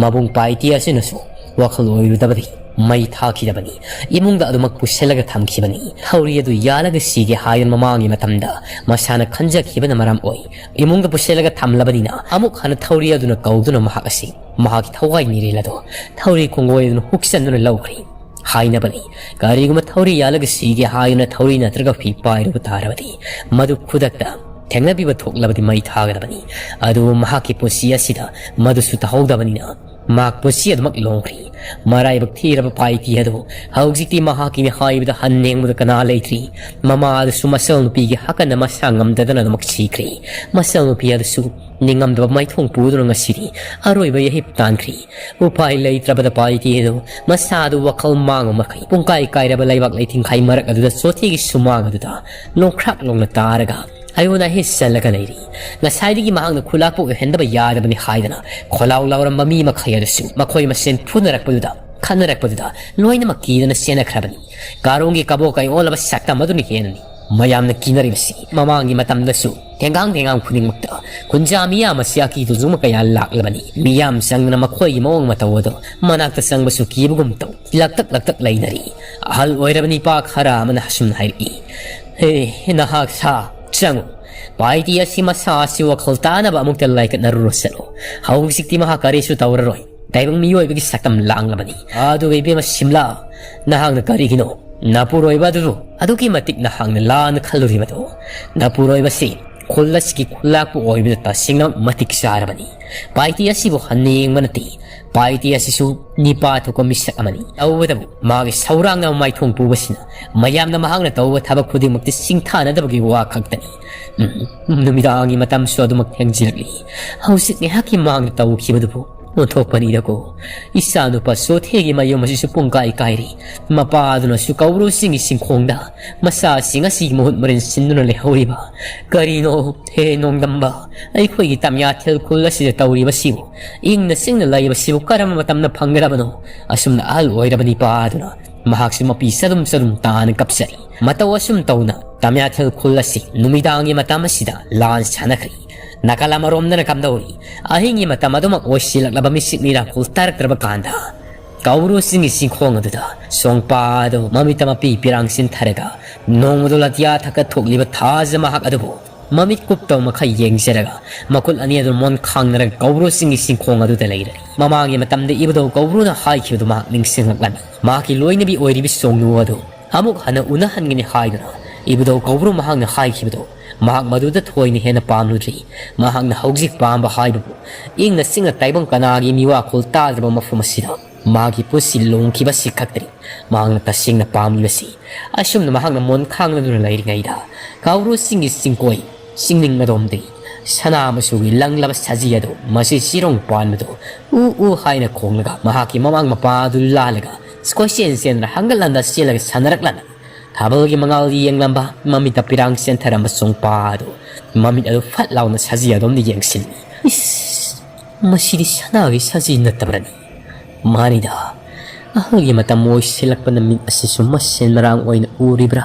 ꯃꯕꯨꯡ ꯄꯥꯏꯇꯤ ꯑꯁꯤꯅꯁꯨ ꯋꯥꯈꯜ ꯑꯣꯏꯔꯨꯗꯕꯗꯤ ꯃꯩ ꯊꯥꯈꯤꯗꯕꯅꯤ꯫ ꯏꯃꯨꯡꯗ ꯑꯗꯨꯃꯛ ꯄꯨꯁꯤꯜꯂꯒ ꯊꯝꯈꯤꯕꯅꯤ꯫ ꯊꯧꯔꯤ ꯑꯗꯨ ꯌꯥꯜꯂꯒ ꯁꯤꯒꯦ ꯍꯥꯏꯗꯨꯅ ꯃꯃꯥꯡꯒꯤ ꯃꯇꯝꯗ ꯃꯁꯥꯅ ꯈꯟꯖꯈꯤꯕꯅ ꯃꯔꯝ ꯑꯣꯏ ꯏꯃꯨꯡꯗ ꯄꯨꯁꯤꯜꯂꯒ ꯊꯝꯂꯕꯅꯤꯅ ꯑꯃꯨꯛ ꯍꯟꯅ ꯊꯧꯔꯤ ꯑꯗꯨꯅ ꯀꯧꯗꯨꯅ ꯃꯍꯥꯛ ꯑꯁꯤ ꯃꯍꯥꯛꯀꯤ ꯊꯋꯥꯏ ꯃꯤꯔꯦꯜ ꯑꯗꯨ ꯊꯧꯔꯤ ꯀꯣꯡꯒꯣꯏ ꯑꯗꯨꯅ ꯍꯨꯛꯆꯟꯗꯨꯅ ꯂꯧꯈ꯭ꯔꯦ꯫ ꯍꯥꯏꯅꯕꯅꯤ, ꯀꯔꯤꯒꯨꯝꯕ ꯊꯧꯔꯤ ꯌꯥꯜꯂꯒ ꯁꯤꯒꯦ ꯍꯥꯏꯗꯨꯅ ꯊꯧꯔꯤ ꯅꯠꯇ꯭ꯔꯒ ꯐꯤ ꯄꯥꯏꯔꯨꯕ ꯇꯥꯔꯕꯗꯤ ꯃꯗꯨ ꯈꯨꯗꯛꯇ ꯊꯦꯡꯅꯕꯤꯕ ꯊꯣꯛꯂꯕꯗꯤ ꯃꯩ ꯊꯥꯒꯗꯕꯅꯤ꯫ ꯑꯗꯨꯕꯨ ꯃꯍꯥꯛꯀꯤ ꯄꯨꯟꯁꯤ ꯑꯁꯤꯗ ꯃꯗꯨꯁꯨ ꯇꯧꯍꯧꯗꯕꯅꯤꯅ ꯃꯍꯥꯛ ꯄꯨꯟꯁꯤ ꯑꯗꯨꯃꯛ ꯂꯣꯡꯈ꯭ꯔꯤ꯫ ꯃꯔꯥꯏꯕꯛ ꯊꯤꯔꯕ ꯄꯥꯏꯇꯤ ꯑꯗꯨ ꯍꯧꯖꯤꯛꯇꯤ ꯃꯍꯥꯛꯀꯤꯅꯤ ꯍꯥꯏꯕꯗ ꯍꯟ ꯌꯦꯡꯕꯗ ꯀꯅꯥ ꯂꯩꯇ꯭ꯔꯤ꯫ ꯃꯃꯥ ꯑꯗꯨꯁꯨ ꯃꯆꯜ ꯅꯨꯄꯤꯒꯤ ꯍꯛꯀꯟꯅ ꯃꯁꯥ ꯉꯝꯗꯗꯅ ꯑꯗꯨꯃꯛ ꯁꯤꯈ꯭ꯔꯤ꯫ ꯃꯆꯜ ꯅꯨꯄꯤ ꯑꯗꯨꯁꯨ ꯅꯤꯡꯉꯝꯗꯕ ꯃꯥꯏꯊꯣꯡ ꯄꯨꯗꯨꯅ ꯉꯁꯤꯗꯤ ꯑꯔꯣꯏꯕ ꯌꯥꯍꯤꯞ ꯇꯥꯟꯈ꯭ꯔꯤ꯫ ꯎꯄꯥꯏ ꯂꯩꯇ꯭ꯔꯕꯗ ꯄꯥꯏꯇꯤ ꯑꯗꯨ ꯃꯁꯥꯗꯨ ꯋꯥꯈꯜ ꯃꯥꯡꯕ ꯃꯈꯩ ꯄꯨꯡꯀꯥꯏ ꯀꯥꯏꯔꯕ ꯂꯩꯕꯥꯛ ꯂꯩꯊꯤꯡꯈꯥꯏ ꯃꯔꯛ ꯑꯗꯨꯗ ꯆꯣꯊꯤꯒꯤ ꯁꯨꯃꯥꯡ ꯑꯗꯨꯗ ꯂꯣꯡꯈ꯭ꯔꯥꯛ ꯂꯣꯡꯅ ꯇꯥꯔꯒ ꯑꯌꯣꯟ ꯑꯍꯦ ꯆꯜꯂꯒ ꯂꯩꯔꯤ꯫ ꯉꯁꯥꯏꯗꯒꯤ ꯃꯍꯥꯛꯅ ꯈꯨꯂꯥꯛꯄ ꯑꯣꯏꯍꯟꯗꯕ ꯌꯥꯗꯕꯅꯤ ꯍꯥꯏꯗꯅ ꯈꯣꯜꯂꯥꯎ ꯂꯥꯎꯔꯝꯕ ꯃꯤ ꯃꯈꯩ ꯑꯗꯨꯁꯨ ꯃꯈꯣꯏ ꯃꯁꯦꯟ ꯐꯨꯅꯔꯛꯄꯗꯨꯗ, ꯈꯠꯅꯔꯛꯄꯗꯨꯗ ꯂꯣꯏꯅꯃꯛ ꯀꯤꯗꯅ ꯆꯦꯟꯅꯈ꯭ꯔꯕꯅꯤ꯫ ꯀꯥꯔꯣꯡꯒꯤ ꯀꯕꯣꯛ ꯀꯩ ꯑꯣꯜꯂꯕ ꯁꯛꯇꯝ ꯑꯗꯨꯅ ꯍꯦꯟꯅꯅꯤ ꯃꯌꯥꯝꯅ ꯀꯤꯅꯔꯤꯕꯁꯤ꯫ ꯃꯃꯥꯡꯒꯤ ꯃꯇꯝꯗꯁꯨ ꯊꯦꯡꯒꯥꯡ ꯊꯦꯡꯒꯥꯡ ꯈꯨꯗꯤꯡꯃꯛꯇ ꯈꯨꯟꯖꯥ ꯃꯤꯌꯥꯝ ꯑꯁꯤ ꯑꯀꯤ ꯇꯨꯖꯨꯡꯕ ꯀꯌꯥ ꯂꯥꯛꯂꯕꯅꯤ꯫ ꯃꯤꯌꯥꯝ ꯆꯪꯗꯅ ꯃꯈꯣꯏꯒꯤ ꯃꯑꯣꯡ ꯃꯇꯧ ꯑꯗꯨ ꯃꯅꯥꯛꯇ ꯆꯪꯕꯁꯨ ꯀꯤꯕꯒꯨꯝ ꯇꯧ꯫ ꯂꯛꯇꯛ ꯂꯛꯇꯛ ꯂꯩꯅꯔꯤ꯫ ꯑꯍꯜ ꯑꯣꯏꯔꯕ ꯅꯤꯄꯥ ꯈꯔ ꯑꯃꯅ ꯑꯁꯨꯝꯅ ꯍꯥꯏꯔꯛꯏ, "ꯍꯦ, ꯅꯍꯥꯛ ꯁꯥ, ꯆꯪꯉꯨ꯫ ꯄꯥꯏꯇꯤ ꯑꯁꯤ ꯃꯁꯥ ꯑꯁꯤ ꯋꯥꯈꯜ ꯇꯥꯅꯕ ꯑꯃꯨꯛꯇ ꯂꯥꯏꯀꯠꯅꯔꯨꯔꯣ ꯆꯠꯂꯣ꯫ ꯍꯧꯖꯤꯛꯇꯤ ꯃꯍꯥꯛ ꯀꯔꯤꯁꯨ ꯇꯧꯔꯔꯣꯏ꯫ ꯇꯥꯏꯕꯪ ꯃꯤꯑꯣꯏꯕꯒꯤ ꯁꯛꯇꯝ ꯂꯥꯡꯂꯕꯅꯤ꯫ ꯑꯗꯨꯒ ꯏꯕꯦꯝꯃ ꯁꯤꯝꯂꯥ, ꯅꯍꯥꯛꯅ ꯀꯔꯤꯒꯤꯅꯣ ꯅꯄꯨꯔꯣꯏꯕ ꯑꯗꯨꯕꯨ ꯑꯗꯨꯛꯀꯤ ꯃꯇꯤꯛ ꯅꯍꯥꯛꯅ ꯂꯥꯟꯅ ꯈꯜꯂꯨꯔꯤꯕꯗꯣ? ꯅꯄꯨꯔꯣꯏꯕꯁꯤ ꯈꯨꯜ ꯑꯁꯤꯒꯤ ꯈꯨꯜꯂꯥꯛꯄ ꯑꯣꯏꯕꯗ ꯇꯁꯦꯡꯅꯃꯛ ꯃꯇꯤꯛ ꯆꯥꯔꯕꯅꯤ꯫ ꯄꯥꯏꯇꯤ ꯑꯁꯤꯕꯨ ꯍꯟꯅ ꯌꯦꯡꯕ ꯅꯠꯇꯦ꯫ ꯄꯥꯏꯇꯤ ꯑꯁꯤꯁꯨ ꯅꯤꯄꯥ ꯊꯣꯛꯄ ꯃꯤꯁꯛ ꯑꯃꯅꯤ꯫ ꯇꯧꯕꯇꯕꯨ ꯃꯥꯒꯤ ꯁꯧꯔꯥꯡꯅꯕ ꯃꯥꯏꯊꯣꯡ ꯄꯨꯕꯁꯤꯅ ꯃꯌꯥꯝꯅ ꯃꯍꯥꯛꯅ ꯇꯧꯕ ꯊꯕꯛ ꯈꯨꯗꯤꯡꯃꯛꯇꯤ ꯁꯤꯡꯊꯥꯅꯗꯕꯒꯤ ꯋꯥ ꯈꯛꯇꯅꯤ꯫ ꯎꯝ, ꯅꯨꯃꯤꯗꯥꯡꯒꯤ ꯃꯇꯝꯁꯨ ꯑꯗꯨꯃꯛ ꯊꯦꯡꯖꯤꯜꯂꯛꯂꯤ꯫ ꯍꯧꯖꯤꯛ ꯉꯥꯏꯍꯥꯛꯀꯤ ꯃꯥꯡꯗ ꯇꯧꯈꯤꯕꯗꯨꯕꯨ ꯑꯣꯟꯊꯣꯛꯄꯅꯤꯗꯀꯣ꯫ ꯏꯆꯥꯅꯨꯄꯥ ꯆꯣꯊꯦꯒꯤ ꯃꯌꯨꯝ ꯑꯁꯤꯁꯨ ꯄꯨꯡꯀꯥꯏ ꯀꯥꯏꯔꯤ꯫ ꯃꯄꯥꯗꯨꯅꯁꯨ ꯀꯧꯕ꯭ꯔꯨ ꯆꯤꯡꯒꯤ ꯆꯤꯡꯈꯣꯡꯗ ꯃꯆꯥꯁꯤꯡ ꯑꯁꯤꯒꯤ ꯃꯍꯨꯠ ꯃꯔꯤꯟ ꯁꯤꯟꯗꯨꯅ ꯂꯩꯍꯧꯔꯤꯕ꯫ ꯀꯔꯤꯅꯣ ꯍꯦ ꯅꯣꯡꯗꯝꯕ, ꯑꯩꯈꯣꯏꯒꯤ ꯇꯝꯌꯥꯊꯦꯜ ꯈꯨꯜ ꯑꯁꯤꯗ ꯇꯧꯔꯤꯕꯁꯤꯕꯨ? ꯏꯪꯅ ꯆꯤꯛꯅ ꯂꯩꯕꯁꯤꯕꯨ ꯀꯔꯝꯕ ꯃꯇꯝꯗ ꯐꯪꯒꯗꯕꯅꯣ? ꯑꯁꯨꯝꯅ ꯑꯍꯜ ꯑꯣꯏꯔꯕ ꯅꯤꯄꯥ ꯑꯗꯨꯅ ꯃꯍꯥꯛꯁꯨ ꯃꯄꯤ ꯆꯗꯨꯝ ꯆꯗꯨꯝ ꯇꯥꯅ ꯀꯞꯆꯔꯤ꯫ ꯃꯇꯧ ꯑꯁꯨꯝ ꯇꯧꯅ ꯇꯝꯌꯥꯊꯦꯜ ꯈꯨꯜ ꯑꯁꯤ ꯅꯨꯃꯤꯗꯥꯡꯒꯤ ꯃꯇꯝ ꯑꯁꯤꯗ ꯂꯥꯟ ꯁꯥꯟꯅꯈ꯭ꯔꯤ꯫ ꯅꯥꯀꯜ ꯑꯃꯔꯣꯝꯗꯅ ꯀꯝꯗꯧꯔꯤ? ꯑꯍꯤꯡꯒꯤ ꯃꯇꯝ ꯑꯗꯨꯃꯛ ꯑꯣꯏꯁꯤꯜꯂꯛꯂꯕ ꯃꯤꯁꯤꯛ ꯃꯤꯔꯥꯡ ꯈꯨꯜ ꯇꯥꯔꯛꯇ꯭ꯔꯕ ꯀꯥꯟꯗ ꯀꯧꯕ꯭ꯔꯨ ꯆꯤꯡꯒꯤ ꯆꯤꯡꯈꯣꯡ ꯑꯗꯨꯗ ꯁꯣꯡꯄꯥ ꯑꯗꯨ ꯃꯃꯤꯠꯇ ꯃꯄꯤ ꯄꯤꯔꯥꯡ ꯁꯤꯟꯊꯔꯒ ꯅꯣꯡꯃꯗꯣ ꯂꯥꯇꯤꯌꯥ ꯊꯛꯇ ꯊꯣꯛꯂꯤꯕ ꯊꯥꯖ ꯃꯍꯥꯛ ꯑꯗꯨꯕꯨ ꯃꯃꯤꯠ ꯀꯨꯞꯇꯕ ꯃꯈꯩ ꯌꯦꯡꯖꯔꯒ ꯃꯈꯨꯠ ꯑꯅꯤ ꯑꯗꯨ ꯃꯣꯟ ꯈꯥꯡꯅꯔꯒ ꯀꯧꯕ꯭ꯔꯨ ꯆꯤꯡꯒꯤ ꯆꯤꯡꯈꯣꯡ ꯑꯗꯨꯗ ꯂꯩꯔꯔꯤ꯫ ꯃꯃꯥꯡꯒꯤ ꯃꯇꯝꯗ ꯏꯕꯨꯙꯧ ꯀꯧꯕ꯭ꯔꯨꯅ ꯍꯥꯏꯈꯤꯕꯗꯨ ꯃꯍꯥꯛ ꯅꯤꯡꯁꯤꯡꯂꯛꯂꯝꯃꯤ꯫ ꯃꯍꯥꯛꯀꯤ ꯂꯣꯏꯅꯕꯤ ꯑꯣꯏꯔꯤꯕꯤ ꯁꯣꯡꯅꯨ ꯑꯗꯨ ꯑꯃꯨꯛ ꯍꯟꯅ ꯎꯅꯍꯟꯒꯅꯤ ꯍꯥꯏꯗꯨꯅ ꯏꯕꯨꯙꯧ ꯀꯧꯕ꯭ꯔꯨ ꯃꯍꯥꯛꯅ ꯍꯥꯏꯈꯤꯕꯗꯣ ꯃꯍꯥꯛ ꯃꯗꯨꯗ ꯊꯣꯏꯅ ꯍꯦꯟꯅ ꯄꯥꯝꯂꯨꯗ꯭ꯔꯤ꯫ ꯃꯍꯥꯛꯅ ꯍꯧꯖꯤꯛ ꯄꯥꯝꯕ ꯍꯥꯏꯕꯕꯨ ꯏꯪꯅ ꯆꯤꯛꯅ ꯇꯥꯏꯕꯪ ꯀꯅꯥꯒꯤ ꯃꯤꯋꯥꯈꯣꯜ ꯇꯥꯗ꯭ꯔꯕ ꯃꯐꯝ ꯑꯁꯤꯗ ꯃꯍꯥꯛꯀꯤ ꯄꯨꯟꯁꯤ ꯂꯣꯡꯈꯤꯕꯁꯤ ꯈꯛꯇꯅꯤ ꯃꯍꯥꯛꯅ ꯇꯁꯦꯡꯅ ꯄꯥꯝꯂꯤꯕꯁꯤ꯫ ꯑꯁꯨꯝꯅ ꯃꯍꯥꯛꯅ ꯃꯣꯟ ꯈꯥꯡꯅꯗꯨꯅ ꯂꯩꯔꯤꯉꯩꯗ ꯀꯧꯕ꯭ꯔꯨ ꯆꯤꯡꯒꯤ ꯆꯤꯡꯀꯣꯏ ꯆꯤꯡꯅꯤꯡ ꯑꯗꯣꯝꯗꯒꯤ ꯁꯅꯥ ꯃꯆꯨꯒꯤ ꯂꯪꯂꯕ ꯁꯖꯤ ꯑꯗꯨ ꯃꯁꯤ ꯆꯤꯔꯣꯡ ꯄꯥꯟꯕꯗꯨ ꯎ ꯎ ꯍꯥꯏꯅ ꯈꯣꯡꯂꯒ ꯃꯍꯥꯛꯀꯤ ꯃꯃꯥꯡ ꯃꯄꯥ ꯑꯗꯨ ꯂꯥꯜꯂꯒ ꯀꯣꯏꯆꯦꯟ ꯆꯦꯟꯗꯨꯅ ꯍꯪꯒꯠ ꯍꯟꯗ ꯆꯦꯜꯂꯒ ꯁꯥꯟꯅꯔꯛꯂꯝꯃꯤ꯫ ꯊꯥꯕꯜꯒꯤ ꯃꯉꯥꯜ ꯌꯦꯡꯂꯝꯕ ꯃꯃꯤꯠꯇ ꯄꯤꯔꯥꯡ ꯆꯦꯟꯊꯔꯝꯕ ꯆꯣꯡꯄꯥ ꯑꯗꯨ ꯃꯃꯤꯠ ꯑꯗꯨ ꯐꯠ ꯂꯥꯎꯅ ꯁꯖꯤ ꯑꯗꯣꯝꯗ ꯌꯦꯡꯁꯤꯜꯂꯤ꯫ ꯏꯁ! ꯃꯁꯤꯗꯤ ꯁꯅꯥꯒꯤ ꯁꯖꯤ ꯅꯠꯇꯕ꯭ꯔꯅꯤ? ꯃꯥꯅꯤꯗ, ꯑꯍꯜꯒꯤ ꯃꯇꯝ ꯑꯣꯏꯁꯤꯜꯂꯛꯄꯅ ꯃꯤꯠ ꯑꯁꯤꯁꯨ ꯃꯁꯦꯟ ꯃꯔꯥꯡ ꯑꯣꯏꯅ ꯎꯔꯤꯕ꯭ꯔꯥ?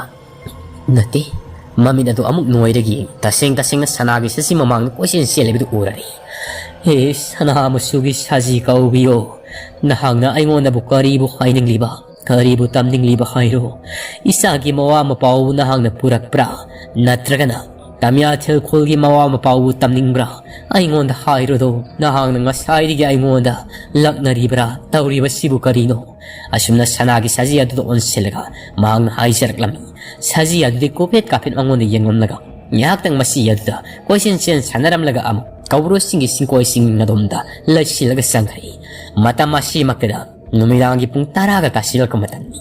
ꯅꯠꯇꯦ, ꯃꯃꯤꯠ ꯑꯗꯨ ꯑꯃꯨꯛ ꯅꯣꯏꯔꯒ ꯌꯦꯡ, ꯇꯁꯦꯡ ꯇꯁꯦꯡꯅ ꯁꯅꯥꯒꯤ ꯁꯖꯤ ꯃꯃꯥꯡꯗ ꯀꯣꯏꯆꯦꯟ ꯆꯦꯜꯂꯤꯕꯗꯨ ꯎꯔꯔꯦ꯫ ꯍꯦ ꯁꯅꯥ ꯃꯆꯨꯒꯤ ꯁꯖꯤ ꯀꯧꯕꯤꯌꯣ, ꯅꯍꯥꯛꯅ ꯑꯩꯉꯣꯟꯗꯕꯨ ꯀꯔꯤꯕꯨ ꯍꯥꯏꯅꯤꯡꯂꯤꯕ? ꯀꯔꯤꯕꯨ ꯇꯝꯅꯤꯡꯂꯤꯕ ꯍꯥꯏꯔꯣ? ꯏꯆꯥꯒꯤ ꯃꯋꯥ ꯃꯄꯥꯎ ꯅꯍꯥꯛꯅ ꯄꯨꯔꯛꯄ꯭ꯔꯥ? ꯅꯠꯇ꯭ꯔꯒꯅ ꯇꯃꯤꯌꯥꯊꯦꯜ ꯈꯨꯜꯒꯤ ꯃꯋꯥ ꯃꯄꯥꯎꯕꯨ ꯇꯝꯅꯤꯡꯕ꯭ꯔꯥ? ꯑꯩꯉꯣꯟꯗ ꯍꯥꯏꯔꯨꯗꯣ, ꯅꯍꯥꯛꯅ ꯉꯁꯥꯏꯗꯒꯤ ꯑꯩꯉꯣꯟꯗ ꯂꯛꯅꯔꯤꯕ꯭ꯔꯥ? ꯇꯧꯔꯤꯕꯁꯤꯕꯨ ꯀꯔꯤꯅꯣ? ꯑꯁꯨꯝꯅ ꯁꯅꯥꯒꯤ ꯁꯖꯤ ꯑꯗꯨꯗ ꯑꯣꯟꯁꯤꯜꯂꯒ ꯃꯍꯥꯛꯅ ꯍꯥꯏꯖꯔꯛꯂꯝꯃꯤ꯫ ꯁꯖꯤ ꯑꯗꯨꯗꯤ ꯀꯣꯐꯦꯠ ꯀꯥꯐꯦꯠ ꯃꯉꯣꯟꯗ ꯌꯦꯡꯂꯝꯂꯒ ꯉꯥꯏꯍꯥꯛꯇꯪ ꯃꯁꯤ ꯑꯗꯨꯗ ꯀꯣꯏꯆꯦꯟ ꯆꯦꯟ ꯁꯥꯟꯅꯔꯝꯂꯒ ꯑꯃꯨꯛ ꯀꯧꯕ꯭ꯔꯨꯁꯤꯡꯒꯤ ꯆꯤꯡꯀꯣꯏꯁꯤꯡ ꯑꯗꯣꯝꯗ ꯂꯩꯁꯤꯜꯂꯒ ꯆꯪꯈ꯭ꯔꯦ꯫ ꯃꯇꯝ ꯑꯁꯤꯃꯛꯇꯗ ꯅꯨꯃꯤꯗꯥꯡꯒꯤ ꯄꯨꯡ ꯇꯔꯥꯒ ꯇꯥꯁꯤꯜꯂꯛꯄ ꯃꯇꯝꯅꯤ꯫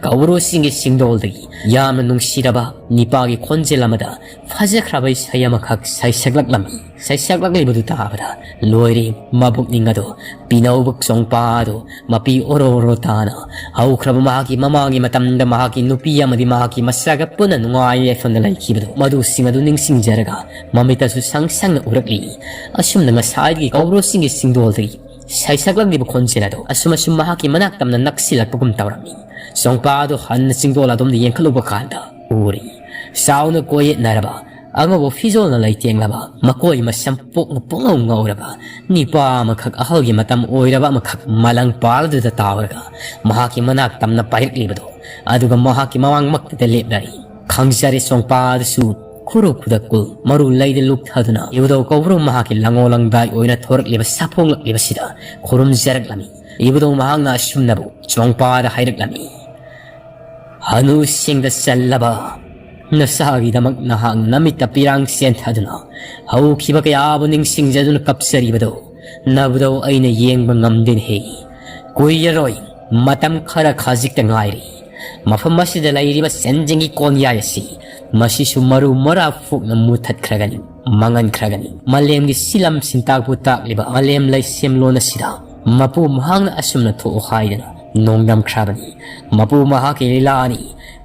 ꯀꯧꯕ꯭ꯔꯨꯁꯤꯡꯒꯤ ꯆꯤꯡꯗꯣꯜꯗꯒꯤ ꯌꯥꯝꯅ ꯅꯨꯡꯁꯤꯔꯕ ꯅꯤꯄꯥꯒꯤ ꯈꯣꯟꯖꯦꯜ ꯑꯃꯗ ꯐꯖꯈ꯭ꯔꯕ ꯏꯁꯩ ꯑꯃꯈꯛ ꯁꯩꯁꯛꯂꯛꯂꯝꯃꯤ꯫ ꯁꯩꯁꯛꯂꯛꯂꯤꯕꯗꯨ ꯇꯥꯕꯗ ꯂꯣꯏꯔꯦ, ꯃꯕꯨꯛꯅꯤꯡ ꯑꯗꯣ ꯄꯤꯅꯧꯕ ꯆꯣꯡꯄꯥ ꯑꯗꯣ ꯃꯄꯤ ꯑꯣꯔꯣ ꯑꯣꯔꯣ ꯇꯥꯅ ꯍꯧꯈ꯭ꯔꯕ ꯃꯍꯥꯛꯀꯤ ꯃꯃꯥꯡꯒꯤ ꯃꯇꯝꯗ ꯃꯍꯥꯛꯀꯤ ꯅꯨꯄꯤ ꯑꯃꯗꯤ ꯃꯍꯥꯛꯀꯤ ꯃꯆꯥꯒ ꯄꯨꯟꯅ ꯅꯨꯡꯉꯥꯏ ꯌꯥꯏꯐꯅ ꯂꯩꯈꯤꯕꯗꯣ, ꯃꯗꯨꯁꯤꯡ ꯑꯗꯨ ꯅꯤꯡꯁꯤꯡꯖꯔꯒ ꯃꯃꯤꯠꯇꯁꯨ ꯁꯪ ꯁꯪꯅ ꯎꯔꯛꯂꯤ꯫ ꯑꯁꯨꯝꯅ ꯉꯁꯥꯏꯗꯒꯤ ꯀꯧꯕ꯭ꯔꯨꯁꯤꯡꯒꯤ ꯆꯤꯡꯗꯣꯜꯗꯒꯤ ꯁꯩꯁꯛꯂꯛꯂꯤꯕ ꯈꯣꯟꯖꯦꯜ ꯑꯗꯣ ꯑꯁꯨꯝ ꯑꯁꯨꯝ ꯃꯍꯥꯛꯀꯤ ꯃꯅꯥꯛ ꯇꯝꯅ ꯅꯛꯁꯤꯜꯂꯛꯄꯒꯨꯝ ꯇꯧꯔꯝꯃꯤ꯫ ꯆꯣꯡꯄꯥ ꯑꯗꯣ ꯍꯟꯅ ꯆꯤꯡꯗꯣꯜ ꯑꯗꯣꯝꯗ ꯌꯦꯡꯈꯠꯂꯨꯕ ꯀꯥꯟꯗ ꯎꯔꯤ꯫ ꯆꯥꯎꯅ ꯀꯣꯏꯌꯦꯠꯅꯔꯕ, ꯑꯉꯧꯕ ꯐꯤꯖꯣꯜꯅ ꯂꯩꯇꯦꯡꯂꯕ, ꯃꯀꯣꯏ ꯃꯁꯝ ꯄꯣꯛꯅ ꯄꯨꯡꯉꯧ ꯉꯧꯔꯕ ꯅꯤꯄꯥ ꯑꯃꯈꯛ, ꯑꯍꯜꯒꯤ ꯃꯇꯝ ꯑꯣꯏꯔꯕ ꯑꯃꯈꯛ ꯃꯂꯪ ꯄꯥꯜꯗꯨꯗ ꯇꯥꯎꯔꯒ ꯃꯍꯥꯛꯀꯤ ꯃꯅꯥꯛ ꯇꯝꯅ ꯄꯥꯏꯔꯛꯂꯤꯕꯗꯣ, ꯑꯗꯨꯒ ꯃꯍꯥꯛꯀꯤ ꯃꯃꯥꯡꯃꯛꯇꯗ ꯂꯦꯞꯂꯔꯤ꯫ ꯈꯪꯖꯔꯦ ꯆꯣꯡꯄꯥ ꯑꯗꯨꯁꯨ ꯈꯨꯔꯨ ꯈꯨꯗꯛꯀꯨꯜ ꯃꯔꯨ ꯂꯩꯗ ꯂꯨꯞꯊꯗꯨꯅ ꯏꯕꯨꯙꯧ ꯀꯧꯕ꯭ꯔꯨ ꯃꯍꯥꯛꯀꯤ ꯂꯪꯉꯣ ꯂꯪꯗꯥꯏ ꯑꯣꯏꯅ ꯊꯣꯔꯛꯂꯤꯕ ꯁꯥꯐꯣꯡꯂꯛꯂꯤꯕꯁꯤꯗ ꯈꯨꯔꯨꯝꯖꯔꯛꯂꯝꯃꯤ꯫ ꯏꯕꯨꯙꯧ ꯃꯍꯥꯛꯅ ꯑꯁꯨꯝꯅꯕꯨ ꯆꯣꯡꯄꯥꯗ ꯍꯥꯏꯔꯛꯂꯝꯃꯤ꯫ ꯍꯅꯨꯁꯤꯡꯗ ꯆꯜꯂꯕ ꯅꯁꯥꯒꯤꯗꯃꯛ ꯅꯍꯥꯛ ꯅꯃꯤꯠꯇ ꯄꯤꯔꯥꯡ ꯆꯦꯟꯊꯗꯨꯅ ꯍꯧꯈꯤꯕ ꯀꯌꯥꯕꯨ ꯅꯤꯡꯁꯤꯡꯖꯗꯨꯅ ꯀꯞꯆꯔꯤꯕꯗꯨ ꯅꯕꯨꯗꯧ ꯑꯩꯅ ꯌꯦꯡꯕ ꯉꯝꯗꯦꯅꯦꯍꯦ꯫ ꯀꯨꯏꯔꯔꯣꯏ, ꯃꯇꯝ ꯈꯔ ꯈꯖꯤꯛꯇ ꯉꯥꯏꯔꯦ꯫ ꯃꯐꯝ ꯑꯁꯤꯗ ꯂꯩꯔꯤꯕ ꯆꯦꯟꯖꯤꯡꯒꯤ ꯀꯣꯟꯌꯥꯏ ꯑꯁꯤ ꯃꯁꯤꯁꯨ ꯃꯔꯨ ꯃꯔꯥ ꯐꯨꯛꯅ ꯃꯨꯊꯠꯈ꯭ꯔꯒꯅꯤ, ꯃꯥꯡꯍꯟꯈ꯭ꯔꯒꯅꯤ꯫ ꯃꯥꯂꯦꯝꯒꯤ ꯁꯤꯂꯝ ꯁꯤꯟꯇꯥꯛꯄꯨ ꯇꯥꯛꯂꯤꯕ ꯃꯥꯂꯦꯝ ꯂꯩꯁꯦꯝꯂꯣꯟ ꯑꯁꯤꯗ ꯃꯄꯨ ꯃꯍꯥꯛꯅ ꯑꯁꯨꯝꯅ ꯊꯣꯛꯎ ꯍꯥꯏꯗꯅ ꯅꯣꯡꯗꯝꯈ꯭ꯔꯕꯅꯤ꯫ ꯃꯄꯨ ꯃꯍꯥꯛꯀꯤ ꯂꯤꯂꯥ ꯑꯅꯤ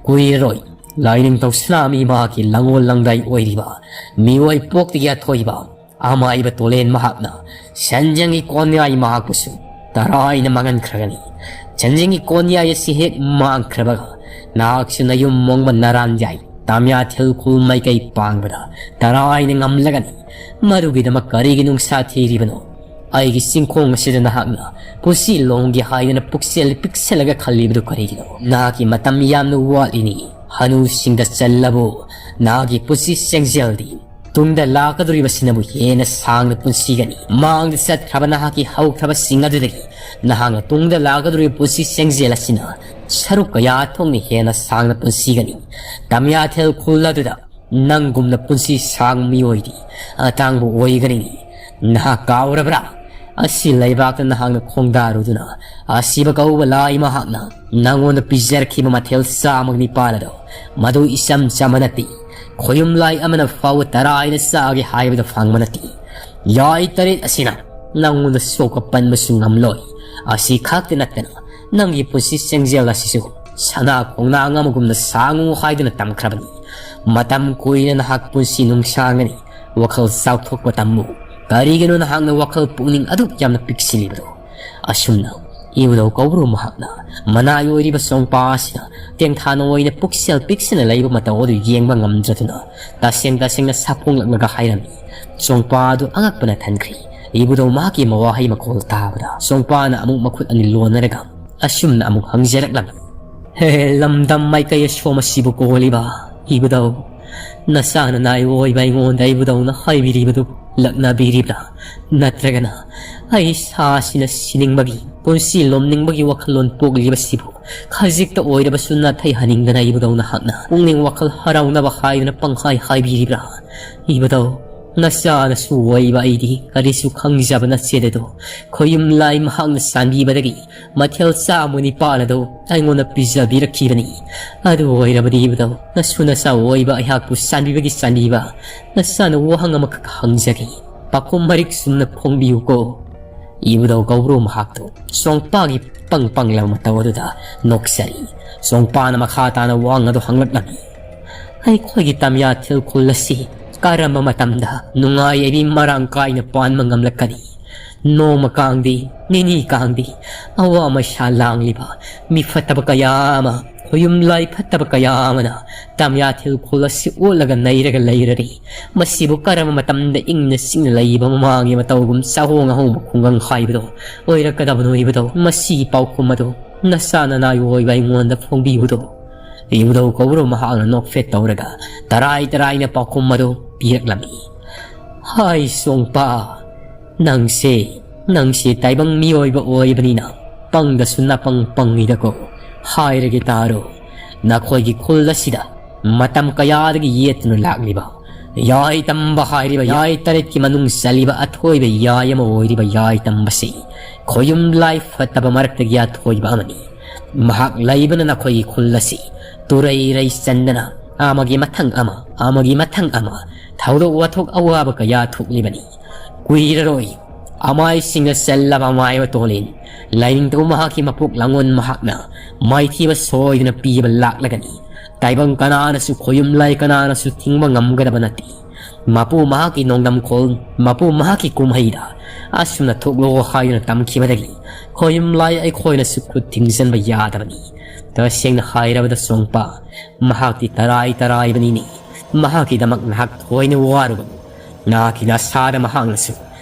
ꯀꯨꯏꯔꯔꯣꯏ꯫ ꯂꯥꯏꯅꯤꯡꯊꯧ ꯁꯅꯥꯃꯤ ꯃꯍꯥꯛꯀꯤ ꯂꯪꯉꯣꯜ ꯂꯪꯗꯥꯏ ꯑꯣꯏꯔꯤꯕ ꯃꯤꯑꯣꯏ ꯄꯣꯛꯇꯒꯤ ꯑꯊꯣꯏꯕ ꯑꯃꯥꯏꯕ ꯇꯣꯂꯦꯟ ꯃꯍꯥꯛꯅ ꯁꯦꯟꯖꯪꯒꯤ ꯀꯣꯟꯌꯥꯏ ꯃꯍꯥꯛꯄꯨꯁꯨ ꯇꯔꯥꯏꯅ ꯃꯥꯡꯍꯟꯈ꯭ꯔꯒꯅꯤ꯫ ꯁꯦꯟꯖꯪꯒꯤ ꯀꯣꯟꯌꯥꯏ ꯑꯁꯤ ꯍꯦꯛ ꯃꯥꯡꯈ꯭ꯔꯕꯒ ꯅꯍꯥꯛꯁꯨ ꯅꯌꯨꯝ ꯃꯣꯡꯕ ꯅꯔꯥꯟ ꯌꯥꯏ ꯇꯥꯃꯤꯌꯥꯊꯦꯜ ꯈꯨꯜ ꯃꯥꯏꯀꯩ ꯄꯥꯡꯕꯗ ꯇꯔꯥꯏꯅ ꯉꯝꯂꯒꯅꯤ꯫ ꯃꯗꯨꯒꯤꯗꯃꯛ ꯀꯔꯤꯒꯤ ꯅꯨꯡꯁꯥ ꯊꯤꯔꯤꯕꯅꯣ? ꯑꯩꯒꯤ ꯆꯤꯡꯈꯣꯡ ꯑꯁꯤꯗ ꯅꯍꯥꯛꯅ ꯄꯨꯟꯁꯤ ꯂꯣꯡꯒꯦ ꯍꯥꯏꯗꯅ ꯄꯨꯛꯆꯦꯜ ꯄꯤꯛꯁꯜꯂꯒ ꯈꯜꯂꯤꯕꯗꯨ ꯀꯔꯤꯒꯤꯅꯣ? ꯅꯍꯥꯛꯀꯤ ꯃꯇꯝ ꯌꯥꯝꯅ ꯋꯥꯠꯂꯤꯅꯤ꯫ ꯍꯅꯨꯁꯤꯡꯗ ꯆꯜꯂꯕꯨ ꯅꯍꯥꯛꯀꯤ ꯄꯨꯟꯁꯤ ꯆꯦꯡꯖꯦꯜꯗꯤ ꯇꯨꯡꯗ ꯂꯥꯛꯀꯗꯧꯔꯤꯕꯁꯤꯅꯕꯨ ꯍꯦꯟꯅ ꯁꯥꯡꯅ ꯄꯨꯟꯁꯤꯒꯅꯤ꯫ ꯃꯥꯡꯗ ꯆꯠꯈ꯭ꯔꯕ ꯅꯍꯥꯛꯀꯤ ꯍꯧꯈ꯭ꯔꯕꯁꯤꯡ ꯑꯗꯨꯗꯒꯤ ꯅꯍꯥꯛꯅ ꯇꯨꯡꯗ ꯂꯥꯛꯀꯗꯧꯔꯤꯕ ꯄꯨꯟꯁꯤ ꯆꯦꯡꯖꯦꯜ ꯑꯁꯤꯅ ꯁꯔꯨꯛ ꯀꯌꯥ ꯊꯣꯛꯅ ꯍꯦꯟꯅ ꯁꯥꯡꯅ ꯄꯨꯟꯁꯤꯒꯅꯤ꯫ ꯇꯃꯤꯌꯥꯊꯦꯜ ꯈꯨꯜ ꯑꯗꯨꯗ ꯅꯪꯒꯨꯝꯅ ꯄꯨꯟꯁꯤ ꯁꯥꯡꯕ ꯃꯤꯑꯣꯏꯗꯤ ꯑꯇꯥꯡꯕ ꯑꯣꯏꯒꯅꯤ꯫ ꯅꯍꯥꯛ ꯀꯥꯎꯔꯕ꯭ꯔꯥ? ꯑꯁꯤ ꯂꯩꯕꯥꯛꯇ ꯅꯍꯥꯛꯅ ꯈꯣꯡꯗꯥꯔꯨꯗꯨꯅ ꯑꯁꯤꯕ ꯀꯧꯕ ꯂꯥꯏ ꯃꯍꯥꯛꯅ ꯅꯪꯉꯣꯟꯗ ꯄꯤꯖꯔꯛꯈꯤꯕ ꯃꯊꯦꯜ ꯆꯥꯝꯃꯒ ꯅꯤꯄꯥꯜ ꯑꯗꯣ, ꯃꯗꯨ ꯏꯆꯝ ꯆꯝꯕ ꯅꯠꯇꯦ꯫ ꯈꯣꯌꯨꯝ ꯂꯥꯏ ꯑꯃꯅ ꯐꯥꯎꯕ ꯇꯔꯥꯏꯅ ꯆꯥꯒꯦ ꯍꯥꯏꯕꯗ ꯐꯪꯕ ꯅꯠꯇꯦ꯫ ꯌꯥꯏ ꯇꯔꯦꯠ ꯑꯁꯤꯅ ꯅꯪꯉꯣꯟꯗ ꯁꯣꯛꯄ ꯄꯟꯕꯁꯨ ꯉꯝꯂꯣꯏ꯫ ꯑꯁꯤ ꯈꯛꯇ ꯅꯠꯇꯅ ꯅꯪꯒꯤ ꯄꯨꯟꯁꯤ ꯆꯦꯡꯖꯦꯜ ꯑꯁꯤꯁꯨ ꯁꯅꯥ ꯈꯣꯡꯅꯥꯡ ꯑꯃꯒꯨꯝꯅ ꯁꯥꯡꯉꯨ ꯍꯥꯏꯗꯨꯅ ꯇꯝꯈ꯭ꯔꯕꯅꯤ꯫ ꯃꯇꯝ ꯀꯨꯏꯅ ꯅꯍꯥꯛ ꯄꯨꯟꯁꯤ ꯅꯨꯡꯁꯥꯡꯒꯅꯤ꯫ ꯋꯥꯈꯜ ꯆꯥꯎꯊꯣꯛꯄ ꯇꯝꯃꯨ꯫ ꯀꯔꯤꯒꯤꯅꯣ ꯅꯍꯥꯛꯅ ꯋꯥꯈꯜ ꯄꯨꯛꯅꯤꯡ ꯑꯗꯨꯛ ꯌꯥꯝꯅ ꯄꯤꯛꯁꯤꯜꯂꯤꯕꯗꯣ? ꯑꯁꯨꯝꯅ ꯏꯕꯨꯙꯧ ꯀꯧꯕ꯭ꯔꯨ ꯃꯍꯥꯛꯅ ꯃꯅꯥꯏ ꯑꯣꯏꯔꯤꯕ ꯆꯣꯡꯄꯥ ꯑꯁꯤꯅ ꯇꯦꯡꯊꯥꯅ ꯑꯣꯏꯅ ꯄꯨꯛꯁꯦꯜ ꯄꯤꯛꯁꯤꯟꯅ ꯂꯩꯕ ꯃꯇꯧ ꯑꯗꯨ ꯌꯦꯡꯕ ꯉꯝꯗ꯭ꯔꯗꯨꯅ ꯇꯁꯦꯡ ꯇꯁꯦꯡꯅ ꯁꯥꯐꯣꯡꯂꯛꯂꯒ ꯍꯥꯏꯔꯝꯃꯤ꯫ ꯆꯣꯡꯄꯥ ꯑꯗꯨ ꯑꯉꯛꯄꯅ ꯊꯟꯈ꯭ꯔꯤ꯫ ꯏꯕꯨꯙꯧ ꯃꯍꯥꯛꯀꯤ ꯃꯋꯥꯍꯩ ꯃꯈꯣꯜ ꯇꯥꯕꯗ ꯆꯣꯡꯄꯥꯅ ꯑꯃꯨꯛ ꯃꯈꯨꯠ ꯑꯅꯤ ꯂꯣꯟꯅꯔꯒ ꯑꯁꯨꯝꯅ ꯑꯃꯨꯛ ꯍꯪꯖꯔꯛꯂꯝꯃꯤ꯫ "ꯍꯦ, ꯂꯝꯗꯝ ꯃꯥꯏꯀꯩ ꯑꯁꯣꯝ ꯑꯁꯤꯕꯨ ꯀꯣꯜꯂꯤꯕ ꯏꯕꯨꯙꯧ, ꯅꯆꯥꯅ ꯅꯥꯏꯕ ꯑꯣꯏꯕ ꯑꯩꯉꯣꯟꯗ ꯏꯕꯨꯙꯧꯅ ꯍꯥꯏꯕꯤꯔꯤꯕꯗꯨ ꯂꯛꯅꯕꯤꯔꯤꯕ꯭ꯔꯥ? ꯅꯠꯇ꯭ꯔꯒꯅ ꯑꯩ ꯁꯥꯁꯤꯅ ꯁꯤꯅꯤꯡꯕꯒꯤ, ꯄꯨꯟꯁꯤ ꯂꯣꯝꯅꯤꯡꯕꯒꯤ ꯋꯥꯈꯜꯂꯣꯟ ꯄꯣꯛꯂꯤꯕꯁꯤꯕꯨ ꯈꯖꯤꯛꯇ ꯑꯣꯏꯔꯕꯁꯨ ꯅꯥꯊꯩꯍꯟꯅꯤꯡꯗꯅ ꯏꯕꯨꯙꯧ ꯅꯍꯥꯛꯅ ꯄꯨꯛꯅꯤꯡ ꯋꯥꯈꯜ ꯍꯔꯥꯎꯅꯕ ꯍꯥꯏꯗꯨꯅ ꯄꯪꯍꯥꯏ ꯍꯥꯏꯕꯤꯔꯤꯕ꯭ꯔꯥ? ꯏꯕꯨꯙꯧ, ꯅꯆꯥꯅꯁꯨ ꯑꯣꯏꯕ ꯑꯩꯗꯤ ꯀꯔꯤꯁꯨ ꯈꯪꯖꯕ ꯅꯠꯆꯗꯦꯗꯣ꯫ ꯈꯣꯌꯨꯝ ꯂꯥꯏ ꯃꯍꯥꯛꯅ ꯆꯥꯟꯕꯤꯕꯗꯒꯤ ꯃꯊꯦꯜ ꯆꯥꯝꯃ ꯅꯤꯄꯥꯜ ꯑꯗꯨ ꯑꯩꯉꯣꯟꯗ ꯄꯤꯖꯕꯤꯔꯛꯈꯤꯕꯅꯤ꯫ ꯑꯗꯨ ꯑꯣꯏꯔꯕꯗꯤ ꯏꯕꯨꯙꯧ, ꯅꯁꯨ ꯅꯆꯥ ꯑꯣꯏꯕ ꯑꯩꯍꯥꯛꯄꯨ ꯆꯥꯟꯕꯤꯕꯒꯤ ꯆꯥꯟꯕꯤꯕ, ꯅꯆꯥꯅ ꯋꯥꯍꯪ ꯑꯃꯈꯛ ꯍꯪꯖꯒꯦ꯫ ꯄꯥꯈꯨꯝ ꯃꯔꯤꯛ ꯆꯨꯝꯅ ꯐꯣꯡꯕꯤꯌꯨꯀꯣ꯫ ꯏꯕꯨꯙꯧ ꯀꯧꯕ꯭ꯔꯨ ꯃꯍꯥꯛꯇꯨ ꯆꯣꯡꯄꯥꯒꯤ ꯄꯪ ꯄꯪꯂꯕ ꯃꯇꯧ ꯑꯗꯨꯗ ꯅꯣꯛꯆꯔꯤ꯫ ꯆꯣꯡꯄꯥꯅ ꯃꯈꯥ ꯇꯥꯅ ꯋꯥꯍꯪ ꯑꯗꯨ ꯍꯪꯂꯛꯂꯝꯃꯤ꯫ ꯑꯩꯈꯣꯏꯒꯤ ꯇꯝꯌꯥꯊꯦꯜ ꯈꯨꯜ ꯑꯁꯤ ꯀꯔꯝꯕ ꯃꯇꯝꯗ ꯅꯨꯡꯉꯥꯏ ꯌꯥꯏꯕꯤ ꯃꯔꯥꯡ ꯀꯥꯏꯅ ꯄꯥꯟꯕ ꯉꯝꯂꯛꯀꯅꯤ? ꯅꯣꯡꯃ ꯀꯥꯡꯗꯦ, ꯅꯤꯅꯤ ꯀꯥꯡꯗꯦ, ꯑꯋꯥ ꯃꯩꯁꯥ ꯂꯥꯡꯂꯤꯕ ꯃꯤ ꯐꯠꯇꯕ ꯀꯌꯥ ꯑꯃ, ꯈꯣꯌꯨꯝ ꯂꯥꯏ ꯐꯠꯇꯕ ꯀꯌꯥ ꯑꯃꯅ ꯇꯝꯌꯥꯊꯦꯜ ꯈꯨꯜ ꯑꯁꯤ ꯑꯣꯠꯂꯒ ꯅꯩꯔꯒ ꯂꯩꯔꯔꯤ꯫ ꯃꯁꯤꯕꯨ ꯀꯔꯝꯕ ꯃꯇꯝꯗ ꯏꯪꯅ ꯆꯤꯛꯅ ꯂꯩꯕ ꯃꯃꯥꯡꯒꯤ ꯃꯇꯧꯒꯨꯝ ꯆꯥꯍꯣꯡ ꯑꯍꯣꯡꯕ ꯈꯨꯡꯒꯪ ꯍꯥꯏꯕꯗꯣ ꯑꯣꯏꯔꯛꯀꯗꯕꯅꯣ ꯏꯕꯨꯙꯧ? ꯃꯁꯤꯒꯤ ꯄꯥꯎꯈꯨꯝ ꯑꯗꯨ ꯅꯆꯥ ꯅꯅꯥꯏ ꯑꯣꯏꯕ ꯑꯩꯉꯣꯟꯗ ꯐꯣꯡꯕꯤꯕꯗꯣ꯫ ꯏꯕꯨꯙꯧ ꯀꯧꯕ꯭ꯔꯨ ꯃꯍꯥꯛꯅ ꯅꯣꯛꯐꯦꯠ ꯇꯧꯔꯒ ꯇꯔꯥꯏ ꯇꯔꯥꯏꯅ ꯄꯥꯎꯈꯨꯝ ꯑꯗꯨ ꯄꯤꯔꯛꯂꯝꯃꯤ꯫ ꯍꯥꯏ ꯁꯣꯡꯄꯥ, ꯅꯪꯁꯦ, ꯅꯪꯁꯦ ꯇꯥꯏꯕꯪ ꯃꯤꯑꯣꯏꯕ ꯑꯣꯏꯕꯅꯤꯅ ꯄꯪꯗꯁꯨ ꯅꯄꯪ ꯄꯪꯉꯤꯗꯀꯣ꯫ ꯍꯥꯏꯔꯒꯦ ꯇꯥꯔꯣ, ꯅꯈꯣꯏꯒꯤ ꯈꯨꯜ ꯑꯁꯤꯗ ꯃꯇꯝ ꯀꯌꯥꯗꯒꯤ ꯌꯦꯠꯇꯨꯅ ꯂꯥꯛꯂꯤꯕ ꯌꯥꯏ ꯇꯝꯕ ꯍꯥꯏꯔꯤꯕ ꯌꯥꯏ ꯇꯔꯦꯠꯀꯤ ꯃꯅꯨꯡ ꯆꯜꯂꯤꯕ ꯑꯊꯣꯏꯕ ꯌꯥꯏ ꯑꯃ ꯑꯣꯏꯔꯤꯕ ꯌꯥꯏ ꯇꯝꯕꯁꯤ ꯈꯣꯌꯨꯝ ꯂꯥꯏ ꯐꯠꯇꯕ ꯃꯔꯛꯇꯒꯤ ꯑꯊꯣꯏꯕ ꯑꯃꯅꯤ꯫ ꯃꯍꯥꯛ ꯂꯩꯕꯅ ꯅꯈꯣꯏꯒꯤ ꯈꯨꯜ ꯑꯁꯤ ꯇꯨꯔꯩ ꯔꯩ ꯆꯟꯗꯅ ꯑꯃꯒꯤ ꯃꯊꯪ ꯑꯃ, ꯑꯃꯒꯤ ꯃꯊꯪ ꯑꯃ ꯊꯧꯗꯣꯛ ꯋꯥꯊꯣꯛ ꯑꯋꯥꯕ ꯀꯌꯥ ꯊꯣꯛꯂꯤꯕꯅꯤ꯫ ꯀꯨꯏꯔꯔꯣꯏ ꯑꯃꯥꯏꯁꯤꯡꯅ ꯆꯜꯂꯕ ꯑꯃꯥꯏꯕ ꯇꯣꯂꯦꯟ ꯂꯥꯏꯅꯤꯡꯊꯧ ꯃꯍꯥꯛꯀꯤ ꯃꯄꯣꯛ ꯂꯥꯡꯒꯣꯜ ꯃꯍꯥꯛꯅ ꯃꯥꯏꯊꯤꯕ ꯁꯣꯏꯗꯅ ꯄꯤꯕ ꯂꯥꯛꯂꯒꯅꯤ꯫ ꯇꯥꯏꯕꯪ ꯀꯅꯥꯅꯁꯨ ꯈꯣꯌꯨꯝ ꯂꯥꯏ ꯀꯅꯥꯅꯁꯨ ꯊꯤꯡꯕ ꯉꯝꯒꯗꯕ ꯅꯠꯇꯦ꯫ ꯃꯄꯨ ꯃꯍꯥꯛꯀꯤ ꯅꯣꯡꯗꯝꯈꯣꯜ, ꯃꯄꯨ ꯃꯍꯥꯛꯀꯤ ꯀꯨꯝꯍꯩꯗ ꯑꯁꯨꯝꯅ ꯊꯣꯛꯂꯣ ꯍꯥꯏꯗꯨꯅ ꯇꯝꯈꯤꯕꯗꯒꯤ ꯈꯣꯌꯨꯝ ꯂꯥꯏ ꯑꯩꯈꯣꯏꯅꯁꯨ ꯈꯨꯠ ꯊꯤꯡꯖꯤꯟꯕ ꯌꯥꯗꯕꯅꯤ꯫ ꯇꯁꯦꯡꯅ ꯍꯥꯏꯔꯕꯗ ꯁꯣꯡꯄꯥ, ꯃꯍꯥꯛꯇꯤ ꯇꯔꯥꯏ ꯇꯔꯥꯏꯕꯅꯤꯅꯦ꯫ ꯃꯍꯥꯛꯀꯤꯗꯃꯛ ꯅꯍꯥꯛ ꯊꯣꯏꯅ ꯋꯥꯔꯨꯒꯅꯨ꯫ ꯅꯍꯥꯛꯀꯤ ꯅꯁꯥꯗ ꯃꯍꯥꯛꯅꯁꯨ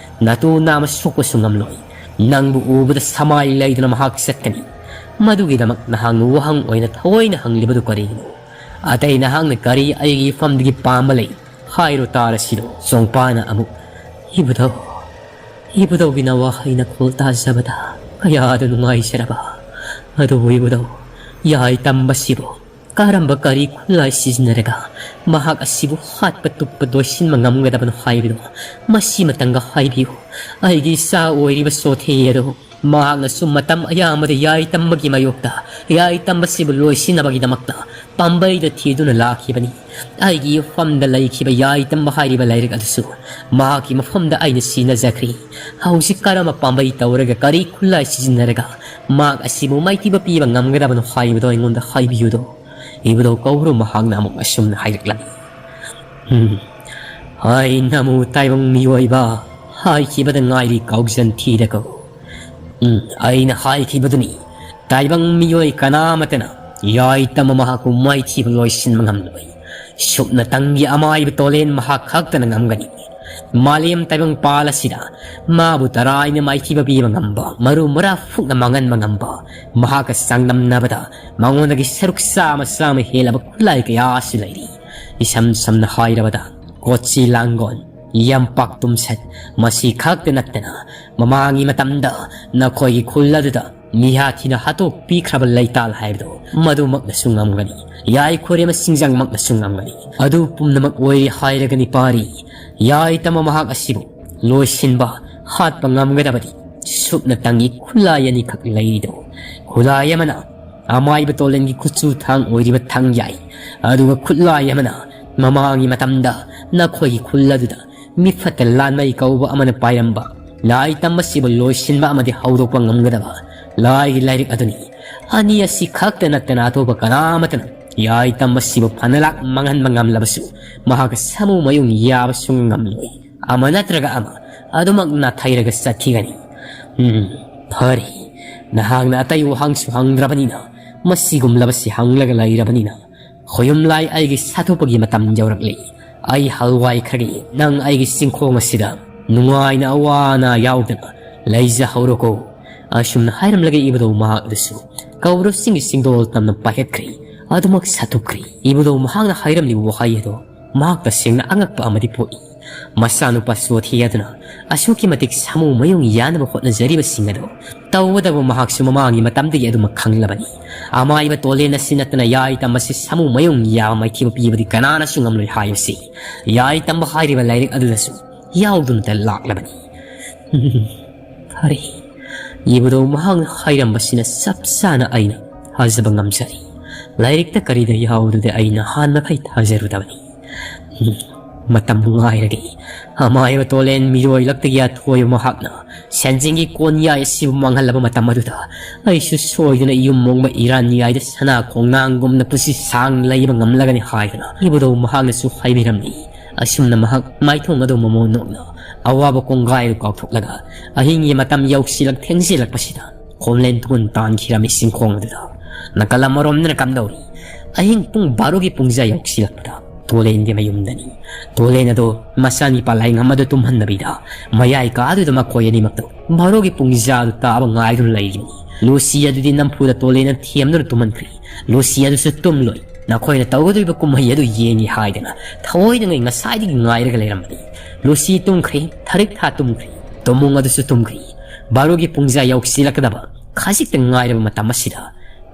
ꯅꯇꯨ ꯅꯥꯝꯃ ꯁꯣꯛꯄꯁꯨ ꯉꯝꯂꯣꯏ꯫ ꯅꯪꯕꯨ ꯎꯕꯗ ꯁꯃꯥꯏ ꯂꯩꯗꯨꯅ ꯃꯍꯥꯛ ꯆꯠꯀꯅꯤ꯫ ꯃꯗꯨꯒꯤꯗꯃꯛ ꯅꯍꯥꯛꯅ ꯋꯥꯍꯪ ꯑꯣꯏꯅ ꯊꯑꯣꯏꯅ ꯍꯪꯂꯤꯕꯗꯨ ꯀꯔꯤꯒꯤꯅꯣ? ꯑꯇꯩ ꯅꯍꯥꯛꯅ ꯀꯔꯤ ꯑꯩꯒꯤ ꯏꯐꯝꯗꯒꯤ ꯄꯥꯝꯕ ꯂꯩ? ꯍꯥꯏꯔꯣ ꯇꯥꯔꯁꯤꯔꯣ? ꯆꯣꯡꯄꯥꯅ ꯑꯃꯨꯛ ꯏꯕꯨꯙꯧ, ꯏꯕꯨꯙꯧꯒꯤ ꯅꯋꯥꯍꯩ ꯅꯈꯣꯜ ꯇꯥꯖꯕꯗ ꯀꯌꯥꯗ ꯅꯨꯡꯉꯥꯏꯖꯔꯕ꯫ ꯑꯗꯨꯕꯨ ꯏꯕꯨꯙꯧ, ꯌꯥꯏ ꯇꯝꯕꯁꯤꯕꯨ ꯀꯔꯝꯕ ꯀꯔꯤ ꯈꯨꯠꯂꯥꯏ ꯁꯤꯖꯤꯟꯅꯔꯒ ꯃꯍꯥꯛ ꯑꯁꯤꯕꯨ ꯍꯥꯠꯄ ꯇꯨꯞꯄ ꯂꯣꯏꯁꯤꯟꯕ ꯉꯝꯒꯗꯕꯅꯣ ꯍꯥꯏꯕꯗꯨ ꯃꯁꯤꯃꯇꯪꯒ ꯍꯥꯏꯕꯤꯌꯨ꯫ ꯑꯩꯒꯤ ꯏꯆꯥ ꯑꯣꯏꯔꯤꯕ ꯆꯣꯊꯦ ꯑꯗꯨ ꯃꯍꯥꯛꯅꯁꯨ ꯃꯇꯝ ꯑꯌꯥꯝꯕꯗ ꯌꯥꯏ ꯇꯝꯕꯒꯤ ꯃꯥꯌꯣꯛꯇ ꯌꯥꯏ ꯇꯝꯕꯁꯤꯕꯨ ꯂꯣꯏꯁꯤꯟꯅꯕꯒꯤꯗꯃꯛꯇ ꯄꯥꯝꯕꯩꯗ ꯊꯤꯗꯨꯅ ꯂꯥꯛꯈꯤꯕꯅꯤ꯫ ꯑꯩꯒꯤ ꯏꯐꯝꯗ ꯂꯩꯈꯤꯕ ꯌꯥꯏ ꯇꯝꯕ ꯍꯥꯏꯔꯤꯕ ꯂꯥꯏꯔꯤꯛ ꯑꯗꯨꯁꯨ ꯃꯍꯥꯛꯀꯤ ꯃꯐꯝꯗ ꯑꯩꯅ ꯁꯤꯟꯅꯖꯈ꯭ꯔꯤ꯫ ꯍꯧꯖꯤꯛ ꯀꯔꯝꯕ ꯄꯥꯝꯕꯩ ꯇꯧꯔꯒ ꯀꯔꯤ ꯈꯨꯠꯂꯥꯏ ꯁꯤꯖꯤꯟꯅꯔꯒ ꯃꯍꯥꯛ ꯑꯁꯤꯕꯨ ꯃꯥꯏꯊꯤꯕ ꯄꯤꯕ ꯉꯝꯒꯗꯕꯅꯣ ꯍꯥꯏꯕꯗꯣ ꯑꯩꯉꯣꯟꯗ ꯍꯥꯏꯕꯤꯌꯨꯗꯣ꯫ ꯏꯕꯨꯙꯧ ꯀꯧꯕ꯭ꯔꯨ ꯃꯍꯥꯛꯅ ꯑꯃꯨꯛ ꯑꯁꯨꯝꯅ ꯍꯥꯏꯔꯛꯂꯝꯃꯤ꯫ ꯎꯝ, ꯑꯩ ꯅꯃꯨ ꯇꯥꯏꯕꯪ ꯃꯤꯑꯣꯏꯕ ꯍꯥꯏꯈꯤꯕꯗ ꯉꯥꯏꯔꯤ ꯀꯥꯎꯖꯟ ꯊꯤꯗꯀꯣ꯫ ꯎꯝ, ꯑꯩꯅ ꯍꯥꯏꯈꯤꯕꯗꯨꯅꯤ, ꯇꯥꯏꯕꯪ ꯃꯤꯑꯣꯏ ꯀꯅꯥꯃꯠꯇꯅ ꯌꯥꯏ ꯇꯝꯕ ꯃꯍꯥꯛꯄꯨ ꯃꯥꯏꯊꯤꯕ ꯂꯣꯏꯁꯤꯟꯕ ꯉꯝꯂꯣꯏ꯫ ꯁꯨꯞꯅꯇꯪꯒꯤ ꯑꯃꯥꯏꯕ ꯇꯣꯂꯦꯟ ꯃꯍꯥꯛ ꯈꯛꯇꯅ ꯉꯝꯒꯅꯤ꯫ ꯃꯥꯂꯦꯝ ꯇꯥꯏꯕꯪ ꯄꯥꯜ ꯑꯁꯤꯗ ꯃꯥꯕꯨ ꯇꯔꯥꯏꯅ ꯃꯥꯏꯊꯤꯕ ꯄꯤꯕ ꯉꯝꯕ, ꯃꯔꯨ ꯃꯔꯥ ꯐꯨꯛꯅ ꯃꯥꯡꯍꯟꯕ ꯉꯝꯕ, ꯃꯍꯥꯛꯀ ꯆꯥꯡꯗꯝꯅꯕꯗ ꯃꯉꯣꯟꯗꯒꯤ ꯁꯔꯨꯛ ꯆꯥꯝꯃ ꯆꯥꯝꯃ ꯍꯦꯜꯂꯕ ꯈꯨꯠꯂꯥꯏ ꯀꯌꯥꯁꯨ ꯂꯩꯔꯤ꯫ ꯏꯁꯝ ꯁꯝꯅ ꯍꯥꯏꯔꯕꯗ, ꯀꯣꯆꯤ ꯂꯥꯡꯒꯣꯜ, ꯌꯝꯄꯥꯛ ꯇꯨꯝꯁꯠ, ꯃꯁꯤ ꯈꯛꯇ ꯅꯠꯇꯅ ꯃꯃꯥꯡꯒꯤ ꯃꯇꯝꯗ ꯅꯈꯣꯏꯒꯤ ꯈꯨꯜ ꯑꯗꯨꯗ ꯃꯤꯍꯥꯊꯤꯅ ꯍꯥꯠꯇꯣꯛꯄꯤꯈ꯭ꯔꯕ ꯂꯩꯇꯥꯜ ꯍꯥꯏꯕꯗꯨ, ꯃꯗꯨꯃꯛꯅꯁꯨ ꯉꯝꯒꯅꯤ꯫ ꯌꯥꯏ ꯈꯣꯏꯔꯦꯝ ꯁꯤꯡꯖꯪꯃꯛꯅꯁꯨ ꯉꯝꯒꯅꯤ꯫ ꯑꯗꯨ ꯄꯨꯝꯅꯃꯛ ꯑꯣꯏꯔꯦ ꯍꯥꯏꯔꯒꯅꯤ ꯄꯥꯔꯤ, ꯌꯥꯏ ꯇꯝꯕ ꯃꯍꯥꯛ ꯑꯁꯤꯕꯨ ꯂꯣꯏꯁꯤꯟꯕ, ꯍꯥꯠꯄ ꯉꯝꯒꯗꯕꯗꯤ ꯁꯨꯞꯅꯇꯪꯒꯤ ꯈꯨꯠꯂꯥꯏ ꯑꯅꯤꯈꯛ ꯂꯩꯔꯤꯗꯣ꯫ ꯈꯨꯠꯂꯥꯏ ꯑꯃꯅ ꯑꯃꯥꯏꯕ ꯇꯣꯂꯦꯟꯒꯤ ꯈꯨꯠꯁꯨ ꯊꯥꯡ ꯑꯣꯏꯔꯤꯕ ꯊꯥꯡ ꯌꯥꯏ, ꯑꯗꯨꯒ ꯈꯨꯠꯂꯥꯏ ꯑꯃꯅ ꯃꯃꯥꯡꯒꯤ ꯃꯇꯝꯗ ꯅꯈꯣꯏꯒꯤ ꯈꯨꯜ ꯑꯗꯨꯗ ꯃꯤꯐꯠꯇ ꯂꯥꯟꯃꯩ ꯀꯧꯕ ꯑꯃꯅ ꯄꯥꯏꯔꯝꯕ ꯂꯥꯏ ꯇꯝꯕꯁꯤꯕꯨ ꯂꯣꯏꯁꯤꯟꯕ ꯑꯃꯗꯤ ꯍꯧꯗꯣꯛꯄ ꯉꯝꯒꯗꯕ ꯂꯥꯏꯒꯤ ꯂꯥꯏꯔꯤꯛ ꯑꯗꯨꯅꯤ꯫ ꯑꯅꯤ ꯑꯁꯤ ꯈꯛꯇ ꯅꯠꯇꯅ ꯑꯇꯣꯞꯄ ꯀꯅꯥꯃꯠꯇꯅ ꯌꯥꯏ ꯇꯝꯕꯁꯤꯕꯨ ꯐꯅ ꯂꯥꯛ ꯃꯥꯡꯍꯟꯕ ꯉꯝꯂꯕꯁꯨ ꯃꯍꯥꯛꯀ ꯁꯥꯃꯨ ꯃꯌꯨꯡ ꯌꯥꯕ ꯁꯨꯡꯉꯝꯂꯣꯏ꯫ ꯑꯃ ꯅꯠꯇ꯭ꯔꯒ ꯑꯃ ꯑꯗꯨꯃꯛ ꯅꯥꯊꯩꯔꯒ ꯆꯠꯈꯤꯒꯅꯤ꯫ ꯎꯝ, ꯐꯔꯦ꯫ ꯅꯍꯥꯛꯅ ꯑꯇꯩ ꯋꯥꯍꯪꯁꯨ ꯍꯪꯗ꯭ꯔꯕꯅꯤꯅ, ꯃꯁꯤꯒꯨꯝꯂꯕꯁꯤ ꯍꯪꯂꯒ ꯂꯩꯔꯕꯅꯤꯅ, ꯈꯣꯌꯨꯝꯂꯥꯏ ꯑꯩꯒꯤ ꯁꯥꯊꯨꯄꯒꯤ ꯃꯇꯝ ꯌꯧꯔꯛꯂꯦ꯫ ꯑꯩ ꯍꯜꯋꯥꯏꯈ꯭ꯔꯒꯦ, ꯅꯪ ꯑꯩꯒꯤ ꯆꯤꯡꯈꯣꯡ ꯑꯁꯤꯗ ꯅꯨꯡꯉꯥꯏꯅ ꯑꯋꯥ ꯑꯅꯥ ꯌꯥꯎꯗꯅ ꯂꯩꯖꯍꯧꯔꯣꯀꯣ꯫ ꯑꯁꯨꯝꯅ ꯍꯥꯏꯔꯝꯂꯒ ꯏꯕꯨꯙꯧ ꯃꯍꯥꯛ ꯑꯗꯨꯁꯨ ꯀꯧꯕ꯭ꯔꯨ ꯆꯤꯡꯒꯤ ꯆꯤꯡꯗꯣꯜ ꯇꯝꯅ ꯄꯥꯏꯈꯠꯈ꯭ꯔꯦ꯫ ꯑꯗꯨꯃꯛ ꯁꯥꯊꯨꯈ꯭ꯔꯦ꯫ ꯏꯕꯨꯙꯧ ꯃꯍꯥꯛꯅ ꯍꯥꯏꯔꯝꯂꯤꯕ ꯋꯥꯍꯩ ꯑꯗꯣ ꯃꯍꯥꯛ ꯇꯁꯦꯡꯅ ꯑꯉꯛꯄ ꯑꯃꯗꯤ ꯄꯣꯛꯏ꯫ ꯃꯆꯥꯅꯨꯄꯥ ꯆꯣꯊꯤ ꯑꯗꯨꯅ ꯑꯁꯨꯛꯀꯤ ꯃꯇꯤꯛ ꯁꯥꯃꯨ ꯃꯌꯨꯡ ꯌꯥꯅꯕ ꯍꯣꯠꯅꯖꯔꯤꯕꯁꯤꯡ ꯑꯗꯨ ꯇꯧꯒꯗꯕ ꯃꯍꯥꯛꯁꯨ ꯃꯃꯥꯡꯒꯤ ꯃꯇꯝꯗꯒꯤ ꯑꯗꯨꯃꯛ ꯈꯪꯂꯕꯅꯤ꯫ ꯑꯃꯥꯏꯕ ꯇꯣꯂꯦꯟ ꯑꯁꯤ ꯅꯠꯇꯅ ꯌꯥꯏ ꯇꯝꯕꯁꯤ ꯁꯥꯃꯨ ꯃꯌꯨꯡ ꯌꯥꯕ ꯃꯥꯏꯊꯤꯕ ꯄꯤꯕꯗꯤ ꯀꯅꯥꯅꯁꯨ ꯉꯝꯂꯣꯏ ꯍꯥꯏꯕꯁꯤ ꯌꯥꯏ ꯇꯝꯕ ꯍꯥꯏꯔꯤꯕ ꯂꯥꯏꯔꯤꯛ ꯑꯗꯨꯗꯁꯨ ꯌꯥꯎꯗꯨꯅꯇ ꯂꯥꯛꯂꯕꯅꯤ꯫ ꯐꯔꯦ, ꯏꯕꯨꯙꯧ ꯃꯍꯥꯛꯅ ꯍꯥꯏꯔꯝꯕꯁꯤꯅ ꯆꯞ ꯆꯥꯅ ꯑꯩꯅ ꯊꯥꯖꯕ ꯉꯝꯖꯔꯤ꯫ ꯂꯥꯏꯔꯤꯛꯇ ꯀꯔꯤꯗ ꯌꯥꯎꯕꯗꯨꯗꯤ ꯑꯩꯅ ꯍꯥꯟꯅꯈꯩ ꯊꯥꯖꯔꯨꯗꯕꯅꯤ꯫ ꯃꯇꯝ ꯉꯥꯏꯔꯒꯦ꯫ ꯑꯃꯥꯏꯕ ꯇꯣꯂꯦꯟ ꯃꯤꯔꯣꯏꯂꯛꯇꯒꯤ ꯑꯊꯣꯏꯕ ꯃꯍꯥꯛꯅ ꯁꯦꯟꯖꯦꯡꯒꯤ ꯀꯣꯟꯌꯥꯏ ꯑꯁꯤꯕꯨ ꯃꯥꯡꯍꯜꯂꯕ ꯃꯇꯝ ꯑꯗꯨꯗ ꯑꯩꯁꯨ ꯁꯣꯏꯗꯅ ꯌꯨꯝ ꯃꯣꯡꯕ ꯏꯔꯥꯟ ꯌꯥꯏꯗ ꯁꯅꯥ ꯈꯣꯡꯅꯥꯡꯒꯨꯝꯅ ꯄꯨꯟꯁꯤ ꯁꯥꯡꯅ ꯂꯩꯕ ꯉꯝꯂꯒꯅꯤ ꯍꯥꯏꯗꯅ ꯏꯕꯨꯙꯧ ꯃꯍꯥꯛꯅꯁꯨ ꯍꯥꯏꯕꯤꯔꯝꯃꯤ꯫ ꯑꯁꯨꯝꯅ ꯃꯍꯥꯛ ꯃꯥꯏꯊꯣꯡ ꯑꯗꯨ ꯃꯃꯣꯟ ꯅꯣꯛꯅ ꯑꯋꯥꯕ ꯀꯣꯡꯒꯥꯏ ꯑꯗꯨ ꯀꯥꯎꯊꯣꯛꯂꯒ ꯑꯍꯤꯡꯒꯤ ꯃꯇꯝ ꯌꯧꯁꯤꯜꯂꯛ ꯊꯦꯡꯖꯤꯜꯂꯛꯄꯁꯤꯗ ꯈꯣꯝꯂꯦꯟ ꯊꯨꯒꯨꯟ ꯇꯥꯟꯈꯤꯔꯝꯃꯤ ꯆꯤꯡꯈꯣꯡ ꯑꯗꯨꯗ꯫ ꯅꯥꯀꯜ ꯑꯃꯔꯣꯝꯗꯅ ꯀꯝꯗꯧꯔꯤ? ꯑꯍꯤꯡ ꯄꯨꯡ ꯕꯥꯔꯣꯒꯤ ꯄꯨꯡꯖꯥ ꯌꯧꯁꯤꯜꯂꯛꯄꯗ ꯇꯣꯂꯦꯟꯒꯤ ꯃꯌꯨꯝꯗꯅꯤ꯫ ꯇꯣꯂꯦꯟ ꯑꯗꯣ ꯃꯆꯥꯅꯤꯄꯥ ꯂꯥꯏꯉꯝ ꯑꯗꯨ ꯇꯨꯝꯍꯟꯗꯕꯤꯗ ꯃꯌꯥꯏ ꯀꯥꯗꯨꯗ ꯃꯈꯣꯏ ꯑꯅꯤꯃꯛꯇꯣ ꯕꯥꯔꯣꯒꯤ ꯄꯨꯡꯖꯥ ꯑꯗꯨ ꯇꯥꯕ ꯉꯥꯏꯗꯨꯅ ꯂꯩꯔꯤꯕꯅꯤ꯫ ꯂꯨꯁꯤ ꯑꯗꯨꯗꯤ ꯅꯝꯐꯨꯗ ꯇꯣꯂꯦꯟꯅ ꯊꯦꯝꯗꯨꯅ ꯇꯨꯝꯍꯟꯈ꯭ꯔꯦ꯫ ꯂꯨꯁꯤ ꯑꯗꯨꯁꯨ ꯇꯨꯝꯂꯣꯏ꯫ ꯅꯈꯣꯏꯅ ꯇꯧꯒꯗꯧꯔꯤꯕ ꯀꯨꯝꯍꯩ ꯑꯗꯨ ꯌꯦꯡꯉꯤ ꯍꯥꯏꯗꯅ ꯊꯑꯣꯏꯗꯉꯩ ꯉꯁꯥꯏꯗꯒꯤ ꯉꯥꯏꯔꯒ ꯂꯩꯔꯝꯕꯅꯤ꯫ ꯂꯨꯁꯤ ꯇꯨꯝꯈ꯭ꯔꯦ, ꯊꯔꯤꯛ ꯊꯥ ꯇꯨꯝꯈ꯭ꯔꯦ, ꯇꯨꯝꯃꯨꯡ ꯑꯗꯨꯁꯨ ꯇꯨꯝꯈ꯭ꯔꯦ꯫ ꯕꯥꯔꯣꯒꯤ ꯄꯨꯡꯖꯥ ꯌꯧꯁꯤꯜꯂꯛꯀꯗꯕ ꯈꯖꯤꯛꯇ ꯉꯥꯏꯔꯕ ꯃꯇꯝ ꯑꯁꯤꯗ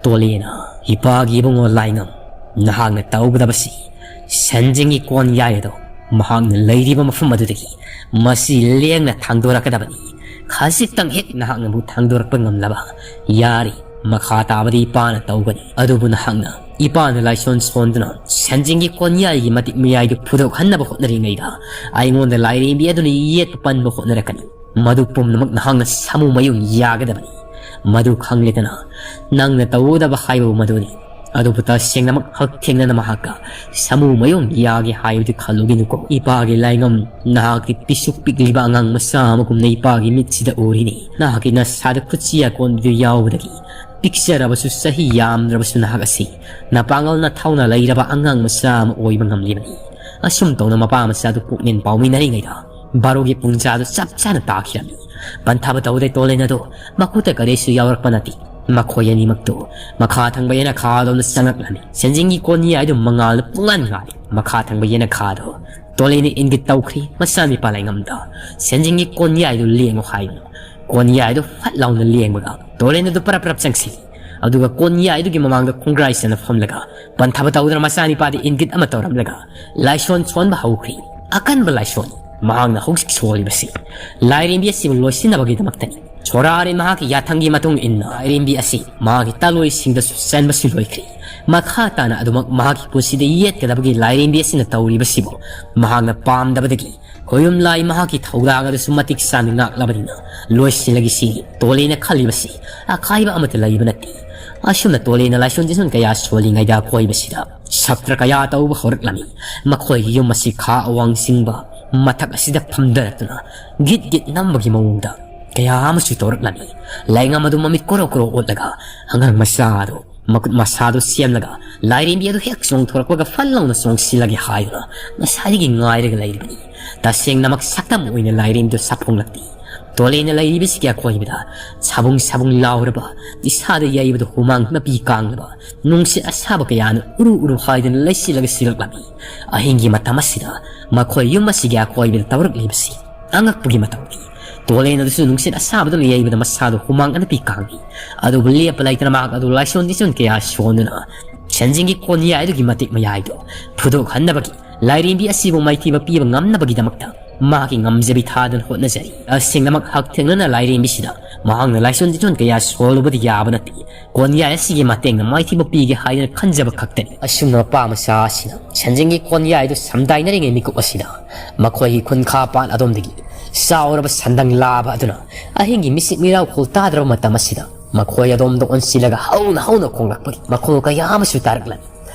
ꯇꯣꯂꯦꯅ, "ꯏꯄꯥꯒꯤ ꯏꯕꯨꯡꯉꯣ ꯂꯥꯏꯉꯝ, ꯅꯍꯥꯛꯅ ꯇꯧꯒꯗꯕꯁꯤ ꯁꯟꯖꯤꯡꯒꯤ ꯀꯣꯟ ꯌꯥꯏ ꯑꯗꯣ ꯃꯍꯥꯛꯅ ꯂꯩꯔꯤꯕ ꯃꯐꯝ ꯑꯗꯨꯗꯒꯤ ꯃꯁꯤ ꯂꯦꯡꯅ ꯊꯥꯡꯗꯣꯔꯛꯀꯗꯕꯅꯤ꯫ ꯈꯖꯤꯛꯇꯪ ꯍꯦꯛ ꯅꯍꯥꯛꯅꯕꯨ ꯊꯥꯡꯗꯣꯔꯛꯄ ꯉꯝꯂꯕ ꯌꯥꯔꯦ, ꯃꯈꯥ ꯇꯥꯕꯗꯤ ꯏꯄꯥꯅ ꯇꯧꯒꯅꯤ꯫ ꯑꯗꯨꯕꯨ ꯅꯍꯥꯛꯅ ꯏꯄꯥꯅ ꯂꯥꯏꯁꯣꯟ ꯁꯣꯟꯗꯨꯅ ꯁꯟꯖꯤꯡꯒꯤ ꯀꯣꯟꯌꯥꯏꯒꯤ ꯃꯇꯤꯛ ꯃꯌꯥꯏꯗꯨ ꯐꯨꯗꯣꯛꯍꯟꯅꯕ ꯍꯣꯠꯅꯔꯤꯉꯩꯗ ꯑꯩꯉꯣꯟꯗ ꯂꯥꯏꯔꯦꯝꯕꯤ ꯑꯗꯨꯅ ꯌꯦꯠꯄ ꯄꯟꯕ ꯍꯣꯠꯅꯔꯛꯀꯅꯤ꯫ ꯃꯗꯨ ꯄꯨꯝꯅꯃꯛ ꯅꯍꯥꯛꯅ ꯁꯥꯃꯨ ꯃꯌꯨꯡ ꯌꯥꯒꯗꯕꯅꯤ꯫ ꯃꯗꯨ ꯈꯪꯂꯦꯗꯅ, ꯅꯪꯅ ꯇꯧꯒꯗꯕ ꯍꯥꯏꯕꯕꯨ ꯃꯗꯨꯅꯤ꯫ ꯑꯗꯨꯕꯨ ꯇꯁꯦꯡꯅꯃꯛ ꯍꯛꯊꯦꯡꯅꯅ ꯃꯍꯥꯛꯀ ꯁꯥꯃꯨ ꯃꯌꯨꯡ ꯌꯥꯒꯦ ꯍꯥꯏꯕꯗꯤ ꯈꯜꯂꯨꯒꯤꯅꯨꯀꯣ꯫ ꯏꯄꯥꯒꯤ ꯂꯥꯏꯉꯝ, ꯅꯍꯥꯛꯀꯤ ꯄꯤꯁꯨꯛ ꯄꯤꯛꯂꯤꯕ ꯑꯉꯥꯡ ꯃꯆꯥ ꯑꯃꯒꯨꯝꯅ ꯏꯄꯥꯒꯤ ꯃꯤꯠꯁꯤꯗ ꯎꯔꯤꯅꯤ꯫ ꯅꯍꯥꯛꯀꯤ ꯅꯁꯥꯗ ꯈꯨꯠꯁꯤ ꯑꯀꯣꯟꯕꯤꯗꯨ ꯌꯥꯎꯕꯗꯒꯤ ꯄꯤꯛꯆꯔꯕꯁꯨ ꯆꯍꯤ ꯌꯥꯝꯗ꯭ꯔꯕꯁꯨ ꯅꯍꯥꯛ ꯑꯁꯤ ꯅꯄꯥꯡꯒꯜ ꯅꯊꯧꯅ ꯂꯩꯔꯕ ꯑꯉꯥꯡ ꯃꯆꯥ ꯑꯃ ꯑꯣꯏꯕ ꯉꯝꯂꯤꯕꯅꯤ꯫ ꯑꯁꯨꯝ ꯇꯧꯅ ꯃꯄꯥ ꯃꯆꯥꯗꯨ ꯄꯨꯛꯅꯤꯡ ꯄꯥꯎꯃꯤꯟꯅꯔꯤꯉꯩꯗ ꯕꯥꯔꯣꯒꯤ ꯄꯨꯡꯖꯥꯗꯨ ꯆꯞ ꯆꯥꯅ ꯇꯥꯈꯤꯔꯝꯃꯤ꯫ ꯄꯟꯊꯥꯕ ꯇꯧꯗꯦ ꯇꯣꯂꯦꯟ ꯑꯗꯨ ꯃꯈꯨꯠꯇ ꯀꯔꯤꯁꯨ ꯌꯥꯎꯔꯛꯄ ꯅꯠꯇꯦ꯫ ꯃꯈꯣꯏ ꯑꯅꯤꯃꯛꯇꯨ ꯃꯈꯥ ꯊꯪꯕ ꯌꯦꯅꯈꯥꯗꯣꯝꯗ ꯆꯪꯂꯛꯂꯝꯃꯤ꯫ ꯁꯦꯟꯖꯤꯡꯒꯤ ꯀꯣꯟꯌꯥꯏꯗꯨ ꯃꯉꯥꯜꯅ ꯄꯨꯡꯉꯥꯟ ꯉꯥꯜꯂꯤ꯫ ꯃꯈꯥ ꯊꯪꯕ ꯌꯦꯅꯈꯥꯗꯨ ꯇꯣꯂꯦꯟꯅ ꯏꯪꯒꯤꯠ ꯇꯧꯈ꯭ꯔꯤ ꯃꯆꯥꯅꯤꯄꯥ ꯂꯩꯉꯝꯗ, ꯁꯦꯟꯖꯦꯡꯒꯤ ꯀꯣꯟꯌꯥꯏꯗꯨ ꯂꯦꯡꯉꯨ ꯍꯥꯏꯗꯨꯅ꯫ ꯀꯣꯟꯌꯥꯏꯗꯨ ꯐꯠ ꯂꯥꯎꯅ ꯂꯦꯡꯕꯒ ꯇꯣꯂꯦꯟ ꯑꯗꯨ ꯄꯔꯞ ꯄꯔꯞ ꯆꯪꯁꯤꯜꯂꯤ꯫ ꯑꯗꯨꯒ ꯀꯣꯟꯌꯥꯏꯗꯨꯒꯤ ꯃꯃꯥꯡꯗ ꯈꯣꯡꯒ꯭ꯔꯥꯏ ꯆꯟꯅ ꯐꯝꯂꯒ ꯄꯟꯊꯕ ꯇꯧꯗꯨꯅ ꯃꯆꯥꯅꯤꯄꯥꯗ ꯏꯪꯒꯤꯠ ꯑꯃ ꯇꯧꯔꯝꯂꯒ ꯂꯥꯏꯁꯣꯟ ꯁꯣꯟꯕ ꯍꯧꯈ꯭ꯔꯤ꯫ ꯑꯀꯟꯕ ꯂꯥꯏꯁꯣꯟ꯫ ꯃꯍꯥꯛꯅ ꯍꯧꯖꯤꯛ ꯁꯣꯜꯂꯤꯕꯁꯤ ꯂꯥꯏꯔꯦꯝꯕꯤ ꯑꯁꯤꯕꯨ ꯂꯣꯏꯁꯤꯟꯅꯕꯒꯤꯗꯃꯛꯇꯅꯤ꯫ ꯁꯣꯔꯥꯔꯤ ꯃꯍꯥꯛꯀꯤ ꯌꯥꯊꯪꯒꯤ ꯃꯇꯨꯡ ꯏꯟꯅ ꯂꯥꯏꯔꯦꯝꯕꯤ ꯑꯁꯤ ꯃꯍꯥꯛꯀꯤ ꯇꯥꯂꯣꯏꯁꯤꯡꯗꯁꯨ ꯆꯟꯕꯁꯨ ꯂꯣꯏꯈ꯭ꯔꯤ꯫ ꯃꯈꯥ ꯇꯥꯅ ꯑꯗꯨꯃꯛ ꯃꯍꯥꯛꯀꯤ ꯄꯨꯟꯁꯤꯗ ꯌꯦꯠꯀꯗꯕꯒꯤ ꯂꯥꯏꯔꯦꯝꯕꯤ ꯑꯁꯤꯅ ꯇꯧꯔꯤꯕꯁꯤꯕꯨ ꯃꯍꯥꯛꯅ ꯄꯥꯝꯗꯕꯗꯒꯤ ꯈꯣꯌꯨꯝ ꯂꯥꯏ ꯃꯍꯥꯛꯀꯤ ꯊꯧꯗꯥꯡ ꯑꯗꯨꯁꯨ ꯃꯇꯤꯛ ꯆꯥꯅ ꯉꯥꯛꯂꯕꯅꯤꯅ ꯂꯣꯏꯁꯤꯜꯂꯒꯦ ꯁꯤꯅꯤ ꯇꯣꯂꯦꯅ ꯈꯜꯂꯤꯕꯁꯤ꯫ ꯑꯀꯥꯏꯕ ꯑꯃꯠꯇ ꯂꯩꯕ ꯅꯠꯇꯦ꯫ ꯑꯁꯨꯝꯅ ꯇꯣꯂꯦꯅ ꯂꯥꯏꯁꯣꯟ ꯇꯤꯁꯣꯟ ꯀꯌꯥ ꯁꯣꯜꯂꯤꯉꯩꯗ ꯑꯀꯣꯏꯕꯁꯤꯗ ꯁꯛꯇ꯭ꯔ ꯀꯌꯥ ꯇꯧꯕ ꯍꯧꯔꯛꯂꯝꯃꯤ꯫ ꯃꯈꯣꯏꯒꯤ ꯌꯨꯝ ꯑꯁꯤ ꯈꯥ ꯑꯋꯥꯡ ꯆꯤꯡꯕ ꯃꯊꯛ ꯑꯁꯤꯗ ꯐꯝꯊꯔꯛꯇꯨꯅ ꯒꯤꯠ ꯒꯤꯠ ꯅꯝꯕꯒꯤ ꯃꯑꯣꯡꯗ ꯀꯌꯥ ꯑꯃꯁꯨ ꯇꯧꯔꯛꯂꯝꯃꯤ꯫ ꯂꯥꯏꯉꯝ ꯑꯗꯨ ꯃꯃꯤꯠ ꯀꯣꯔꯣ ꯀꯣꯔꯣ ꯑꯣꯠꯂꯒ ꯑꯉꯥꯡ ꯃꯆꯥ ꯑꯗꯨ ꯃꯈꯨꯠ ꯃꯁꯥꯗꯨ ꯁꯦꯝꯂꯒ ꯂꯥꯏꯔꯦꯝꯕꯤ ꯑꯗꯨ ꯍꯦꯛ ꯆꯣꯡꯊꯣꯔꯛꯄꯒ ꯐꯠ ꯂꯥꯎꯅ ꯆꯣꯡꯁꯤꯜꯂꯒꯦ ꯍꯥꯏꯗꯨꯅ ꯉꯁꯥꯏꯗꯒꯤ ꯉꯥꯏꯔꯒ ꯂꯩꯔꯤꯕꯅꯤ꯫ ꯇꯁꯦꯡꯅꯃꯛ ꯁꯛꯇꯝ ꯑꯣꯏꯅ ꯂꯥꯏꯔꯦꯝꯕꯤꯗꯨ ꯁꯥꯐꯣꯡꯂꯛꯇꯦ꯫ ꯇꯣꯂꯦꯅ ꯂꯩꯔꯤꯕꯁꯤꯒꯤ ꯑꯀꯣꯏꯕꯗ ꯁꯥꯕꯨꯡ ꯁꯥꯕꯨꯡ ꯂꯥꯎꯔꯕ, ꯏꯁꯥꯗ ꯌꯩꯕꯗ ꯍꯨꯃꯥꯡ ꯃꯄꯤ ꯀꯥꯡꯂꯕ, ꯅꯨꯡꯁꯤꯠ ꯑꯁꯥꯕ ꯀꯌꯥꯅ ꯎꯔꯨ ꯎꯔꯨ ꯍꯥꯏꯗꯨꯅ ꯂꯩꯁꯤꯜꯂꯒ ꯁꯤꯜꯂꯛꯂꯝꯃꯤ꯫ ꯑꯍꯤꯡꯒꯤ ꯃꯇꯝ ꯑꯁꯤꯗ ꯃꯈꯣꯏ ꯌꯨꯝ ꯑꯁꯤꯒꯤ ꯑꯀꯣꯏꯕꯗ ꯇꯧꯔꯛꯂꯤꯕꯁꯤ ꯑꯉꯛꯄꯒꯤ ꯃꯇꯧꯅꯤ꯫ ꯇꯣꯂꯦꯟ ꯑꯗꯨꯁꯨ ꯅꯨꯡꯁꯤꯠ ꯑꯁꯥꯕꯗꯨꯅ ꯌꯩꯕꯗ ꯃꯁꯥꯗꯨ ꯍꯨꯃꯥꯡ ꯑꯅꯄꯤ ꯀꯥꯡꯏ꯫ ꯑꯗꯨꯕꯨ ꯂꯦꯞꯄ ꯂꯩꯇꯅ ꯃꯍꯥꯛ ꯑꯗꯨ ꯂꯥꯏꯁꯣꯟ ꯇꯤꯁꯣꯟ ꯀꯌꯥ ꯁꯣꯟꯗꯨꯅ ꯁꯦꯟꯖꯤꯡꯒꯤ ꯀꯣꯟꯌꯥꯏꯗꯨꯒꯤ ꯃꯇꯤꯛ ꯃꯌꯥꯏꯗꯨ ꯐꯨꯗꯣꯛꯍꯟꯅꯕꯒꯤ ꯂꯥꯏꯔꯦꯝꯕꯤ ꯑꯁꯤꯕꯨ ꯃꯥꯏꯊꯤꯕ ꯄꯤꯕ ꯉꯝꯅꯕꯒꯤꯗꯃꯛꯇ ꯃꯍꯥꯛꯀꯤ ꯉꯝꯖꯕꯤ ꯊꯥꯗꯨꯅ ꯍꯣꯠꯅꯖꯔꯤ꯫ ꯇꯁꯦꯡꯅꯃꯛ ꯍꯛꯊꯦꯡꯅꯅ ꯂꯥꯏꯔꯦꯝꯕꯤꯁꯤꯗ ꯃꯍꯥꯛꯅ ꯂꯥꯏꯁꯣꯟ ꯇꯤꯁꯣꯟ ꯀꯌꯥ ꯁꯣꯜꯂꯨꯕꯗꯤ ꯌꯥꯕ ꯅꯠꯇꯦ꯫ ꯀꯣꯟꯌꯥꯏ ꯑꯁꯤꯒꯤ ꯃꯇꯦꯡꯅ ꯃꯥꯏꯊꯤꯕ ꯄꯤꯒꯦ ꯍꯥꯏꯗꯅ ꯈꯟꯖꯕ ꯈꯛꯇꯅꯤ꯫ ꯑꯁꯨꯝꯅ ꯃꯄꯥ ꯃꯆꯥ ꯑꯁꯤꯅ ꯁꯦꯟꯖꯦꯡꯒꯤ ꯀꯣꯟꯌꯥꯏꯗꯨ ꯁꯝꯗꯥꯏꯅꯔꯤꯉꯩ ꯃꯤꯀꯨꯞ ꯑꯁꯤꯗ ꯃꯈꯣꯏꯒꯤ ꯈꯨꯟꯈꯥ ꯄꯥꯠ ꯑꯗꯣꯝꯗꯒꯤ ꯆꯥꯎꯔꯕ ꯁꯟꯗꯪ ꯂꯥꯕ ꯑꯗꯨꯅ ꯑꯍꯤꯡꯒꯤ ꯃꯤꯁꯤꯛ ꯃꯤꯔꯥꯎ ꯈꯣꯜ ꯇꯥꯗ꯭ꯔꯕ ꯃꯇꯝ ꯑꯁꯤꯗ ꯃꯈꯣꯏ ꯑꯗꯣꯝꯗ ꯑꯣꯟꯁꯤꯜꯂꯒ ꯍꯧꯅ ꯍꯧꯅ ꯈꯣꯡꯂꯛꯄꯒꯤ ꯃꯈꯣꯜ ꯀꯌꯥ ꯑꯃꯁꯨ ꯇꯥꯔꯛꯂꯝꯃꯤ꯫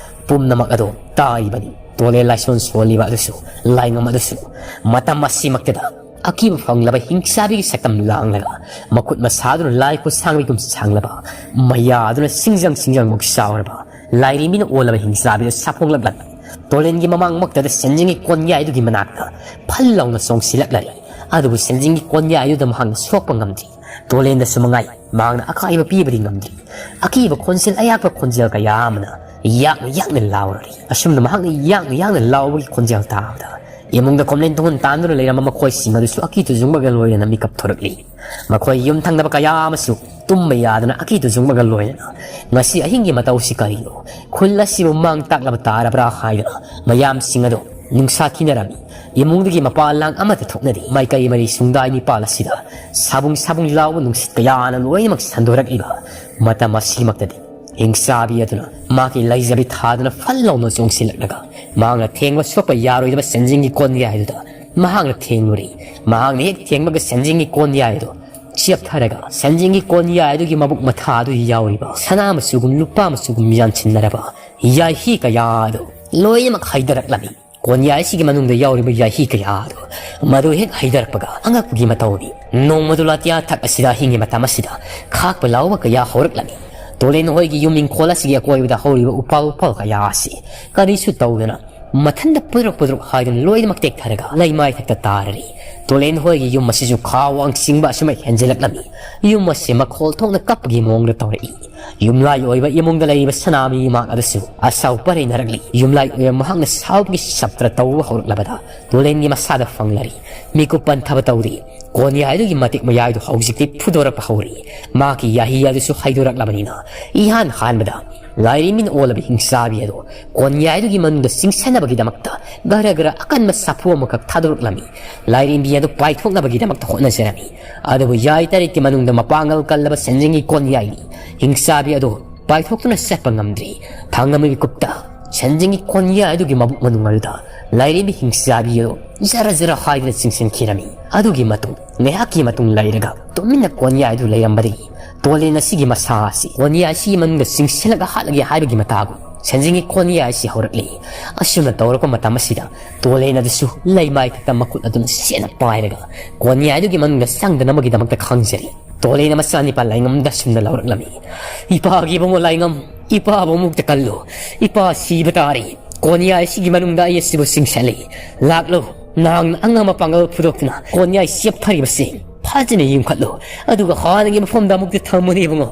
ꯄꯨꯝꯅꯃꯛ ꯑꯗꯣ ꯇꯥꯔꯤꯕꯅꯤ꯫ ꯇꯣꯂꯦꯟ ꯂꯥꯏꯁꯣꯟ ꯁꯣꯜꯂꯤꯕ ꯑꯗꯨꯁꯨ, ꯂꯥꯏꯉꯝ ꯑꯗꯨꯁꯨ ꯃꯇꯝ ꯑꯁꯤꯃꯛꯇꯗ ꯑꯀꯤꯕ ꯐꯪꯂꯕ ꯍꯤꯡꯆꯥꯕꯤꯒꯤ ꯁꯛꯇꯝ ꯂꯥꯡꯂꯒ ꯃꯈꯨꯠ ꯃꯁꯥꯗꯨꯅ ꯂꯥꯏ ꯈꯨꯠꯁꯥꯡꯕꯤꯒꯨꯝ ꯁꯥꯡꯂꯕ, ꯃꯌꯥꯗꯨꯅ ꯁꯤꯡꯖꯪ ꯁꯤꯡꯖꯪꯃꯨꯛ ꯆꯥꯎꯔꯕ ꯂꯥꯏꯔꯦꯝꯕꯤꯅ ꯑꯣꯜꯂꯕ ꯍꯤꯡꯆꯥꯕꯤꯗꯨ ꯁꯥꯐꯣꯡꯂꯛꯂꯝꯃꯤ꯫ ꯇꯣꯂꯦꯟꯒꯤ ꯃꯃꯥꯡꯃꯛꯇꯗ ꯁꯦꯟꯖꯤꯡꯒꯤ ꯀꯣꯟꯌꯥꯏꯗꯨꯒꯤ ꯃꯅꯥꯛꯇ ꯐꯜ ꯂꯥꯎꯅ ꯆꯣꯡꯁꯤꯜꯂꯛꯂꯔꯦ꯫ ꯑꯗꯨꯕꯨ ꯁꯦꯟꯖꯤꯡꯒꯤ ꯀꯣꯟꯌꯥꯏꯗꯨꯗ ꯃꯍꯥꯛꯅ ꯁꯣꯛꯄ ꯉꯝꯗ꯭ꯔꯤ꯫ ꯇꯣꯂꯦꯟꯗꯁꯨ ꯃꯉꯥꯏ, ꯃꯍꯥꯛꯅ ꯑꯀꯥꯏꯕ ꯄꯤꯕꯗꯤ ꯉꯝꯗ꯭ꯔꯤ꯫ ꯑꯀꯤꯕ ꯈꯣꯟꯖꯦꯜ, ꯑꯌꯥꯛꯄ ꯈꯣꯟꯖꯦꯜ ꯀꯌꯥ ꯑꯃꯅ ꯌꯥꯛꯅ ꯌꯥꯛꯅ ꯂꯥꯎꯔꯔꯤ꯫ ꯑꯁꯨꯝꯅ ꯃꯍꯥꯛꯅ ꯌꯥꯛꯅ ꯌꯥꯛꯅ ꯂꯥꯎꯕꯒꯤ ꯈꯣꯟꯖꯦꯜ ꯇꯥꯕꯗ ꯏꯃꯨꯡꯗ ꯈꯣꯝꯂꯦꯟ ꯇꯨꯡꯍꯟ ꯇꯥꯟꯗꯨꯅ ꯂꯩꯔꯝꯕ ꯃꯈꯣꯏꯁꯤꯡ ꯑꯗꯨꯁꯨ ꯑꯀꯤ ꯇꯨꯖꯨꯡꯕꯒ ꯂꯣꯏꯅꯅ ꯃꯤꯀꯞ ꯊꯣꯔꯛꯂꯤ꯫ ꯃꯈꯣꯏ ꯌꯨꯝ ꯊꯪꯅꯕ ꯀꯌꯥ ꯑꯃꯁꯨ ꯇꯨꯝꯕ ꯌꯥꯗꯅ ꯑꯀꯤ ꯇꯨꯖꯨꯡꯕꯒ ꯂꯣꯏꯅꯅ ꯉꯁꯤ ꯑꯍꯤꯡꯒꯤ ꯃꯇꯧꯁꯤ ꯀꯔꯤꯅꯣ? ꯈꯨꯜ ꯑꯁꯤꯕꯨ ꯃꯥꯡ ꯇꯥꯛꯂꯕ ꯇꯥꯔꯕ꯭ꯔꯥ ꯍꯥꯏꯗꯨꯅ ꯃꯌꯥꯝꯁꯤꯡ ꯑꯗꯨ ꯅꯨꯡꯁꯥ ꯊꯤꯅꯔꯝꯃꯤ꯫ ꯏꯃꯨꯡꯗꯒꯤ ꯃꯄꯥꯟ ꯂꯥꯡ ꯑꯃꯠꯇ ꯊꯣꯛꯅꯗꯦ꯫ ꯃꯥꯏꯀꯩ ꯃꯔꯤ ꯁꯨꯡꯗꯥꯏ ꯅꯤꯄꯥꯜ ꯑꯁꯤꯗ ꯁꯥꯕꯨꯡ ꯁꯥꯕꯨꯡ ꯂꯥꯎꯕ ꯅꯨꯡꯁꯤꯠ ꯀꯌꯥꯅ ꯂꯣꯏꯅꯃꯛ ꯁꯟꯗꯣꯔꯛꯂꯤꯕ ꯃꯇꯝ ꯑꯁꯤꯃꯛꯇꯗꯤ ꯍꯤꯡꯆꯥꯕꯤ ꯑꯗꯨꯅ ꯃꯍꯥꯛꯀꯤ ꯂꯩꯖꯕꯤ ꯊꯥꯗꯨꯅ ꯐꯜ ꯂꯥꯎꯅ ꯆꯣꯡꯁꯤꯜꯂꯛꯂꯒ ꯃꯍꯥꯛꯅ ꯊꯦꯡꯕ ꯁꯣꯛꯄ ꯌꯥꯔꯣꯏꯗꯕ ꯁꯦꯟꯖꯤꯡꯒꯤ ꯀꯣꯟꯌꯥꯏꯗꯨꯗ ꯃꯍꯥꯛꯅ ꯊꯦꯡꯂꯨꯔꯦ꯫ ꯃꯍꯥꯛꯅ ꯍꯦꯛ ꯊꯦꯡꯕꯒ ꯁꯦꯟꯖꯤꯡꯒꯤ ꯀꯣꯟꯌꯥꯏ ꯑꯗꯨ ꯆꯦꯞꯊꯔꯒ ꯁꯦꯟꯖꯤꯡꯒꯤ ꯀꯣꯟꯌꯥꯏ ꯑꯗꯨꯒꯤ ꯃꯕꯨꯛ ꯃꯊꯥ ꯑꯗꯨ ꯌꯥꯎꯔꯤꯕ ꯁꯅꯥ ꯃꯆꯨꯒꯨꯝ ꯂꯨꯄꯥ ꯃꯆꯨꯒꯨꯝ ꯌꯥꯟꯁꯤꯟꯅꯔꯕ ꯌꯥꯏꯍꯤ ꯀꯌꯥ ꯑꯗꯨ ꯂꯣꯏꯅꯃꯛ ꯍꯩꯊꯔꯛꯂꯝꯃꯤ꯫ ꯀꯣꯟꯌꯥꯏꯁꯤꯒꯤ ꯃꯅꯨꯡꯗ ꯌꯥꯎꯔꯤꯕ ꯌꯥꯏꯍꯤ ꯀꯌꯥ ꯑꯗꯨ ꯃꯗꯨ ꯍꯦꯛ ꯍꯩꯊꯔꯛꯄꯒ ꯑꯉꯛꯄꯒꯤ ꯃꯇꯧꯅꯤ꯫ ꯅꯣꯡꯃꯗꯨ ꯂꯥꯇꯤꯌꯥ ꯊꯛ ꯑꯁꯤꯗ ꯑꯍꯤꯡꯒꯤ ꯃꯇꯝ ꯑꯁꯤꯗ ꯈꯥꯛꯄ ꯂꯥꯎꯕ ꯀꯌꯥ ꯍꯧꯔꯛꯂꯝꯃꯤ꯫ ꯇꯣꯂꯦꯟ ꯍꯣꯏꯒꯤ ꯌꯨꯝ ꯏꯪꯈꯣꯜ ꯑꯁꯤꯒꯤ ꯑꯀꯣꯏꯕꯗ ꯍꯧꯔꯤꯕ ꯎꯄꯥꯜ ꯎꯄꯥꯜ ꯀꯌꯥ ꯑꯁꯤ ꯀꯔꯤꯁꯨ ꯇꯧꯗꯅ ꯃꯊꯟꯇ ꯄꯨꯗ꯭ꯔꯨꯛ ꯄꯨꯗ꯭ꯔꯨꯛ ꯍꯥꯏꯗꯨꯅ ꯂꯣꯏꯅꯃꯛ ꯇꯦꯛꯊꯔꯒ ꯂꯩꯃꯥꯏ ꯊꯛꯇ ꯇꯥꯔꯔꯤ꯫ ꯇꯣꯂꯦꯟ ꯍꯣꯏꯒꯤ ꯌꯨꯝ ꯑꯁꯤꯁꯨ ꯈꯥ ꯋꯥꯡ ꯆꯤꯡꯕ ꯑꯁꯨꯃꯥꯏ ꯍꯦꯟꯖꯤꯜꯂꯛꯂꯝꯃꯤ꯫ ꯌꯨꯝ ꯑꯁꯤ ꯃꯈꯣꯜ ꯊꯣꯛꯅ ꯀꯞꯄꯒꯤ ꯃꯑꯣꯡꯗ ꯇꯧꯔꯛꯏ꯫ ꯌꯨꯝꯂꯥꯏ ꯑꯣꯏꯕ ꯏꯃꯨꯡꯗ ꯂꯩꯔꯤꯕ ꯁꯅꯥꯃꯤ ꯃꯍꯥꯛ ꯑꯗꯨꯁꯨ ꯑꯁꯥꯎ ꯄꯔꯩꯅꯔꯛꯂꯤ꯫ ꯌꯨꯝꯂꯥꯏ ꯑꯣꯏꯕ ꯃꯍꯥꯛꯅ ꯁꯥꯎꯕꯒꯤ ꯁꯞꯇ꯭ꯔ ꯇꯧꯕ ꯍꯧꯔꯛꯂꯕꯗ ꯇꯣꯂꯦꯟꯒꯤ ꯃꯁꯥꯗ ꯐꯪꯂꯔꯤ꯫ ꯃꯤꯀꯨꯞ ꯄꯟꯊꯕ ꯇꯧꯔꯤ꯫ ꯀꯣꯟꯌꯥꯏꯗꯨꯒꯤ ꯃꯇꯤꯛ ꯃꯌꯥꯏꯗꯨ ꯍꯧꯖꯤꯛꯇꯤ ꯐꯨꯗꯣꯔꯛꯄ ꯍꯧꯔꯤ꯫ ꯃꯍꯥꯛꯀꯤ ꯌꯥꯍꯤ ꯑꯗꯨꯁꯨ ꯍꯩꯗꯣꯔꯛꯂꯕꯅꯤꯅ ꯏꯍꯥꯟ ꯍꯥꯟꯕꯗ ꯂꯥꯏꯔꯦꯝꯕꯤꯅ ꯑꯣꯜꯂꯕ ꯍꯤꯡꯆꯥꯕꯤ ꯑꯗꯨ ꯀꯣꯟꯌꯥꯏꯗꯨꯒꯤ ꯃꯅꯨꯡꯗ ꯆꯤꯡꯁꯟꯅꯕꯒꯤꯗꯃꯛꯇ ꯒꯔ ꯒꯔ ꯑꯀꯟꯕ ꯁꯥꯐꯨ ꯑꯃꯈꯛ ꯊꯥꯗꯣꯔꯛꯂꯝꯃꯤ꯫ ꯂꯥꯏꯔꯦꯝꯕꯤ ꯑꯗꯨ ꯄꯥꯏꯊꯣꯛꯅꯕꯒꯤꯗꯃꯛꯇ ꯍꯣꯠꯅꯖꯔꯝꯃꯤ꯫ ꯑꯗꯨꯕꯨ ꯌꯥꯏ ꯇꯔꯦꯠꯀꯤ ꯃꯅꯨꯡꯗ ꯃꯄꯥꯡꯒꯜ ꯀꯜꯂꯕ ꯁꯦꯟꯖꯦꯡꯒꯤ ꯀꯣꯟꯌꯥꯏꯅꯤ ꯍꯤꯡꯆꯥꯕꯤ ꯑꯗꯨ ꯄꯥꯏꯊꯣꯛꯇꯨꯅ ꯆꯠꯄ ꯉꯝꯗ꯭ꯔꯤ꯫ ꯊꯥꯡ ꯑꯃꯒꯤ ꯀꯨꯞꯇ ꯁꯦꯟꯖꯦꯡꯒꯤ ꯀꯣꯟꯌꯥꯏ ꯑꯗꯨꯒꯤ ꯃꯕꯨꯛ ꯃꯅꯨꯡ ꯑꯗꯨꯗ ꯂꯥꯏꯔꯦꯝꯕꯤ ꯍꯤꯡꯆꯥꯕꯤ ꯑꯗꯨ ꯖꯔ ꯖꯔ ꯍꯥꯏꯗꯨꯅ ꯆꯤꯡꯁꯤꯟꯈꯤꯔꯝꯃꯤ꯫ ꯑꯗꯨꯒꯤ ꯃꯇꯨꯡ ꯉꯥꯏꯍꯥꯛꯀꯤ ꯃꯇꯨꯡ ꯂꯩꯔꯒ ꯇꯨꯃꯤꯟꯅ ꯀꯣꯟꯌꯥꯏ ꯑꯗꯨ ꯂꯩꯔꯝꯕꯗꯒꯤ ꯇꯣꯂꯦꯟ ꯑꯁꯤꯒꯤ ꯃꯁꯥ ꯑꯁꯤ ꯀꯣꯟꯌꯥꯏ ꯑꯁꯤꯒꯤ ꯃꯅꯨꯡꯗ ꯆꯤꯡꯁꯤꯜꯂꯒ ꯍꯥꯠꯂꯒꯦ ꯍꯥꯏꯕꯒꯤ ꯃꯇꯥꯒꯨꯝ ꯁꯦꯟꯖꯦꯡꯒꯤ ꯀꯣꯟꯌꯥꯏ ꯑꯁꯤ ꯍꯧꯔꯛꯂꯤ꯫ ꯑꯁꯨꯝꯅ ꯇꯧꯔꯛꯄ ꯃꯇꯝ ꯑꯁꯤꯗ ꯇꯣꯂꯦꯟ ꯑꯗꯨꯁꯨ ꯂꯩꯃꯥꯏ ꯊꯛꯇ ꯃꯈꯨꯠ ꯑꯗꯨꯅ ꯁꯦꯠꯅ ꯄꯥꯏꯔꯒ ꯀꯣꯟꯌꯥꯏ ꯑꯗꯨꯒꯤ ꯃꯅꯨꯡꯗ ꯆꯪꯗꯅꯕꯒꯤꯗꯃꯛꯇ ꯈꯪꯖꯔꯤ꯫ ꯇꯣꯂꯦꯟ ꯃꯆꯥꯅꯤꯄꯥ ꯂꯥꯏꯉꯝꯗ ꯑꯁꯨꯝꯅ ꯂꯧꯔꯛꯂꯝꯃꯤ꯫ "ꯏꯄꯥꯒꯤ ꯏꯕꯨꯡꯉꯣ ꯂꯥꯏꯉꯝ, ꯏꯄꯥꯕꯨ ꯑꯃꯨꯛꯇ ꯀꯜꯂꯨ꯫ ꯏꯄꯥ ꯁꯤꯕ ꯇꯥꯔꯦ꯫ ꯀꯣꯟꯌꯥꯏ ꯑꯁꯤꯒꯤ ꯃꯅꯨꯡꯗ ꯑꯩ ꯑꯁꯤꯕꯨ ꯆꯤꯡꯁꯤꯜꯂꯤ꯫ ꯂꯥꯛꯂꯨ, ꯅꯍꯥꯛꯅ ꯑꯉꯝꯕ ꯄꯥꯡꯒꯜ ꯐꯨꯗꯣꯛꯇꯨꯅ ꯀꯣꯟꯌꯥꯏ ꯆꯦꯞꯊꯔꯤꯕꯁꯤ ꯐꯖꯅ ꯌꯨꯡꯈꯠꯂꯨ, ꯑꯗꯨꯒ ꯍꯥꯟꯅꯒꯤ ꯃꯐꯝꯗ ꯑꯃꯨꯛꯇ ꯊꯝꯃꯨꯅꯦ ꯏꯕꯨꯡꯉꯣ꯫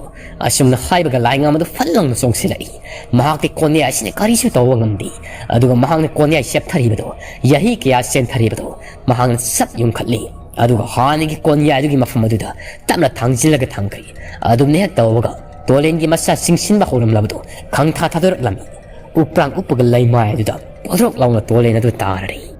ꯑꯁꯨꯝꯅ ꯍꯥꯏꯕꯒ ꯂꯥꯏꯉꯥ ꯑꯗꯨ ꯐꯠ ꯂꯥꯎꯅ ꯆꯣꯡꯁꯤꯜꯂꯛꯏ꯫ ꯃꯍꯥꯛꯇꯤ ꯀꯣꯟꯌꯥꯏ ꯑꯁꯤꯅ ꯀꯔꯤꯁꯨ ꯇꯧꯕ ꯉꯝꯗꯦ꯫ ꯑꯗꯨꯒ ꯃꯍꯥꯛꯅ ꯀꯣꯟꯌꯥꯏ ꯁꯦꯞꯊꯔꯤꯕꯗꯣ, ꯌꯥꯍꯤ ꯀꯌꯥ ꯆꯦꯟꯊꯔꯤꯕꯗꯣ ꯃꯍꯥꯛꯅ ꯁꯠ ꯌꯨꯡꯈꯠꯂꯤ꯫ ꯑꯗꯨꯒ ꯍꯥꯟꯅꯒꯤ ꯀꯣꯟꯌꯥꯏ ꯑꯗꯨꯒꯤ ꯃꯐꯝ ꯑꯗꯨꯗ ꯇꯞꯅ ꯊꯥꯡꯖꯤꯜꯂꯒ ꯊꯝꯈ꯭ꯔꯦ꯫ ꯑꯗꯨꯝꯅ ꯍꯦꯛ ꯇꯧꯕꯒ ꯇꯣꯂꯦꯟꯒꯤ ꯃꯆꯥ ꯆꯤꯡꯁꯤꯟꯕ ꯍꯧꯔꯝꯂꯕꯗꯣ ꯈꯪꯊꯥ ꯊꯥꯗꯣꯔꯛꯂꯝꯃꯤ꯫ ꯎꯄ꯭ꯔꯥꯡ ꯎꯞꯄꯒ ꯂꯩꯃꯥꯏ ꯑꯗꯨꯗ ꯄꯣꯗ꯭ꯔꯣꯛ ꯂꯥꯎꯅ ꯇꯣꯂꯦꯟ ꯑꯗꯨ ꯇꯥꯔꯔꯤ꯫